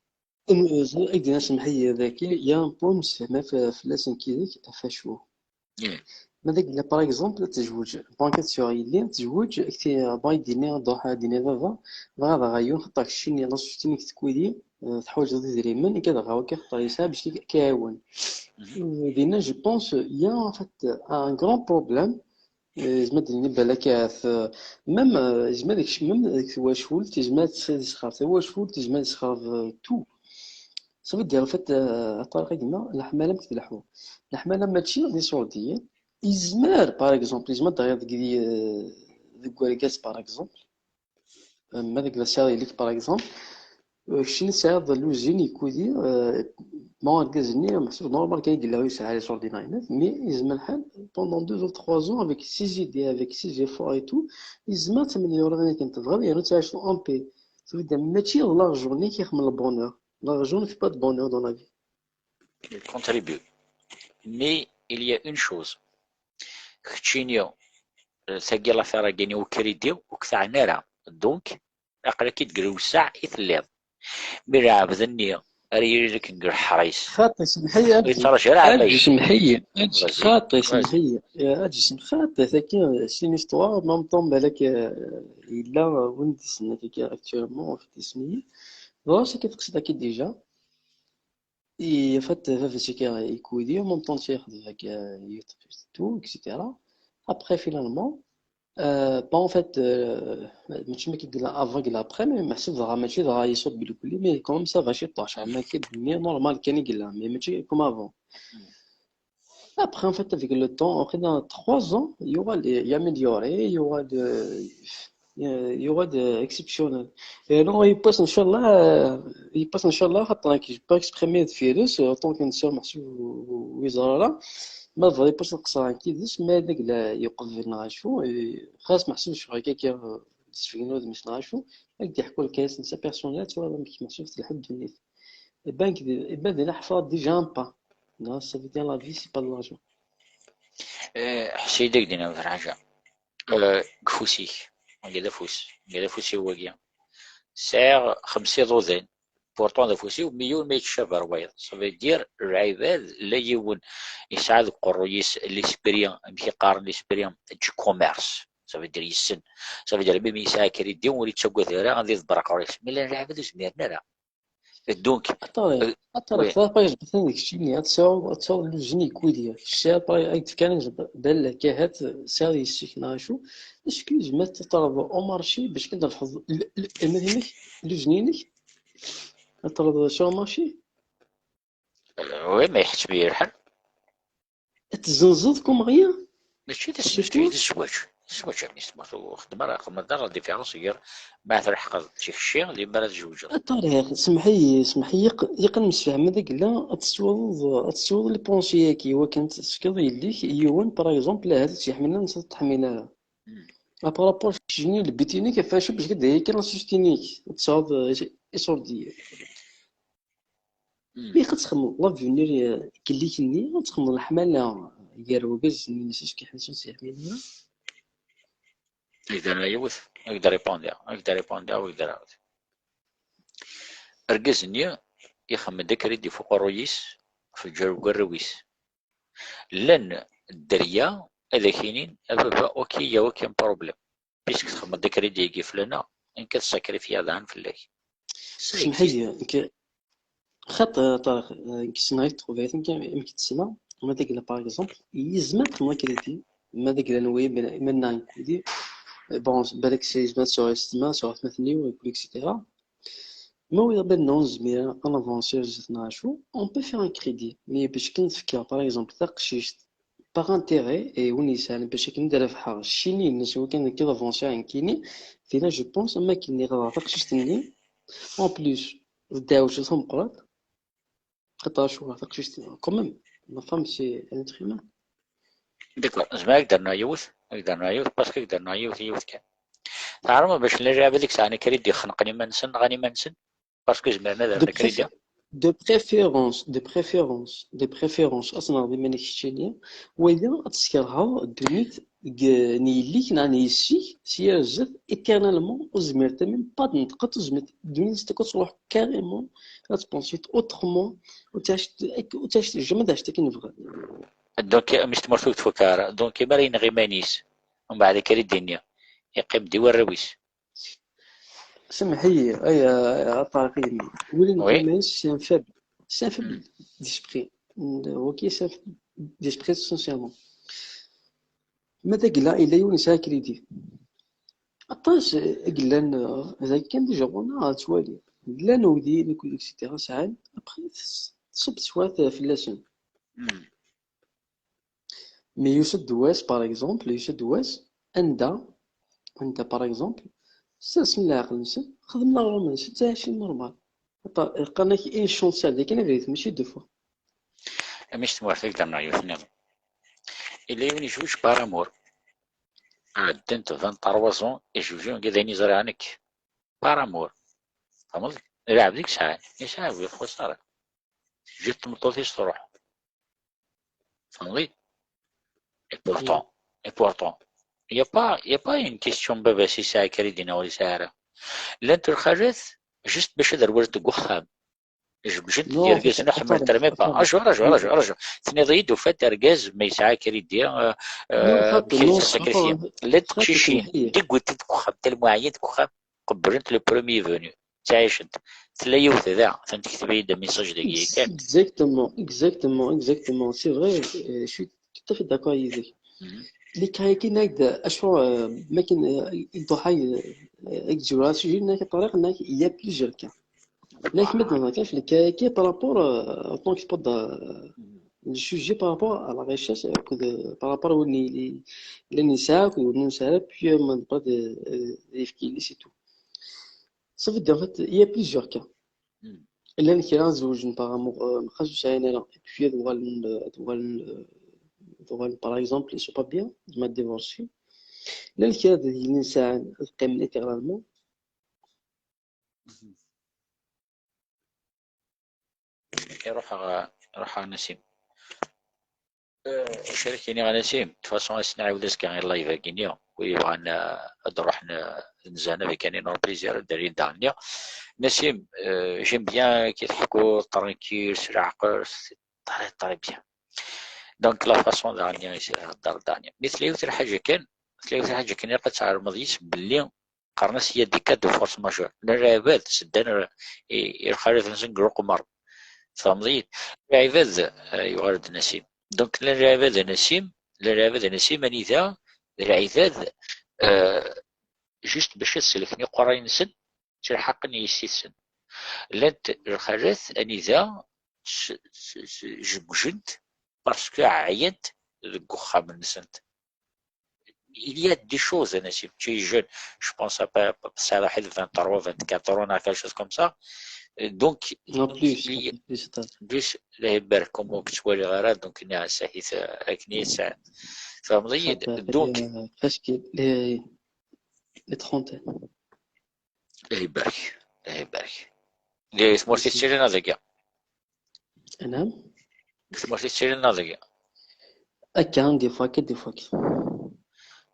Aydin, semmeḥ-iyi daki, il y a un point msefham f-, fell-as nekk yid-k, ɣef acu. Ma dagi, par exemple, ad tezweǧ, banka tesɛa yelli, tezweǧ, ak-t-, bon, ad d-tini, ad d-tṛuḥ, ad d-tini baba, bɣiɣ ad aɣeɣ yiwen, xaṭer keččini, la société-nni i k-tettwidi, euh, teḥwaǧeḍ idrimen, nekk ad aɣeɣ akka, xaṭer yesɛa bac k-, k-iɛawen. Euh, dinna, je pense, il y a en fait un grand problème. Euh, yezmer ad d-nini balak ahat, euh, même, euh, yezmer ad ikcem même deg twacult, yezmer ad yesxerb tawacult, yezmer ad yesxerb, euh, tout. Ça veut dire, en fait, euh, a Ṭariq, a gma, leḥmala amek tleḥḥu. Leḥmala mačči d iṣurdiyen. Yezmer, par exemple, yezmer ad d-taɣeḍ deg, euh, deg urgaz, par exemple. Euh, ma deg la série, par exemple, euh, keččini tesɛiḍ l'usine ikudi, euh, ma argaz-nni, meḥsub normal kan i yella ur yesɛi ara iṣurdiyen, mais yezmer lḥal, pendant deux ou trois ans, avec ses idées, avec ses efforts et tout, yezmer ad tamelyoreḍ ayen akken tebɣiḍ, yerna ad tɛiceḍ en paix. Ça veut dire, mačči d l'argent-nni i k-ixedmen le bonheur. L'argent ne fait pas de bonheur dans la vie. Il contribue. Mais il y a une chose. Keččini, euh, tagi l'affaire-agi n ukridi, ur k-teɛni ara. Donc, aql-ak-id deg lewseɛ i telliḍ. Mi lɛebd-nni ara yili akken deg leḥris. Xaṭi, semmeḥ-iyi, ur yettṛaǧu ara ɛamayen. Semmeḥ-iyi, xaṭi, semmeḥ-iyi. Aǧi, semmeḥ-, xaṭi, tagi, c'est une histoire, en même temps, balak, euh, yella win d-isenned tagi actuellement, ɣef tismiyin. Ɣur-s akka teqsiḍ-agi déjà. Et en fait, baba-s akka ikudi, en même temps, yexdem akka yiwet, tout, et cetera. Après, finalement, euh, bon, en fait, euh, mačči ma yella avant, yella après, mais meḥsub dɣa mačči dɣa iṣubb belkul, mais quand même, ça va, ciṭuḥ, mais normal kan i yella, mais mačči comme avant. Après, en fait, avec le temps, après, dans trois ans, il y aura les, il y a amélioré, il y aura de, euh, il y aura de exceptionnel. Et non, il passe, Inch'Allah, euh, il passe, Inch'Allah, حتى راك je peux exprimer le virus, euh, en tant qu'une sœur, merci, ويزرارة. ما بغى يباس نقصر عن كيدس، ما داك لا يقبل نغاشو، خاص محسن شو هكا كي تسفينو مش نغاشو، هاك يحكوا الكاس نسا personnel، tu vois، محسن في الحد دونيت. Et ben, كي-، et ben, دينا حفاظ déjà un pas. Non, ça veut dire la vie, c'est pas de l'argent. Eh, ḥsidak dina ɣef lḥaǧa. Eh, deg ufus-ik. Wagi d afus. Wagi d afus-iw wagi. Sɛiɣ xemsa iḍudan. Pourtant d afus-iw, mi yiwen ma yettcabi ar wayeḍ. Ça veut dire, lɛibad, la yiwen yesɛa deg uqerruy-is l'esprit, amek i qqaren, l'esprit du commerce. Ça veut dire yessen. Ça veut dire, même yesɛa crédit, ur yettagad ara ad iḍebber aqerruy-is. Mi llan lɛibad ur zmiren ara. Donc, a Ṭariq, euh, a Ṭariq, oui. Ṭariq, atan deg keččini, ad tesɛuḍ, ad tesɛuḍ l'usine ikudi. Tesɛiḍ, Ṭariq, ad k-d-fkan, bella kahat, tesɛiḍ yessi-k neɣ acu. Est-ce que tzemreḍ ad teṭṭreḍ au marché bac kan ad d-tṛebḥeḍ l-, l-, iman-inek, l'usine-inek? Ad teṭṭreḍ sur le marché? Euh, oui, ma yeḥseb-iyi lḥal. Ad tezzenzeḍ comme rien? Mačči d asezweǧ, d zzwaǧ. Zzwaǧ, a mmi, ur xeddem ara, xdem ara la différence gar ma tleḥqeḍ d tikci, d mi ara tzewǧeḍ. A Ṭariq, semmeḥ-iyi, semmeḥ-iyi, yeq-, yeqqen msefham ad yella, ad teswiḍ, ad teswiḍ les pensées-agi, iwakken ad tefkeḍ yelli-k yiwen, par exemple, ahat ad tt-yeḥmel, ad tt-teḥmil ara. Hmm. Par rapport à keččini, lbit-inek, ɣef acu, parce que d aya kan la société-inek, ad tesɛuḍ, euh, iṣurdiyen. Hmm. Mi ad txedmeḍ l'avenir, euh, deg yelli-k-nni, ad txedmeḍ leḥmala gar urgaz-nni s acu k-iḥbes ur s-yeḥmil ara. Ak-d-rreɣ yiwet, ak-d-ripondiɣ, ak-d-ripondiɣ, ak-d-rreɣ. Argaz-nni ixemmem-d akken ad d-ifuq ṛṛuy-is ɣef lǧal n warraw-is. Llan dderya ad ak-inin: "A baba, ok, y a aucun problème. Puisque txedmeḍ-d akken ad d-yagi fell-aneɣ, nekk ad sacrifiɣ daɣen fell-ak." Ça existe. Semḥ-iyi, nekk xaṭi, a Ṭariq, nekk ssneɣ-ak tqubaylit amek i k-ssneɣ. Ma d agla, par exemple, yezmer ad xedmeɣ akridi. Ma d agla n wayen, ma nnaɣ nekkni, bon, balak yezmer ad sɛuɣ yessetma, sɛuɣ atmaten-iw, et cetera. Ma wiyaḍ, ben non, zmireɣ ad navansiɣ zdat neɣ acu, on peut faire un crédit. Mais bac akken tefkiḍ, par exemple, taqcict par intérêt, et win yesɛan bac akken ad d-rebḥeɣ cci-nni-ines, wakken nekk ad avansiɣ nekkini, dinna, je pense, am akken iɣḍa taqcict-nni, en plus, d ddeɛwessu tameqqrant, xaṭer acuɣer taqcict, quand même, ma femme, c'est un être humain. D'accord, zemreɣ ad k-d-rnuɣ yiwet, ad k-d-rnuɣ yiwet, parce que ad k-d-rnuɣ yiwet, yiwet kan. Teɛreḍ bac llan lɛibad i yesɛan akridi xenqen iman-nsen, nɣan iman-nsen, parce que zemren ad rren akridi. De préférence, de préférence, de préférence, ad tneɣ d iman-ik keččini, wala ad teskerheḍ ddunit deg, n yelli-k neɣ n yessi-k, s yir zdat, éternellement, ur zmiret même pas ad neṭqet, ur zmiret, ddunit s takka ad truḥ carrément, ad tpansiḍ autrement, ur ttɛic, ur ttɛic jamais d acu akken bɣan. Donc, mmi-s n tmurt ur tfuk ara. Donc, imi ara yenɣ iman-is, mbeɛd akridi-nni, yeqqim-d i warraw-is. Semmeḥ-iyi, ay, a Ṭariq, yemma. Win oui. Iman-is, c'est un faible. C'est un faible d'esprit. Ok, c'est un faible d'esprit, sincèrement. Ma d agla, yella yiwen yesɛa crédit. Aṭas i yellan, eh, dagi kan déjà ɣur-neɣ ad twali. Llan uydi, nekk, et cetera, sɛan. Après, tṣubb teswiɛt fell-asen. Mais yusa-d wass, par exemple, yusa-d wass anda, anda, par exemple, sersen leɛqel-nsen, xedmen aɣrum-nsen, ttɛicin normal. Qqaren-ak une chance, d akken abrid, mačči deux fois. Mmi-s n tmurt, ad k-d-rnuɣ yiwet nniḍen. Yella yiwen yezweǧ par amour. Ɛeddant vingt-trois ans, yezweǧ anga d ayen i ẓriɣ nekk. Par amour. Tfehmeḍ? Lɛebd i yesɛan, yesɛa bu lxuṣara. Teǧǧa-t tmeṭṭut-is truḥ. Tfehmeḍ-iyi? Et pourtant, et pourtant, il y a pas, il y a pas une question n baba-s yesɛa crédit neɣ ur yesɛi ara. Llant lxalat juste bac ad rwalent deg uxxam. Jebjent-d irgazen ur ḥemmlent ara même pas. Rju, rju, rju, rju. Tenniḍ-iyi-d ufant argaz ma yesɛa crédit, euh, euh, amek i tettsakrifyem. Llant teqcicin, deg wet deg uxxam, tel moyen deg uxxam, qebblent le premier venu. Ttɛicent. Tella yiwet da, atan tekteb-iyi-d message dagi yakan. Exactement, exactement, exactement. C'est vrai, euh, je suis tout à fait d'accord avec. Les cas-agi, acu, euh, ma akken, euh, i d-tuḥay, euh, i d-tura, sujet-nni, Ṭariq, il y a plusieurs cas. Nekk ma d-nehḍer kan f lekka-agi par rapport, euh, en tant que tpedda, euh, le sujet par rapport à la recherche, euh, que de, par rapport à win yellan yesɛa, akked win ur nesɛi ara, puis, euh, ma nebɣa ad, euh, yefk yelli-s et tout. Ça veut dire, en fait, il y a plusieurs cas. Llan kra zewǧen par amour, euh, xas ur sɛin ara, et puis ad uɣalen, euh, ad uɣalen, euh, ad uɣalen, par exemple, ils sont pas bien, ma divorcés. Llan kra d yellan sɛan ad qqimen éternellement. Iruḥ, iruḥ Nasim. Euh, acu ara k-iniɣ a Nasim? De toute façon, ad s-nɛiwed azekka i live-agi-nni. Wid yebɣan, euh, ad d-ruḥen, euh, ad nzan, avec un énorme plaisir, ad d-rrin daɣen-nni. Nasim, euh, j'aime bien kif tḥekkuḍ, tranquille, s leɛqel, c'est très, très bien. Donc, la façon daɣen-nni i s-ihedder daɣen-nni. Mi tella yiwet lḥaǧa kan, tella yiwet lḥaǧa kan ilaq ad tɛelmeḍ yis belli qqaren-as il y a des cas de force majeure. Llan lɛibad seddan i, i lxalat-nsen deg leqmer. Tfehmeḍ-iyi-d? Lɛibad, eh, yuɣal-d Nasim. Donc, llan lɛibad a Nasim, llan lɛibad a Nasim, anida d lɛibad, eh, juste bac ad selken iqerray-nsen, ttelḥaqen yessi-tsen. Llant lxalat anida s-, s-, s-, jebbjent parce que ɛyant deg uxxam-nsent. Il y a des choses, a Nasim, tu es jeune, je pense à pas, ça va être vingt-trois, vingt-quatre ans, quelque chose comme ça. Euh, donc, Non, plus, il y a plus, c'est plus, la Hébert, comme on soit les rares, donc il y a ça, ça, avec Nice, ça. Ça veut dire, ça fait, donc, euh, presque les, les trentaines. الله يبارك، الله يبارك. Deg tmurt i tettilin neɣ dagi? Anam? Deg tmurt i tettilin neɣ dagi? Akka, des fois, que des fois.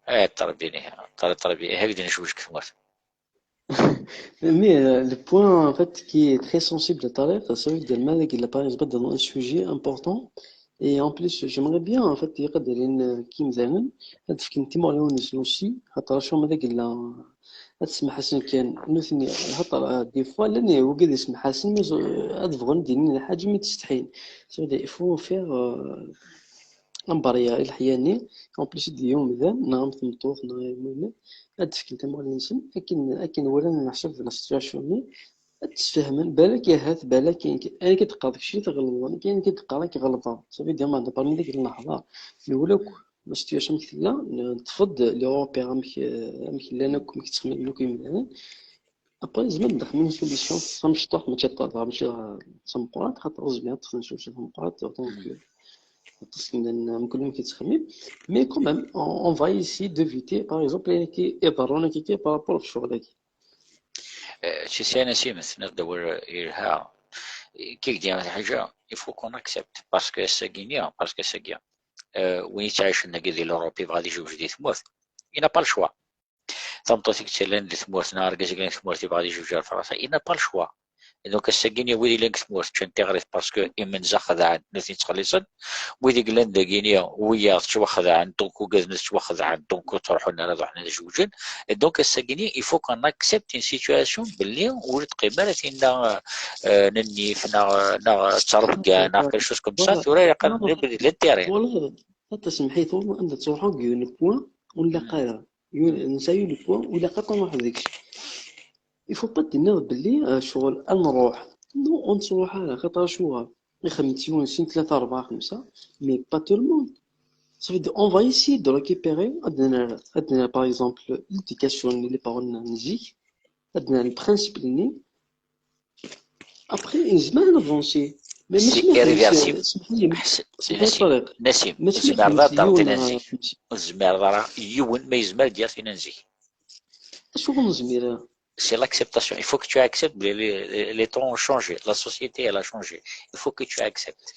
Eh, ṭerbi, ṭerbi, ṭerbi, eh, هكذا نشوش كثمرت. Mais euh, le point en fait qui est très sensible à Tariq, ça veut dire ما داك الا par exemple dans un sujet important. Et en plus j'aimerais bien en fait يقدر لين كيم زعما هاد فكين تيمور لون aussi خاطر شو ما داك الا هاد السماحة سن كان نوثني خاطر des fois لاني هو قد يسمح حسن mais هاد بغون ديني حاجة ما تستحين. Ça veut dire il faut faire euh, un barrière الحياني. En plus ديوم ذا نعم تمطوخ نعم هاد فكين تيمور لون akken akken ولا نحسب la situation ني تسفهمن بالك يا هات بالك كاين كي- انا كتقرا داكشي اللي تغلط كاين كتقرا كيغلطها. صافي ديما هذا بارمي ديك اللحظه الاولى. La situation مثلا نتفض لي اوروبيا مك مك لنا كم كتخمم لكم مثلا. ابري زعما ندخل من سوليسيون سا مشطوح ماشي طازه ماشي سا مقرات خاطر زعما تخصنا شوف شوف مقرات دونك تصل من كلهم كيتخمم. Mais quand même on va essayer d'éviter par exemple يعني كي يضرونا كي كي par rapport في الشغل هذا. Tu sais, Nassim, تنيض دور يلها كي دير حاجة, il faut qu'on accepte parce que c'est gagné, parce que c'est gagné. وين يتعايش لنا كي دير l'Europe يبغى يجوج دي ثموث, il n'a pas le choix. Tameṭṭut i yettallan di tmurt neɣ argaz i yellan di tmurt yebɣa ad yejbed ar Fransa, il n'a pas le choix. Donc ass-agi-nni wid yellan deg tmurt ččan tiɣrit parce que imenza xedɛen, nutni ttxelliṣen. Wid i yellan dagini wiyaḍ ttwaxedɛen, donc ugaden ad ttwaxedɛen, donc ur ttruḥun ara ad ruḥen ad zewǧen. Et donc ass-agi-nni il faut qu'on accepte une situation belli ur teqqim ara tinna n nnif neɣ neɣ d tarebga neɣ quelque chose comme ça. Tura ilaq ad nbedd l'intérêt. Xaṭer semḥ-it anda ttruḥuɣ deg yiwen n point ur nlaq ara. Nesɛa yiwen n point ur ilaq ara nruḥ deg-s. Il faut pas d-tiniḍ belli ccɣel ad nruḥ. Non, ur nettruḥ ara xaṭer acuɣer? Ixdem-tt yiwen, sin, tlata, rebɛa, xemsa, mais pas tout le monde. Ça veut dire on va essayer de récupérer ad nrr par exemple l'éducation n les parents n zik, ad nrr le principe-nni. Après nezmer ad navancer. C'est irréversible. Nassim, ur tezmireḍ ara ad d-taɣeḍ tin n zik. Ur tezmireḍ ara, yiwen ma yezmer ad d-yaɣ tin n zik. Acu ur nezmir ara? C'est l'acceptation. Il faut que tu acceptes que les, les, les temps ont changé. La société, elle a changé. Il faut que tu acceptes.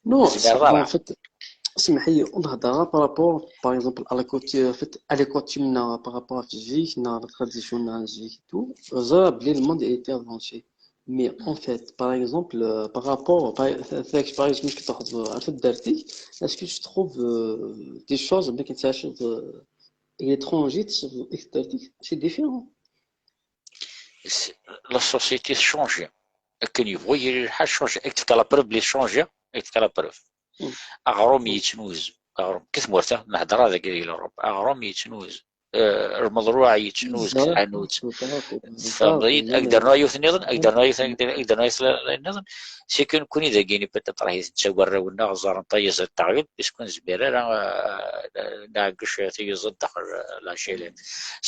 Non, en fait, semḥ-iyi, ur nehder ara par rapport, par exemple, à la coutume, en fait, à la coutume, par rapport à la physique, à la tradition, et tout. Ẓriɣ belli le monde a été avancé. Mais en fait, par exemple, euh, par rapport, par, par exemple, est-ce que tu trouves euh, des choses, mais que tu achètes euh, à l'étranger, c'est différent. La société change. Akken yebɣu yili lḥal change. Ad k-tefk la preuve belli change, ad k-tefk la preuve. Aɣrum yettnuz. Aɣrum, deg tmurt-a, nehder ara dagi di l'Europe. Aɣrum yettnuz. Lmeḍruɛ yettnuz deg tḥanut. Tfehmeḍ-iyi? Ad k-d-rnuɣ yiwet nniḍen, ad k-d-rnuɣ yiwet, ad k-d-rnuɣ yiwet nniḍen. C'est que nekkni dagini peut-être ahat yettag warraw-nneɣ ẓẓaren tayeẓ d taɣyult, puisque ur nezmir ara ad nɛeggec tayeẓ daxel la H L M.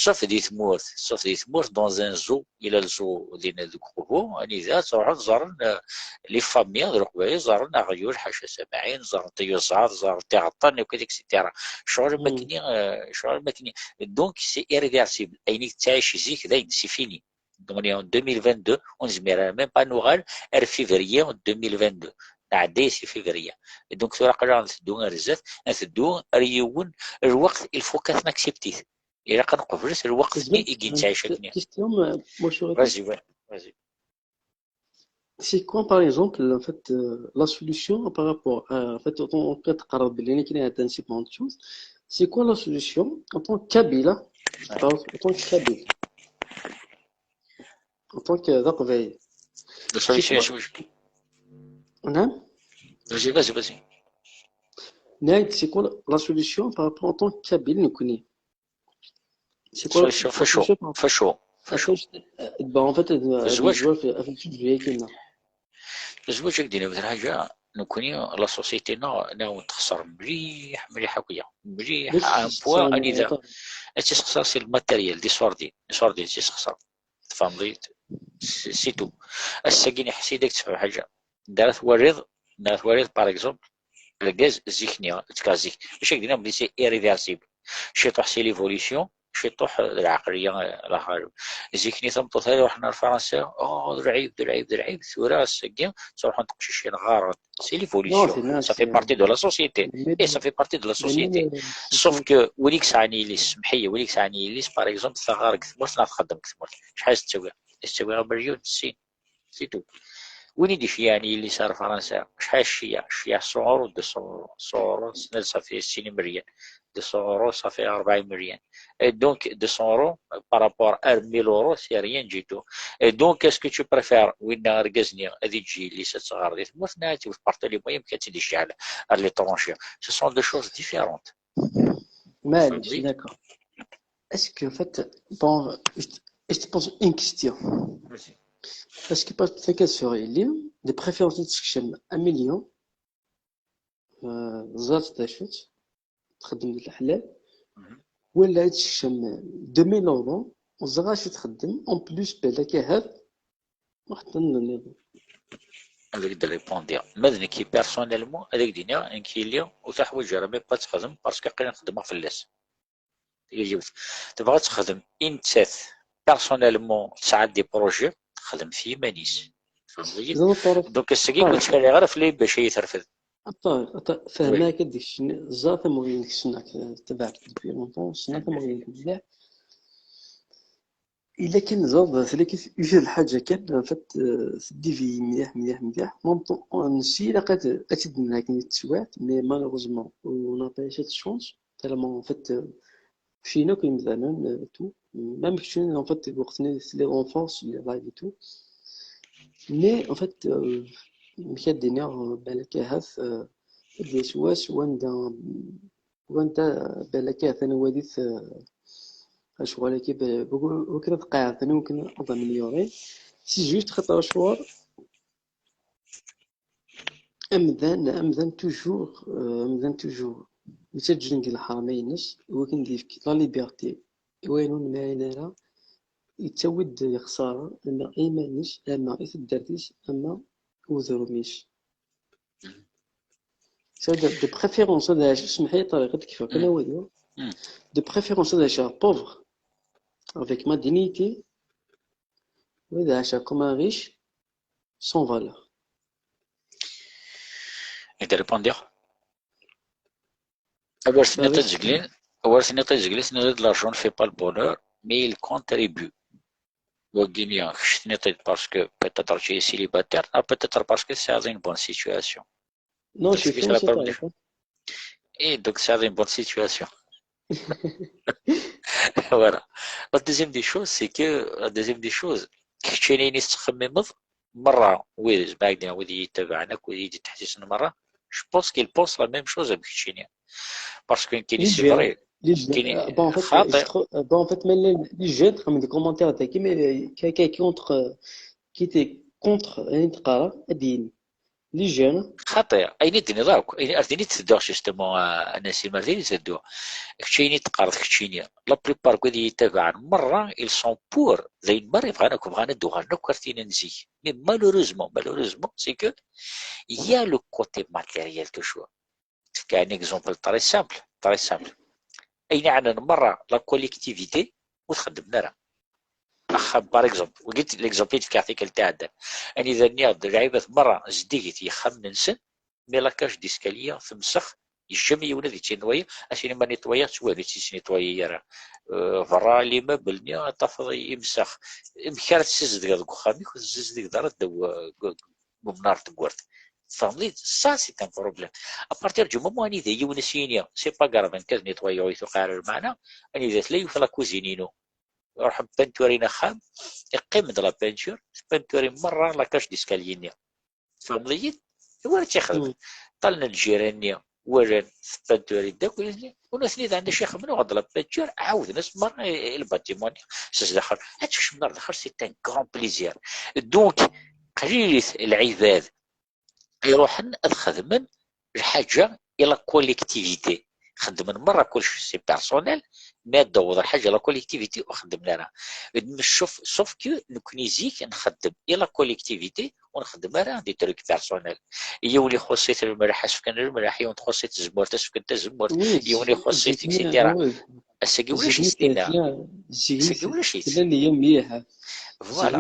Sauf di tmurt, sauf di tmurt, dans un zoo, ila le zoo dinna deg Uqbu, anida ttruḥun ẓẓaren les familles d Leqbayel, ẓẓaren aɣyul, ḥaca samɛin, ẓẓaren tiyuẓaḍ, ẓẓaren tiɣeṭṭen, akk, et cetera. Ccɣel am wakken-nni, ccɣel am wakken-nni. Donc c'est irréversible. Ayen i tettɛic zik dayen, c'est fini. Donc on est en deux mille vingt-deux, ur nezmir ara même pas ad nuɣal ar février deux mille vingt-deux. Nɛedda si février. Donc tura aql-aɣ nteddu ar zdat, nteddu ar yiwen lweqt il faut ad t-nacceptit. Ilaq ad nqeblet lweqt-nni i yettɛic akken. Vas-y, vas-y. C'est quoi, par exemple, en fait, euh, la solution par rapport à, en fait, on peut parler de l'énergie, c'est bonne chose. C'est quoi la solution en tant que Kabyle, en tant que Kabyle, en tant que d'Aqbayel? La solution, c'est quoi? Vas-y, vas-y, vas-y. C'est quoi la solution par rapport en tant que Kabyle, nous connaît? C'est quoi la solution? Facho, facho, facho. Bah, en fait, الزواج. الزواج هكذا نبدا حاجة. نكوني la société نا نا تخسر مليح مليح هكايا مليح. À un point اني ذا تسخسر c'est le matériel, des sordines, des sordines تسخسر. تفهمضي؟ C'est tout. الساكن يحسي داك تسمع حاجة. دارت وريض، دارت وريض par exemple. الغاز زيكني تكا زيك. واش قلنا بلي c'est irréversible. شي طوح c'est l'évolution. ciṭuḥ d lɛeqliya laxar. Zik-nni tameṭṭut ara iruḥen ar Fransa, oh, d lɛib, d lɛib, d lɛib. Tura ass-agi ttruḥun teqcicin ɣarent. C'est l'évolution. Ça fait partie de la société. Et ça fait partie de la société. Sauf que win i yesɛan yelli-s, semḥ-iyi, win i yesɛan yelli-s, par exemple, taɣar deg tmurt neɣ txeddem deg tmurt, acḥal i s-tettawi? I s-tettawi amelyun, sin. C'est tout. Win i d-iceyɛen yelli-s ar Fransa, acḥal cceyɛ? Cceyɛ cent euros, deux cents euros, cent euros, ça fait sin imeryan. Deux cents euros, ça fait rebɛa imeryan. Et donc, deux cents euros par rapport à mille euros, c'est rien du tout. Et donc, est-ce que tu préfères win argaz-nni ad yeǧǧ yelli-s ad tɣer di tmurt, neɣ ad tewwet par tous les moyens amek ad tt-id-icɛel à l'étranger? Ce sont deux choses différentes. Maɛlic, d'accord. Est-ce que, en fait, bon, je te, je te pose une question. Est-ce que parce que tu as sur les liens, de préférence, tu as un million, euh, ẓer-tt d acu-tt, txeddem d leḥlal, wala ad tekcem deux mille euros, ẓer acu txeddem, en plus, balak ahat, waḥed nniḍen. Ad ak-d-répondiɣ. Ma d nekki personnellement, ad ak-d-iniɣ, nekk yelli ur teḥwaǧ ara même pas ad texdem, parce que aql-i xeddmeɣ fell-as. Tebɣa ad texdem i nettat personnellement, tesɛa des projets, texdem f yiman-is. Donc ass-agi ur ttḥaliɣ ara fell-i bac ad iyi-terfed. Fehmeɣ-ak-d keččini, ẓer tamuɣli-nnek, ssneɣ-k, tabaɛek depuis longtemps, ssneɣ tamuɣli-nnek mliḥ. Ila kan ẓer, tella kan yiwet lḥaǧa kan, en fait, teddiviyi mliḥ, mliḥ, mliḥ. Même temps, nessi ilaq ad tt-id-nɛegni teswiɛt, mais malheureusement, on n'a pas assez de chance, tellement, en fait, keččini akk imdanen, tout. Même keččini, en fait, deg weqt-nni telliḍ en force, les lives et tout. Mais, en fait, amek ad d-iniɣ, balak ahat, ad d-yas wass wanda, wanda balak ahat ad nwadit lecɣal-agi, wakken ad qeɛden, wakken ad améliorer. C'est juste xaṭer lecɣal, amdan, amdan toujours, amdan toujours yettaǧǧa deg lḥerma-ines, wakken ad yefk la liberté i wayen ur nemɛin ara, yettawi-d lexsara, ama i yiman-is, ama i taddart-is, ama i udrum-is. C'est-à-dire, de préférence, ad ɛiceɣ, semmeḥ-iyi Ṭariq, ad d-kfiɣ kan awal-iw. De préférence, ad ɛiceɣ pauvre, avec ma dignité, ou ad ɛiceɣ comme un riche, sans valeur. Et de répondre. Awer tenniḍ-t-id zgelin, awer tenniḍ-t-id zgelin, tenniḍ-id l'argent ne fait pas le bonheur, mais il contribue. Wagini, kečč tenniḍ-t-id parce que peut-être tu es célibataire, ou peut-être parce que c'est une bonne situation. Non, je suis fiancé. Et donc c'est une bonne situation. Voilà. La deuxième des choses, c'est que, la deuxième des choses, keččini i tettxemmimeḍ, merra, wid, zmagdin, wid i yi-ttabaɛen akk, wid i yi-d-ittḥessisen merra, je pense qu'ils pensent la même chose am keččini. Parce que nekkini, c'est vrai. Bon, en fait, ma les jeunes, comme des commentaires, mais qui, qui contre, qui était contre, ad d-ini. Les jeunes. Xaṭi, ayen i d-tenniḍ akk, ar din i d-tedduɣ justement, a Nassim, ar din i d-tedduɣ. Keččini i d-teqqareḍ, keččini. La plupart n wid i yi-ttabaɛen merra, ils sont pour, d ayen merra i bɣan akk, bɣan ad d-uɣalen akk ar tin n zik. Mais malheureusement, malheureusement, c'est que il y a le côté matériel toujours. Tefka un exemple très simple, très simple. Ayen iɛnan merra la collectivité, ur t-xeddmen ara. Axxam, par exemple, wagi l'exemple i d-fkiɣ tikkelt iɛeddan. Anida nniɣ-d lɛibad merra zeddigit yexxamen-nsen, mais la cage d'escalier temsex, yejjam yiwen ad yettnetwayi, ad t-inim ma netwayi, ttwali ur tt-yettnetwayi ara. Euh, berra l'immeuble-nni ad tafeḍ imsex. Amek ara tessizedgeḍ deg uxxam-ik, ur tessizdigeḍ ara ddaw, euh, deg umnar n tewwurt. Tfehmeḍ-iyi-d? Ça, c'est un problème. À partir du moment anida yiwen ad s-yini, c'est pas grave, nekk ad netwayiɣ, ur yi-tuqiɛ ara lmeɛna, anida tella yiwet la cousine-inu, ruḥen peinturin axxam, iqqim-d la peinture, tpeinturin merra la cage d'escalier-nni. Tfehmeḍ-iyi-d? Iwa ara tt-ixedmen? Ṭṭalen lǧiran-nni, walan tpeinturin-d akk, ur nutni d ɛni acu ixedmen, uɣen-d la peinture, ɛawden-as merra i, i le bâtiment-nni s zdaxel. Ad tkecmem ar daxel, c'est un grand plaisir. Donc, qlilit lɛibad iruḥen ad xedmen lḥaǧa i la collectivité. Xeddmen merra kullec c'est personnel, mais ad d-taweḍ lḥaǧa i la collectivité ur xeddmen ara. Sauf, sauf que nekni zik nxeddem i la collectivité, ur nxeddem ara des trucs personnels. Yiwen ixuṣṣ-it lemleḥ, as-fken lemleḥ, yiwen txuṣṣ-it tzemmurt, as-fken tazemmurt, yiwen ixuṣṣ-it, et cetera. Ass-agi ulac-it dinna. Ass-agi ulac-it. Tella nniya mliḥ. Voilà.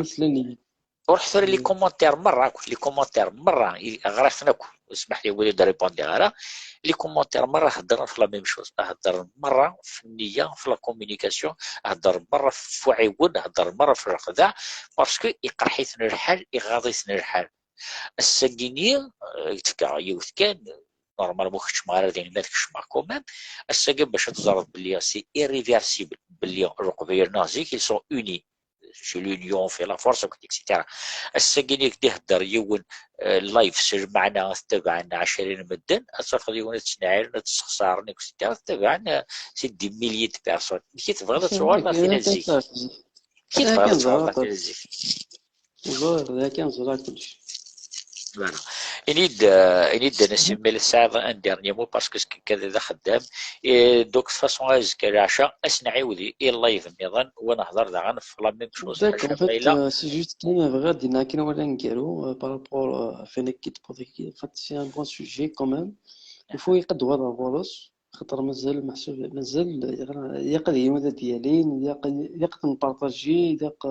Ruḥ tura les commentaires merra akk, les commentaires merra ɣriɣ-ten akk. Smaḥ li ur d-répondiɣ ara. Les commentaires merra heddren ɣef la même chose, heddren merra ɣef nniya, ɣef la communication, heddren merra ɣef uɛiwen, heddren merra ɣef lexdeɛ, parce que iqerḥ-iten lḥal, iɣaḍ-iten lḥal. Ass-agi-nni, eh, tefka yiwet kan, normalement keččmeɣ ara din, ma tkecmeɣ quand même. Ass-agi bac ad teẓreḍ belli c'est irréversible, belli Leqbayel-nneɣ zik ils sont unis. C'est l'union fait la force, et cetera. Ass-agi-nni k-d-ihedder yiwen, eh, live s lmeɛna t-tabɛen ɛecrin n medden, ad tafeḍ yiwen ad ttnaɛilen, ad t-ssexsaren, et cetera. T-tabɛen, eh, c'est des milliers de personnes. Amek i tebɣiḍ ad tuɣaleḍ ar tin n zik? Amek i tebɣiḍ ad tuɣaleḍ ar tin n zik? Ẓriɣ, d akken ẓriɣ kullec. Voilà. Ini-d, euh, ini-d a Nassim, ma tesɛiḍ un dernier mot, parce que c'est quelqu'un d axeddam. Et donc, de toute façon, azekka leɛca, ad s-nɛiwed i live nniḍen, wa nehḍer daɣen ɣef la même chose. D'accord, en fait, euh, c'est juste kan bɣiɣ ad d-iniɣ kan awal aneggaru, euh, par rapport, euh, ɣef wayen akka i d-tewwiḍ, en fait, c'est un bon sujet quand même. Il faut iqedder ɣur-s. Xaṭer mazal meḥsub, mazal ilaq ad yiwen ad d-yalin, ilaq ad npartaji, ilaq,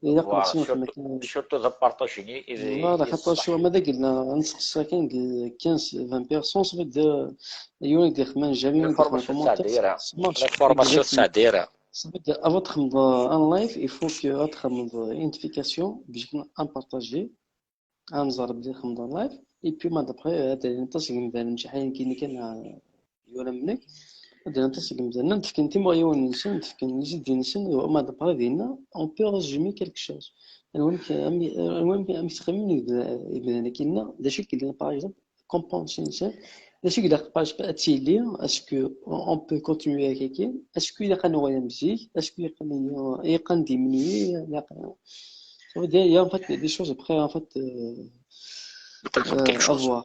ilaq ad nesruḥ. Surtout d apartaji-nni. Voilà, xaṭer cwa ma d agella ad nseqsi kan deg quinze, vingt personnes, ça veut dire yiwen ad d-ixemmen jamais, yiwen ad d-ixemmen commentaire. L'information tesɛa dayra. Ça veut dire, avant de txedmeḍ un live, il faut que ad txedmeḍ une notification, bac ad npartaji. Ad nẓer belli txedmeḍ live, et puis ma d'après ad d-alin aṭas n yimdanen, mačči ḥayen kini kan, ah, yura mnek, ad d-alin aṭas n yimdanen, ad d-fken timɣiwin-nsen, ad d-fken les idées-nsen, et ma d'après dinna, on peut résumer quelque chose. Anwa amek, anwa amek, amek ttxemmimen yimdanen-agi-nneɣ, d acu i yellan, par exemple, compréhension-nsen, d acu i ilaq, par exemple, ad tili, est-ce que on peut continuer avec, est-ce que ilaq ad nuɣal am zik, est-ce que ilaq ad, ilaq ad diminuer, ilaq, ça veut dire, il y a en fait des choses après, en fait, euh, euh, à voir.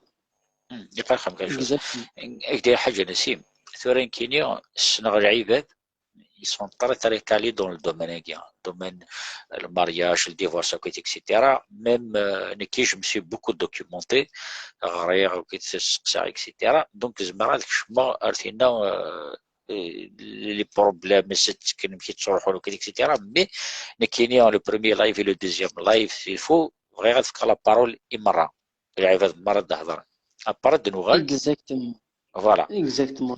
Iqerḥ-am quelque chose. Exactement. Ak-d-iniɣ ḥaǧa, Nassim. Tura nekkini ssneɣ lɛibad ils sont très très calés dans le domaine-agi, domaine, euh, le mariage, le divorce, et cetera. Même, euh, nekki, je me suis beaucoup documenté, ɣriɣ, steqsiɣ, et cetera. Donc, zemreɣ ad kecmeɣ ar tinna, euh, les problèmes, s ttekken, amek i ttruḥun, et cetera. Mais nekkini, le premier live et le deuxième live, s'il faut, bɣiɣ ad fkeɣ la parole i merra. Lɛibad merra ad d-hedren. Après ad d-nuɣal. Exactement. Voilà. Exactement.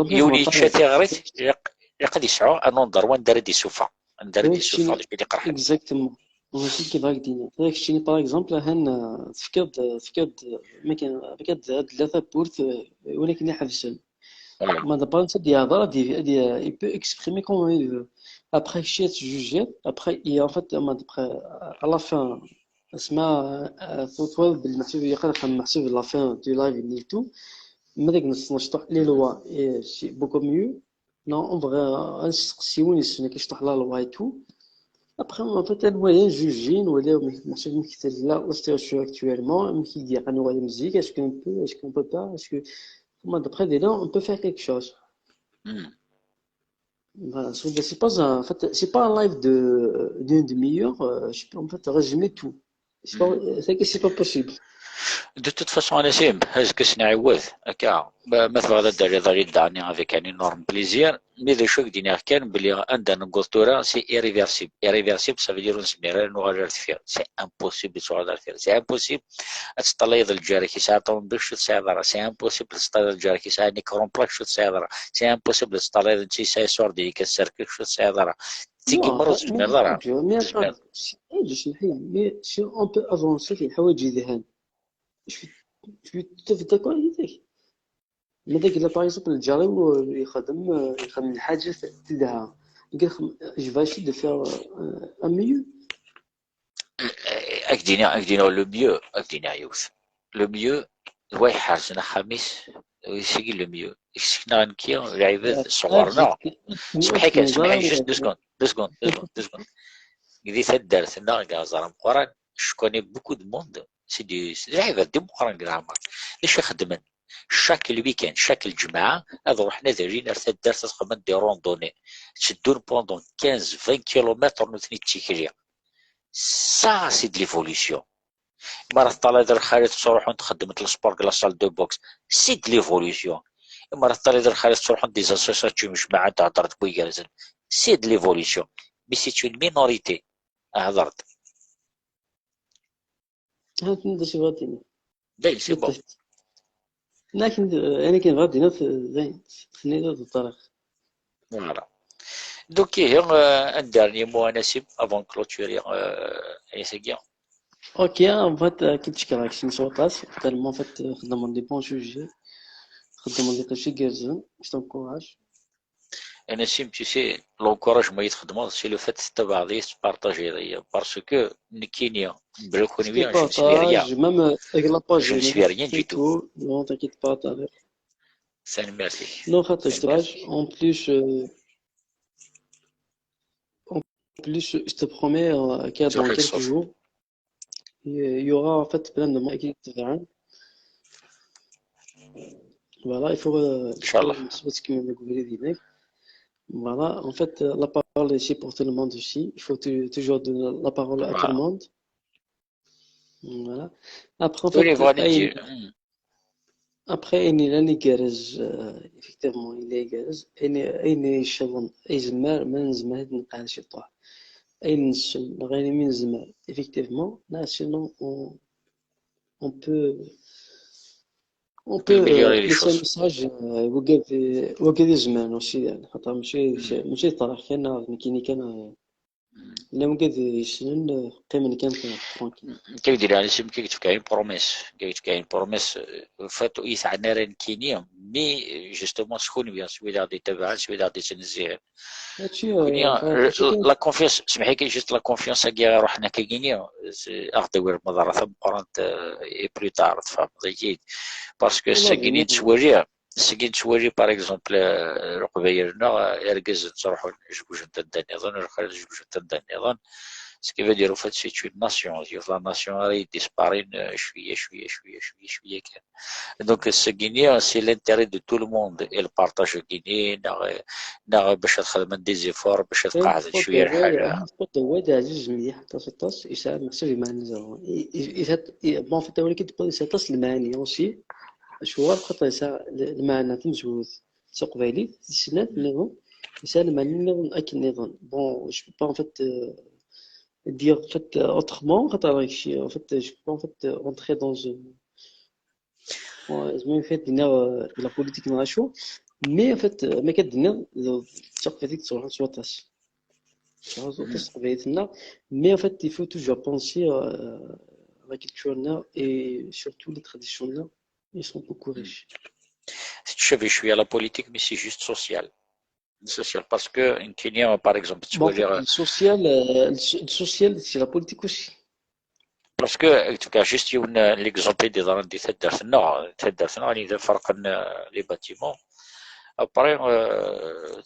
Yiwen yečča tiɣrit, ilaq ad yesɛu un endroit anda ara d-isuffeɣ. Anda ara d-isuffeɣ d acu i d-iqerḥen. Exactement. Mačči kif ad k-d-iniɣ. Keččini, par exemple, ahan, euh, tefkiḍ, tefkiḍ, euh, ma kan, tefkiḍ ad tella tawwurt, euh, win akken iḥebsen. Ma d'après netta ad yehder, ad y-, ad y-, il peut exprimer comme il veut. Après, kečč ad tjujiḍ, après, et en fait, ma d'après, à la fin, asma, euh, twalaḍ belli meḥsub ilaq ad nexdem meḥsub la fin du live et tout. Ma d akken nesnecṭeḥ les lois, et c'est beaucoup mieux. Non, on va, euh, ad nesteqsi win yessen akka cṭuḥ la loi et tout. Après, en fait, ad nwali, ad njuji, nwali meḥsub amek tella la situation actuellement, amek i d-ilaq ad nuɣal am zik, est-ce qu'on peut, est-ce qu'on peut pas, est-ce que, comment, d'après, déjà, on peut faire quelque chose. Voilà, so, c'est pas un, en fait, c'est pas un live de, d'une demi-heure, euh, je peux, en fait, résumer tout. C'est pas, c'est que c'est pas possible. De toute façon, a Nassim, azekka ad s-nɛiwed, akka, ma, ma tebɣiḍ ad d-taliḍ ar yidda-nni avec un énorme plaisir, mais d acu i k-d-iniɣ kan, belli anda newweḍ tura, c'est irréversible. Irréversible, ça veut dire ur nezmir ara ad nuɣal ar deffir. C'est impossible ad tuɣaleḍ ar deffir. C'est impossible ad teṭṭalayeḍ lǧar-ik yesɛa ṭumbil, ur tesɛiḍ ara. C'est impossible ad teṭṭalayeḍ lǧar-ik yesɛa un écran plat, ur tesɛiḍ ara. C'est impossible ad teṭṭalayeḍ netta yesɛa iṣurdiyen kan s rrkel, ur tesɛiḍ ara. Tigi merra ur tezmireḍ ara. Mais si on peut avancer في حوايج يدهن. Je suis tout à fait d'accord avec. Ma d akken, par exemple, lǧar-iw, euh, ixeddem, euh, ixeddem lḥaǧa telha. Je vais essayer de faire, euh, un mieux. Ad k-d-iniɣ, ad k-d-iniɣ le mieux, ad k-d-iniɣ yiwet. Le mieux, d wa iḥerzen axxam-is, sigi le mieux. Kečč neɣ nekki, lɛibad sɣur-neɣ. Semmeḥ-iyi kan, semmeḥ-iyi, juste deux secondes, deux secondes, deux secondes, deux secondes. Di taddart-nneɣ, deg aẓar ameqqran, je connais beaucoup de monde, c'est des, c'est des lɛibad d imeqqranen deg leɛmer. D acu i xeddmen? Chaque week-end, chaque lǧemɛa, ad ruḥen ad alin ar taddart, ad xedmen des randonnées. Tteddun pendant quinze, vingt kilomètres nutni d tikli. Ça, c'est de l'évolution. Mi ara teṭṭalayeḍ lxalat ttruḥunt xeddment le sport deg la salle de boxe, c'est de l'évolution. Ma teṭṭaliḍ lxir tettruḥun des associations, jmaɛent, heddrent n wigerzen. C'est de l'évolution. Mais c'est une minorité. Hḍer-d. هذا الشيء غادي Dayen, c'est bon. لكن أنا كنبغي دينا في زين سنين هذا الطريق. Voilà. Donc, ihi, euh, un dernier mot, Anassim, avant de clôturer, euh, et c'est bien. Ok, en fait, euh, كنت شكرا كشي سوطاس. Tellement, en fait, euh, خدموا des bons sujets. خدموا des sujets كيرزن. Je t'encourage. Anassim, tu sais, l'encouragement, c'est le fait de partager, parce que nekkini, bla kunwi, Tu je ne suis rien. partages, même euh, avec la page. Je ne suis rien du tout. Non, t'inquiète pas, t'as l'air. Tanemmirt-ik. Non, خاطر je te partage. En plus, euh, en plus, je te promets euh, qu'il y a dans quelques jours, il y aura en fait plein de monde qui te verra. Voilà, il faut euh, Inch'Allah. Voilà, en fait, euh, la parole est ici pour tout le monde aussi. Il faut tu- toujours donner la parole à tout le monde. Voilà. Après, en fait, Tous les vendredis. Après, il y a les guerres, euh, effectivement, il y a les guerres. Il y a les choses, il y a les guerres, mais il y a les guerres, effectivement. Là, sinon, on, on peut, on peut améliorer les laisser un choses. Message, euh, وقد وقد يزمان aussi يعني خاطر ماشي ماشي طرح كان كيني كان لو وقد يسنن قيمن كان tranquille. كيف دير على سيم كيف تفكاين بروميس كيف تفكاين بروميس فات يسعنا راه كينيا. Mais justement شكون بيان سويدا غادي يتابع سويدا غادي تنزيه. هادشي كينيا هادشي كان- la confiance سمحي كي juste la confiance كي روحنا كينيا. اخدوير مضره ثم قرنت اي بلو تار تفهم اكيد. Parce que والله سكيني بيان. تسوالي سكيني تسوالي par exemple القبايل هنا اركز تروحوا جوج نتاع نظن ولا خرج جوج نتاع نظن. Ce qui veut dire, au fait, c'est une nation. C'est la nation qui disparaît شوية شوية شوية شوية شوية كان. Donc, ce qui est, c'est l'intérêt de tout le monde. Et le partage qui est, نغ نغ باش تخدم des efforts باش تقعد شوية الحاجة. سبوت هو هذا عزيز مليح حتى سطاس يساعد محسوب يمعني زعما. بون فيت هو اللي كيديبوزي سطاس المعاني aussi. شو هو خاطر يساعد المعنى تمزوز تقبايلي تسنات نظن يساعد المعاني نظن اكن نظن. Bon, je peux pas en fait dire en fait autrement خاطر راك شي en fait je peux pas en fait rentrer dans زعما فات دينا la politique مع شو. Mais en fait ما كدينا تقبايلي تروح سوطاس تروح سوطاس قبايلتنا. Mais en fait il faut toujours penser la culture et surtout les traditions là ils sont beaucoup riches. تشوفي شوية la politique, mais c'est juste social. Social, parce que كينيا par exemple تولي social. Social, c'est la politique aussi. Parce que تفكر juste يوم l'exemple اللي ضرب دي تدرت النوع تدرت النوع اللي فرق les bâtiments. Après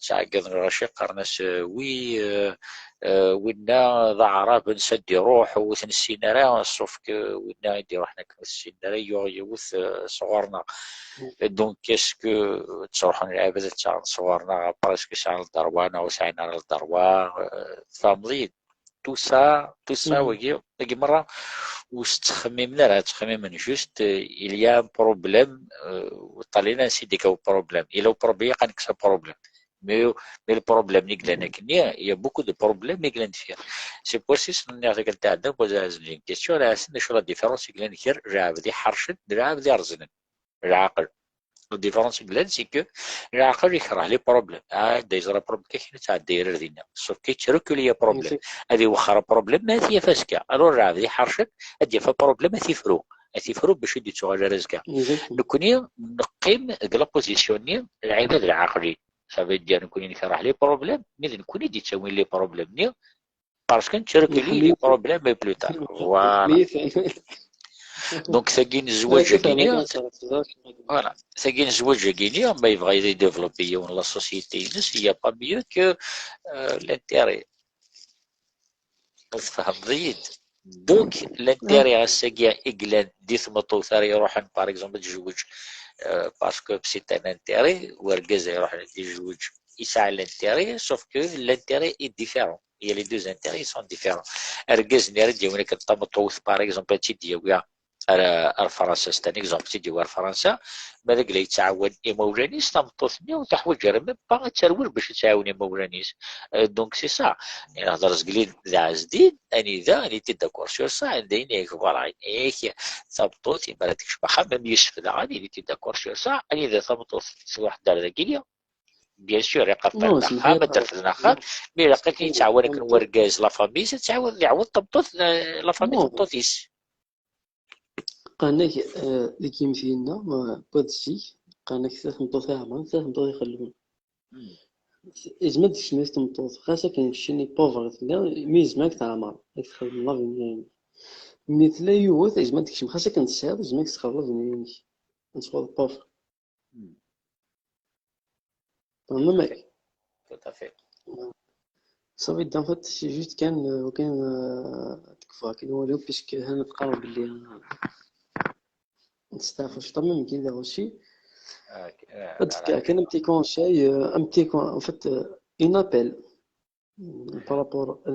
تعقد الرشيق قرنس oui ونا ذا عرب نسد يروح وثنسينا راه sauf que ونا يدي روحنا كنسينا راه يوث صغورنا. Donc, est-ce que تروحون العباد تاع صغارنا presque ساعة الدروا أنا وسعينا على الدروا فاملي tout ça tout ça وقي وقي مرة وستخممنا راه تخممنا juste il y a un problème. وطالينا نسيدي كاو problème il a problème قال لك ça problème. Mais mais le problème نقلنا كني il y a beaucoup de problèmes نقلنا فيها. C'est pour ça نعطيك انت عندك وزاز une question راه سنا شو la différence نقلنا كير راه بدي حرشد راه بدي رزنن. العقل. La différence يلان c'est que العقل يكره les problèmes. عاد يزرى problème كي كاين تعدى يرر دينا. Sauf que يترك لي problème. هذه وخر problème ما هي فاسكا. Alors راه هذه حرشت هذه فا problème هذه فرو. هذه فرو باش يدي تشوغل رزقا. نكوني نقيم la position ني العباد العقلي. Ça veut dire نكوني نكره les problèmes mais نكوني دي تسوي les problèmes ني parce que نترك لي les problèmes plus tard. Voilà. Donc ثقين الزواج كينيا. Voilà. ثقين الزواج كينيا ما يبغى يديفلوبي يون la société ينس il y a pas mieux que l'intérêt. تفهم ضيد. Donc l'intérêt الساقية إقلان دي ثمطو ثاري يروحن par exemple تزوج parce que c'est un intérêt ورقز يروح يتزوج يسعى l'intérêt sauf que l'intérêt est différent. Il y a les deux intérêts ils sont différents. أرقز نيرد يوم لك الطمطوث par exemple تيدي يويا ar, ar Fransa, c'est un exemple i d-yewwi ar Fransa, ma d agla yettɛawan imawlan-is, tameṭṭut-nni ur teḥwaǧ ara même pas ad terwel bac ad tɛawen imawlan-is. Euh, donc c'est ça. Nehḍer zgelin d Ɛezdin, anida, il était d'accord sur ça, anda yenna-yak, voilà, yenna-yak, tameṭṭut, imi ara tekcem axxam, même yessefk daɣen, il était d'accord sur ça, anida tameṭṭut truḥ-d ar dagini, bien sûr, iqerṭ-aɣ-d axxam, ad d-refden axxam, mi ilaq akken yettɛawan akken wergaz la famille, ad tɛawed, iɛawed tameṭṭut, euh, la famille tameṭṭut-is. Qqaren-ak, euh, deg yimedyaten-a, euh, n wat zik, qqaren-ak ta tmeṭṭut iɛemren, ta tmeṭṭut ixelwen. Yezmer ad d-tekcem yiwet tmeṭṭut, xas akken keččini pauvre i telliḍ, mi yezmer ad k-teɛmer, ad k-txedem l'avenir-inek. Mi tella yiwet, yezmer ad d-tekcem, xas akken tesɛiḍ, yezmer ad k-txedem l'avenir-inek. Ad teffɣeḍ pauvre. Tfehmem? Tout à fait. Ça veut dire, en fait, c'est juste kan, euh, kan, euh, ad tekfu akken wali, puisque hana teqqareḍ belli, euh, nesteɛfu cwiṭ, même kan daɣ aussi. Ah, Ad d-fkeɣ kan un petit conseil, euh, un petit con-, en fait, euh, un appel, euh, par rapport à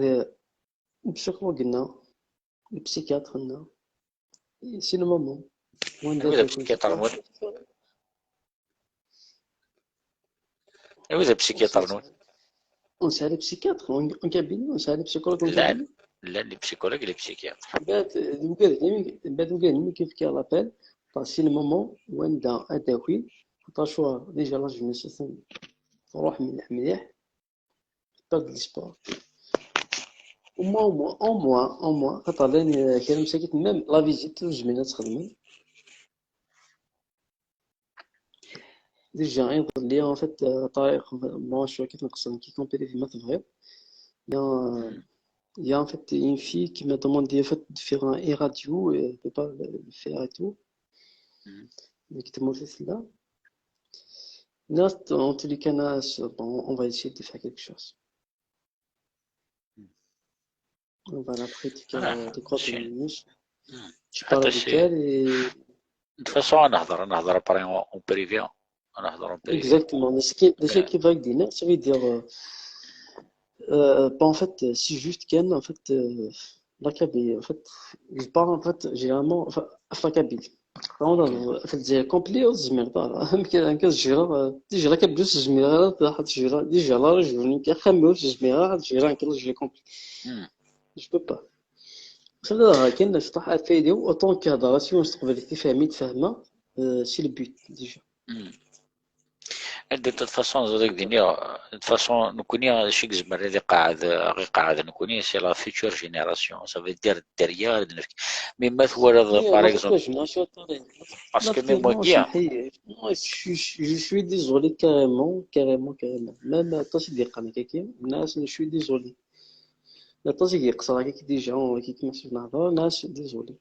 psychologue-nneɣ, le psychiatre-nneɣ. C'est le moment. Anwa d apsikyatr-nwen? Anwa d apsikyatr-nwen? Ur nesɛi ara psychiatre en, en cabinet, ur nesɛi ara psychologue en cabinet. Llan les psychologues, les psychiatres. Bad, d ugaden, bad ugaden mi k-yefka l'appel, c'est le moment wanda ad d-taki, xaṭer déjà la jeunesse truḥ mliḥ mliḥ, perdent l'espoir. Au moins, au moins, au moins, au moins, xaṭer llan, euh, kra msakit, même la visite ur zmiren ad tt-xedmen. Déjà, iḍelli, en fait, euh, Tariq, bon, je suis qui compléter ma tebɣiḍ. Il y a, il y a en fait une fille qui m'a demandé en fait de faire un radio et elle peut pas le faire et tout. Donc, tout le monde fait cela. Là, en tous les cas, là, bon, on va essayer de faire quelque chose. On va la pratiquer, euh, de quoi de minutes. Je parle avec elle et de toute façon, on a, on a parlé en, en privé. On a en privé. Exactement. Mais ce qui, ce qui va dire, ça veut dire, euh, euh, pas en fait, c'est juste qu'elle, en fait, euh, la Kabylie, en fait, je parle en fait, généralement, enfin, la Kabylie. Vraiment, en fait, c'est compliqué, je me parle. Déjà, la Kabylie, je me parle, déjà, la région, je me parle, je peux pas. Xedmeɣ akken, acṭaḥ ɣef aydi-w, autant que la génération s teqbaylit i fehmi, tfehmeɣ, euh, c'est le but, déjà. De toute façon, ad ak-d-iniɣ, de toute façon, nekkni, acu i yezmer ad iqeɛɛed, ad iqeɛɛed nekkni, c'est la future génération. Ça veut dire, derrière, ad nefk. Mi ma twalaḍ, par exemple, parce que même moi, je, je, je suis désolé carrément, carrément, carrément. Même aṭas i d-yeqqaren akka, mais je suis désolé. Aṭas i d-yeqqes akka déjà, akka ma s-nehḍer, mais je suis désolé.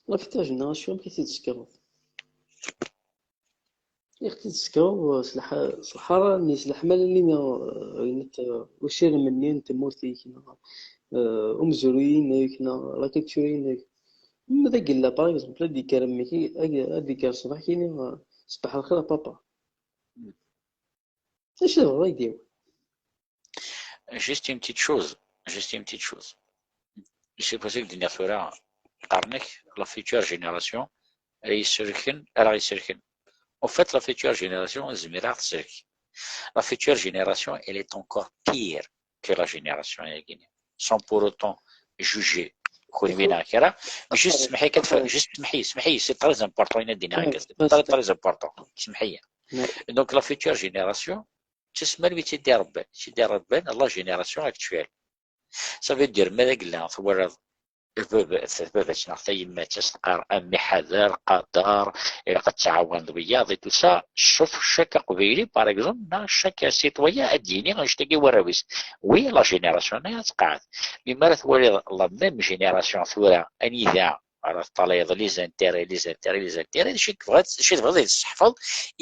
La future génération, amek i t-id-tsekreḍ? I ɣ-t-id-tsekreḍ s lḥ-, s lḥara-nni, s leḥmala-nni, neɣ, euh, usirem-nni n tmurt-ik, neɣ, euh, umezruy-inek, neɣ la culture-inek. Ma d agella, par exemple, ad d-yekker mmi-k, ad d-yekker ṣṣbeḥ-kini, euh, ṣbeḥ lxir a papa. Acu tebɣiḍ ad k-d-yawi? Juste une petite chose, juste une petite chose. Je sais pas si d-nniɣ tura, qqaren-ak la future génération ara yesserken, ara ɣ-yesserken. En fait, la future génération, tezmer ad ɣ-tesserk. La future génération, elle est encore pire que la génération-agi. Sans pour autant juger. Kunwi neɣ kra. Juste, smeḥ-iyi, juste, smeḥ-iyi, smeḥ-iyi, c'est très important, il y a des très, très important. Smeḥ-iyi. Donc, la future génération, d tasmert i tt-id-irebban, i tt-id-irebban la génération actuelle. Ça veut dire, ma d agella twalaḍ baba-, baba-tt neɣ tayemmat-tt teqqar a mmi ḥader, qader, ilaq ad tɛawaneḍ wiyaḍ et tout ça, sauf chaque aqbayli, par exemple, neɣ chaque citoyen ad d-yini annect-agi i warraw-is. Oui, la génération-nni ad tqeɛɛed. Mais mi ara twaliḍ la même génération tura, anida ara teṭṭalayeḍ les intérêts, les intérêts, les intérêts, d acu i tebɣiḍ, d acu i tebɣiḍ ad tesseḥfeḍ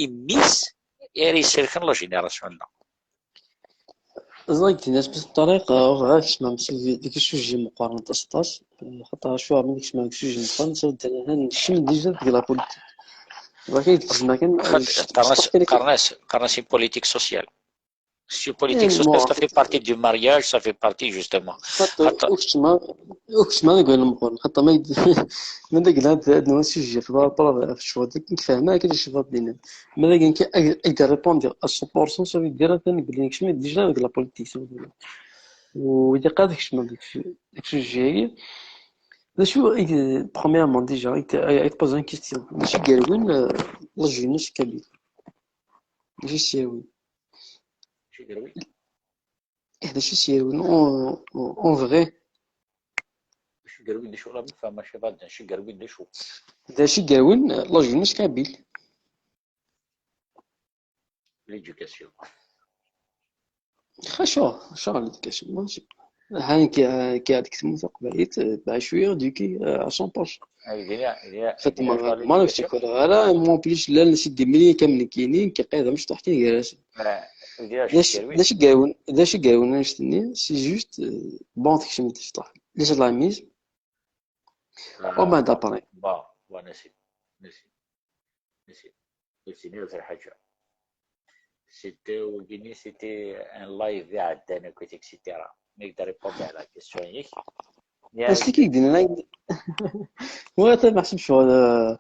i mmi-s i ara yesserken la génération-nneɣ? Ẓer-ik-d-ini asmi ṭṭariq, ur bɣiɣ ad kecmeɣ deg isuji meqqren aṭas aṭas, xaṭer acuɣer mi d-kecmeɣ deg isuji meqqren, ça veut dire nekcem déjà deg la politique. Bɣiɣ ad k-gezmeɣ kan, qqaren-as, qqaren-as une politique sociale. C'est politique, ça, ça fait partie du mariage, ça fait partie justement. Xaṭer ur keččem ara deg wayen meqqren, xaṭer ma d-, ma d-glant ad nwan sujet par rapport ɣef ccɣel, akken kfehmeɣ akken ccɣel d-yennan. Ma d akken ad d-répondre à cent pour cent, ça veut dire atan belli nekcem déjà deg la politique. U ilaq ad kecmeɣ deg sujet-agi. D acu i d-, premièrement, déjà, i d-, i d-poser une question. D acu i yerwin, euh, la jeunesse kabyle? D acu i s-yerwin? Ih, d acu i s-yerwin en, en vrai? D acu i yerwin, d acu, la même femme, mačči d acu i yerwin, d acu? D acu i yerwin, euh, la jeunesse kabyle? L'éducation. Xaca, xaca l'éducation, ماشي. ها كي كي هذيك تموت قبيلت بعد شويه دوكي à cent pour cent. خدمة ما نفتكر غير مون بليس لا نسيت دي مليون كامل كاينين كي قاعده مش تحكي غير. داش قاون داش قاون انا شتني c'est juste bon تكشم تشطح ليش la mise. ومن بعد après. با ونسيت نسيت نسيت قلتيني غير حاجة. C'était وقيني c'était un live يا عدانا كويت et cetera. نقدر répondre على la question ياك. بس كي يدينا لايف. وي، طيب، ما حسبش هذا.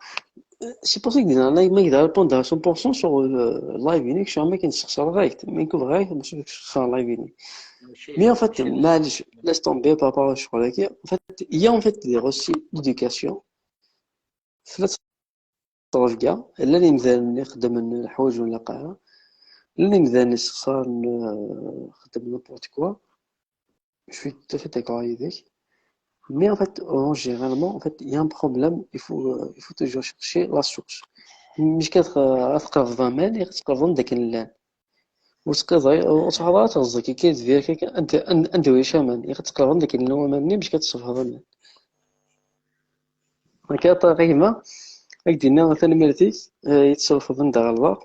C'est pour ça que دينا لايف ما يقدر répondre à cent pour cent sur le live هناك شو ما كاين تسخسر غايت ما يكون غايت ما تسخسر لايف هناك. Mais en fait معليش، laisse tomber par rapport à الشغل هكا. En fait il y a en fait des reçus d'éducation. ثلاث طرف كاع، لا الإمدان اللي خدم الحوايج ولا قاعة، لا الإمدان اللي استخسار خدم n'importe quoi. Je suis tout à fait d'accord avec. Mais en fait, en généralement, en fait, il y a un problème. Il faut, euh, il faut toujours chercher la source. مش كتقرب ضمان، تقرب داك اللان. وتقضي وتهضر تغزك كي تفير كي انت انت ويش امان يغتقرب داك اللان وماني باش كتصفها ضمان. هكا طريقة ما هاك دينا ثاني ميرتيك يتصرف من دار الله.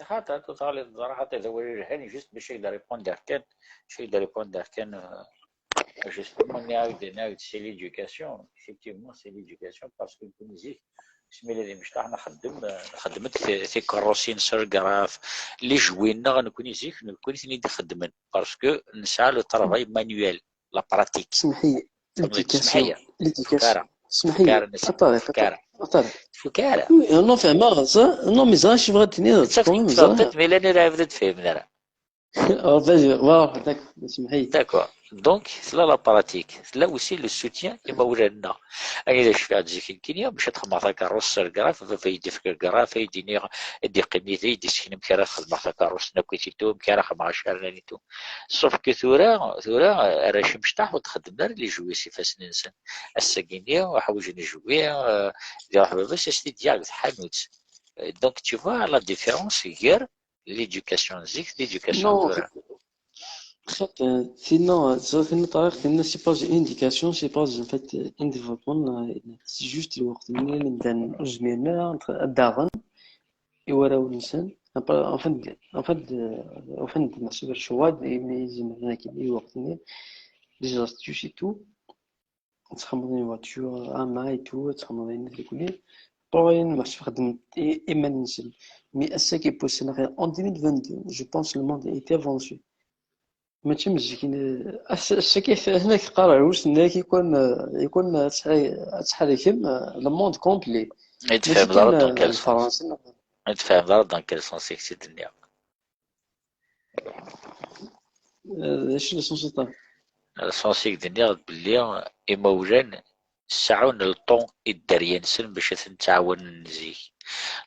خاطر تو تغلي تزرع حتى إذا ولي الهاني juste باش يقدر يبوندر كان شي يقدر يبوندر كان. Justement نعاود نعاود c'est l'éducation. Effectivement c'est l'éducation parce que نكون زيك بسم الله اللي مش راح نخدم خدمت في كروسين سيرغراف لي جوينا نكون زيك نكون ثني دي خدمن parce que نسعى le travail manuel la pratique. سمحي l'éducation l'éducation. سمحي فكارة الطريق الطريق. فكارة Non فهمها. Non mais زعما شي بغات تني صافي تفضلت mais لا نرى بدا تفهمنا راه. Vas-y, voilà, d'accord, سمحي. D'accord. Donc c'est là la pratique, c'est là aussi le soutien imawlan-nneɣ. Ayen d acu ad zikin kenya bac ad xedmeɣ takeṛṛust s rgraf, baba yeddi f rgraf, ay d-iniɣ ad d-iqqim yid-i, ad d-iseknem kra ad xedmeɣ takeṛṛust n akk i titu, kra xedmeɣ acarnan i tu. Sauf que tura, tura arrac imecṭaḥ ur d-xeddmen ara les jouets s ifassen-nsen. Ass-agi-nni ḥwajen jouets, d iruḥ baba-s ad s-t-id-yaɣ deg tḥanut. Donc tu vois la différence gar l'éducation zik d l'éducation tura. Xaṭi, tinna, tinna طريق, tinna c'est pas une éducation, c'est pas en fait un développement, c'est juste الوقت اللي نبدا نزمينا الداغن يوراو الانسان. En fait, en fait, en fait, ما سوبر شواد يزمرنا كي الوقت اللي les astuces et tout. تخمضين voiture اما ايتو تخمضين في كل بوين ما خدم اما ننزل. Mais الساكي بوسنا غير en deux mille vingt-deux, je pense le monde était avancé. ماشي مزيكين الساكي هناك قرا عوس هناك يكون يكون تحريكم le monde complet. يتفهم ضرب دونك الفرنسي. يتفهم ضرب دونك الفرنسي كتير الدنيا. Acu d l'essentiel? L'essentiel i d-nniɣ belli imawlan sɛun le temps i dderya-nsen bac ad ten-ttɛawanen zik.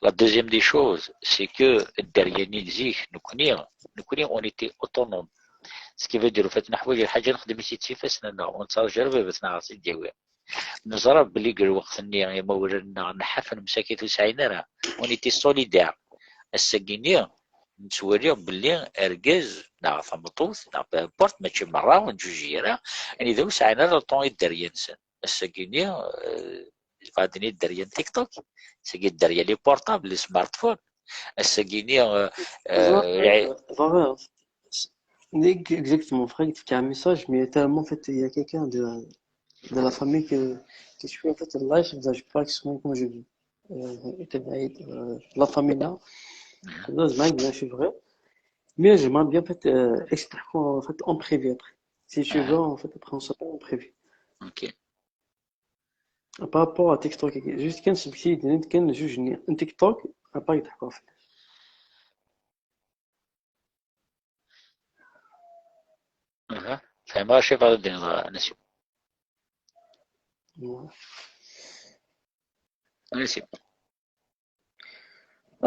La deuxième des choses, c'est que dderya-nni n zik, nekni, nekni on était autonome. Ce qui veut dire, en fait, neḥwaǧ lḥaǧa nexdem-itt-id s ifassen-nneɣ, ur nettraǧu ara baba-tneɣ ad ɣ-tt-id-yawi. Neẓra belli deg lweqt-nni imawlan-nneɣ nḥafen msakit ur sɛin ara. On était solidaires. Ass-agi-nni nettwali belli argaz neɣ tameṭṭut neɣ peu importe, mačči merra ur neǧǧuǧi ara, anida ur sɛin ara le temps i dderya-nsen. Ass-agi-nni bɣa d-nini dderya n TikTok, sagi dderya les portables, les smartphones. Ass-agi-nni Exactement, frère, il y a un message, mais tellement en fait, il y a quelqu'un de, de la famille que, que je suis en fait live, je ne sais pas comment je dis. Euh, la famille là, c'est vrai. Mais j'aimerais bien, en fait, euh, expliquer, en fait, en privé après. Si tu veux, en fait, après, on se parle en privé. Ok. Par rapport à TikTok, juste كان سمكتي كان جوج، un TikTok, à part يضحكوا في اها، فهمها شي بعض الدين نسيب. نسيب.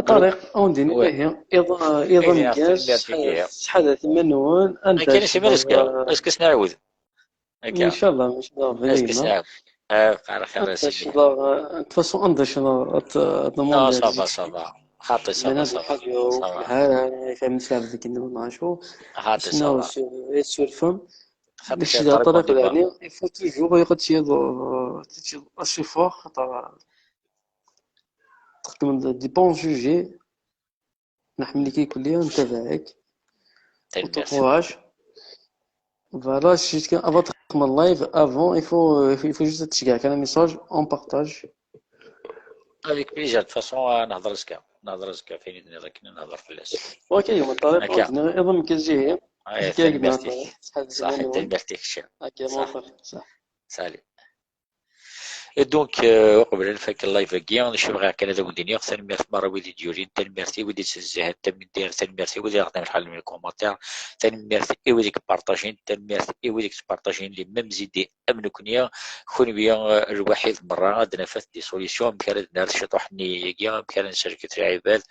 طارق، اوندين، ايه، ايضا، ايضا مكاس، شحال ثمنون، انت كاين شي مالك، اسكو سنعاود؟ ان شاء الله، ان شاء الله، اسكو سنعاود؟ اه، قال خير. De toute façon, عندك شنو؟ لا، ça va، ça va. خاطي، ça va، ça va. هاي فاهم، نسلم بك، نشوف. خاطي، ça va. سور فم. باش إذا طريق يعني، il faut toujours يقعد شي، شي support، خاطر تخدم des bons sujets. نحملك كل يوم، نتابعك. وتقوعش. Voilà، juste avant تخدم اللايف، avant، il faut، il faut juste تشجع كان message، on partage. Avec plaisir، de toute façon، نهضر زكا، نهضر زكا، فين نهضر كنا نهضر في الناس. اوكي، يوم الطريق، ايضا كان جيه. صحيح، merci. صح، merci. صح. Salut. Donc، euh، قبل أن نفك اللايف أكيا، نشوف غير كان هذا وديني. Tanemmirt merra wid i d-yulin, tanemmirt i wid i d-yettnezzihen, tanemmirt i wid i ɣ-d-iḥellen les commentaires, tanemmirt i wid i ipartajin, tanemmirt i wid i yettpartajin les mêmes idées am nekni. Kunwi, euh, lwaḥid merra ad naf des solutions, amek ara d-nerr ciṭuḥ nniya-agi, amek ara nserket lɛibad,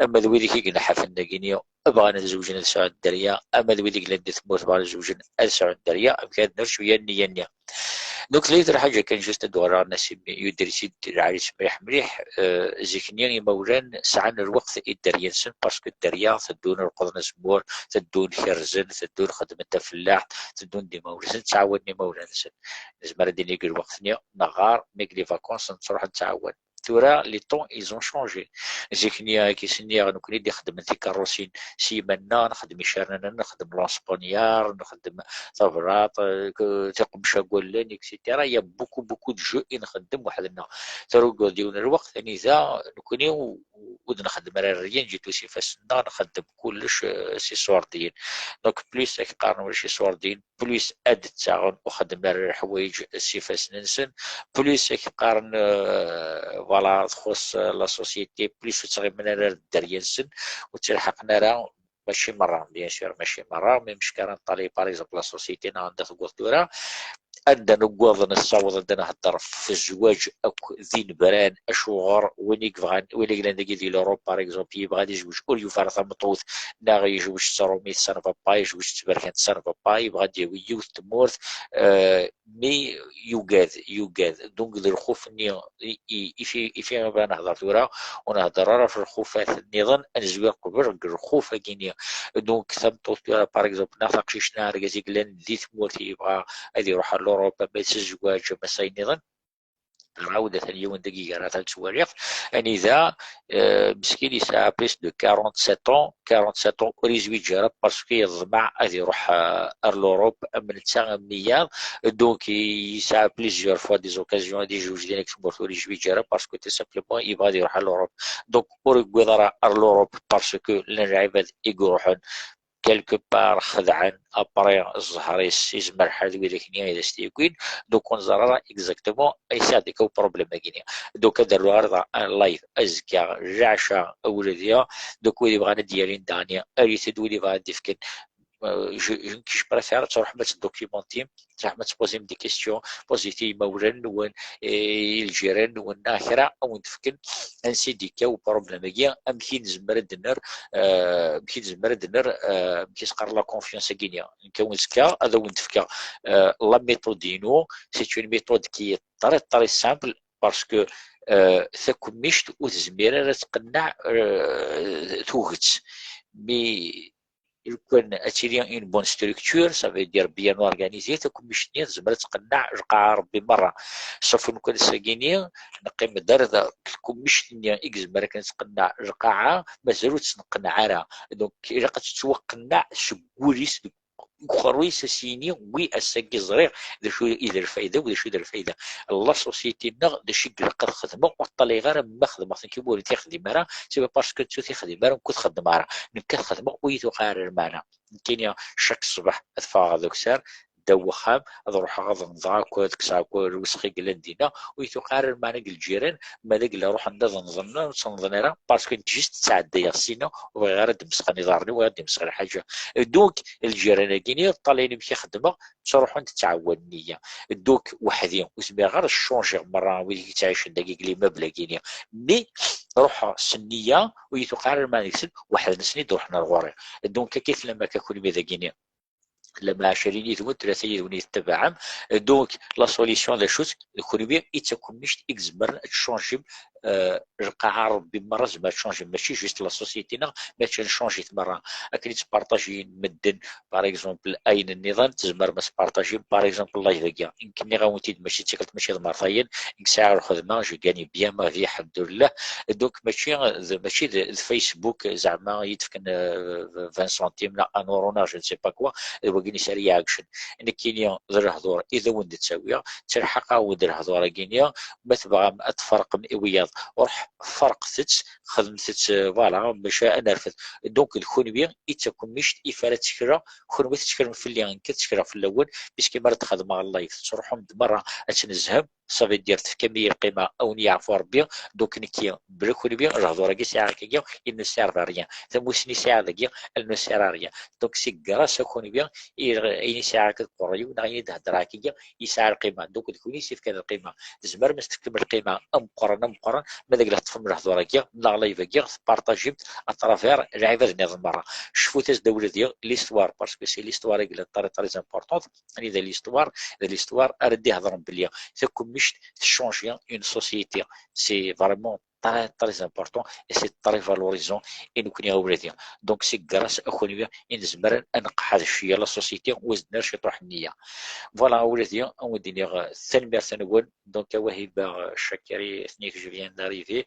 ama d wid i yenḥafen dagini, bɣan ad zewǧen ad sɛun dderya, ama d wid i yellan di tmurt bɣan ad zewǧen ad sɛun dderya, amek ad nerr cwiya nniya-nni. Donc, tella yiwet lḥaǧa kan, juste ad d-uɣaleɣ, Nassim yuder-itt-id lɛali-s mliḥ mliḥ. Euh, zik-nni imawlan sɛan lweqt i dderya-nsen, parce que dderya teddun leqḍen azemmur, teddun kerzen, teddun xeddmen tafellaḥt, teddun d imawlan-nsen, ttɛawanen imawlan-nsen. Nezmer ad d-nini deg lweqt-nni neɣɣar, mais deg les vacances nettruḥ nettɛawan. Tura, les temps, ils ont changé. Zik-nni, akken i s-nniɣ, nekni d-ixeddmen tikeṛṛusin s yiman-nneɣ, nxeddem icernan, nxeddem lanspunyar, nxeddem tablaḍt, eh, tiqemca n wallen, et cetera. Il y a beaucoup, beaucoup de jeux i nxeddem weḥd-nneɣ. Tarugeḍ yiwen n lweqt, anida nekni ur d-nxeddem ara rien du tout s ifassen-nneɣ, nxeddem kullec, eh, s iṣurdiyen. Donc, plus ad k-qqaren ulac iṣurdiyen, plus ad d-ttaɣen ur xeddmen ara leḥwayeǧ s ifassen-nsen, plus ad k-qqaren, euh, voilà, txuṣṣ, euh, la société, plus ur ttɣimin ara ar dderya-nsen, ur ttilḥaqen ara, mačči merra, bien sûr, mačči merra, mais mec kara neṭṭali, par exemple, la société neɣ anda tewweḍ tura, anda newweḍ nessaweḍ ad nhedder f zzwaǧ akk d inebran, acuɣer win i yebɣan, win i yellan dagi di l'Europe, par exemple, yebɣa ad izweǧ, ur yufi ara tameṭṭut, neɣ yezweǧ s trumit, ça ne va pas, yezweǧ s tberkant, ça ne va pas, yebɣa ad d-yawi yiwet tmurt, euh, mais yugad, yugad. Donc, d lxuf-nni i, i, i fi, i fi bɣa nehder tura, ur nhedder ara f lxufat nniḍen, ad nezwir qbel deg lxuf-agi-nni. Donc, tameṭṭut tura, par exemple, neɣ taqcict neɣ argaz i yellan di tmurt yebɣa ad iruḥ ar l'Europe, ama s zzwaǧ, ama s ayen nniḍen, nɛawed atan yiwen dagi gar-aɣ ad ttwaliɣ, anida, euh, meskin yesɛa plus de quarante-sept ans, quarante-sept ans, ur yezwiǧ ara parce que yeḍmeɛ ad iruḥ, euh, ar l'Europe, am netta am wiyaḍ. Donc, yesɛa plusieurs fois des occasions ad izweǧ din deg tmurt, ur yezwiǧ ara parce que tout simplement yebɣa ad iruḥ ar l'Europe. Donc, ur yewwiḍ ara ar l'Europe parce que llan lɛibad i iruḥen quelque part xedɛen, après zzher-is, yezmer lḥal d widak-nni i d as-t-yewwin. Donc, ur neẓri ara exactement acu i d-yekka uproblème-agi-nni. Donc, ad d-rnuɣ ɣer da un live azekka, leɛca, awladiya. Donc, wid yebɣan ad d-yalin daɣen, arit-d, wid yebɣan ad d-ifken, euh, je, je, je préfère ad truḥem ad tdocumentim, truḥem ad tposem des questions, posit i yimawlan-nwen, i lǧiran-nwen, neɣ kra, ad wen-d-fken ansi d-yekka uproblème-agi, amek i nezmer ad d-nerr, euh, amek i nezmer ad d-nerr, euh, amek i s-qqaren, la confiance-agi-nni. Nekk ad wen-d-fkeɣ, ad awen-d-fkeɣ, euh, la méthode-inu, c'est une méthode qui est très, très simple, parce que, euh, takemmict ur tezmir ara ad tqenneɛ, euh, tuget. Mais lukan ad tili une bonne structure, ça veut dire bien organisée, takemmict-nni tezmer ad tqenneɛ lqaɛa Rebbi merra. Sauf lukan ass-agi-nni neqqim-d ar da, takemmict-nni i yezmer akken ad tqenneɛ lqaɛa, mazal ur tt-neqneɛ ara. Donc, ilaq ad tettwaqenneɛ seg wul-is, deg deg uqerruy-is ad s-yini, wi ass-agi ẓriɣ d acu i d lfayda u d acu i d lfayda n la société-nneɣ, d acu i ilaq ad xedmeɣ, ur ṭṭalayeɣ ara ma xedmeɣ-t nekk, ma ur t-ixdim ara, c'est pas parce que nettu t-ixdim ara, nekk ur t-xeddmeɣ ara, nekk ad xedmeɣ, ur yi-tuqiɛ ara lmeɛna. Nekkini, chaque ṣṣbeḥ ad ffɣeɣ d akessar, ddaw wexxam, ad ruḥeɣ ad nḍeɣ akk, ad kkseɣ akk lwesx i yellan dinna, ur yi-tuqiɛ ara lmeɛna deg lǧiran, ma d agella ruḥen-d ad nḍen, ur ttnḍen ara, parce que nekk juste ttɛeddayeɣ sina, ur bɣiɣ ara ad d-mesxen iḍarren-iw, ad d-imesxen lḥaǧa. Donc, lǧiran-agi-ni, ṭṭalayen amek i xeddmeɣ, ttruḥun ttɛawanen-iyi. Donc, weḥd-i, ur zmireɣ ara ad changeɣ merra wid i yettɛicen dagi deg l'immeuble-agi-ni. Mais, ruḥeɣ s nniya, ur yi-tuqiɛ ara lmeɛna deg-sen, weḥd-nsen i d-ruḥen ar ɣur-i. Donc, akka i tellam akka kunwi dagi-ni. Lama ɛecrin yid-wen, tlata yid-wen i tettabaɛem. Donc, la solution d acu-tt? D kunwi i d takummist i izemren ad tchanjim, euh, lqaɛa n Rebbi merra, tzemrem ad tchanjim. Mačči juste la société-nneɣ, mačči ad nchanjit merra. Akken i ttpartajiyen medden, par exemple, ayen nniḍen, tzemrem ad tpartajim, par exemple, live-agi. Nekk nniɣ-awen-t-id, mačči d tikkelt, mačči d mertayen, nekk sɛiɣ lxedma, je gagne bien ma vie, alḥemdulillah. Donc, mačči d, mačči d, d Facebook, zeɛma i yi-d-fken, euh, vingt centimes, neɣ un euro, neɣ je ne sais pas quoi, d wagi i s ara yi-iɛeggcen. Nekkini d lehdur i d awen-d-ttawiɣ, ttelḥaqeɣ-awen-d lehdur-agi-ni, ma tebɣam ad tferqem i wiyaḍ, ruḥ ferqet-tt, xedmet-tt, euh, voilà, maca ad nerfed. Donc, d kunwi i d takummist i f ara ttekleɣ, kunwi tetteklem fell-i, nekk ad ttekleɣ fell-awen, puisque mi ara d-xedmeɣ live, tettruḥum-d merra ad tnezzhem, ça veut dire tefkam-iyi lqima, a wen-yeɛfu Rebbi. Donc, nekki, bla kunwi, lehdur-agi sɛiɣ akkagi, il ne sert à rien. Tamussni sɛiɣ dagi, elle ne sert à rien. Donc, c'est grâce à kunwi, i, ayen i sɛiɣ akka deg uqerruy-iw, neɣ ayen i d-heddreɣ akkagi, yesɛa lqima. Donc, d kunwi i s-ifkan lqima. Tzemrem ad s-tefkem lqima ameqqran, ameqqran, ma d agella teṭṭfem lehdur-agi, neɣ live-agi, tpartajim-t à travers lɛibad nniḍen merra. Cfut-as-d a wladi l'histoire, parce que c'est l'histoire i yellan très, très importante. Anida l'histoire, d l'histoire ara d-ihedren belli takummist tchange une société. C'est vraiment très, très important et c'est très valorisant i nekni a wladi. Donc, c'est grâce à kunwi i nezmer ad neqḥed cwiya la société, u ad s-d-nerr ciṭuḥ nniya. Voilà, a wladi, a wen-d-iniɣ, euh, tanemmirt-nwen. Donc, a Wahiba, euh, Chakri, ethnique, je viens d'arriver.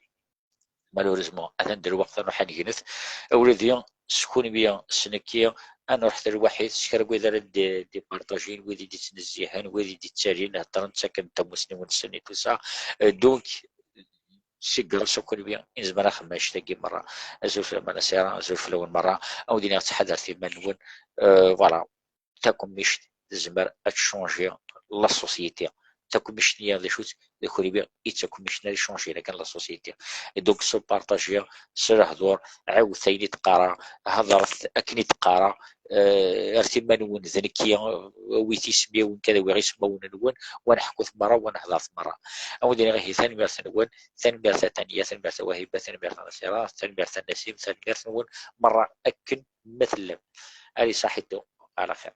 Malheureusement, atan-d lweqt ad nruḥ ad negnet. A wladi, s kunwi, s nekki, ad nruḥ talwaḥit, s kra n wid ara d-, d-ipartajin, wid i d-ittnezzihen, wid i d-ittalin, heddren, ttaken-d tamussni-nsen et tout ça. Euh, donc, c'est grâce à kunwi i nezmer ad nexdem annect-agi merra. Azul fell-am a Nasira, azul fell-awen merra. A wen-d-iniɣ ttḥadaret iman-nwen. Euh, voilà. Takummist tezmer ad tchanji la société. Takummist-nni d acu-tt? D kunwi i d takummist-nni ara icanjin akken la société. Et donc, s upartaji, s lehdur, ɛiwdet ayen i d-qqareɣ, hedret akken i d-qqareɣ, euh, rret iman-nwen d nekki, euh, awit isem-iw, nekk ad awiɣ ismawen-nwen, wa neḥkut merra, wa nehḍert merra. A wen-d-iniɣ ihi tanemmirt-nwen, tanemmirt a Tanya, tanemmirt a Wahiba, tanemmirt a Nasira, tanemmirt a Nasim, tanemmirt-nwen merra akken ma tellam. Allez, saḥitu, ɛla xir.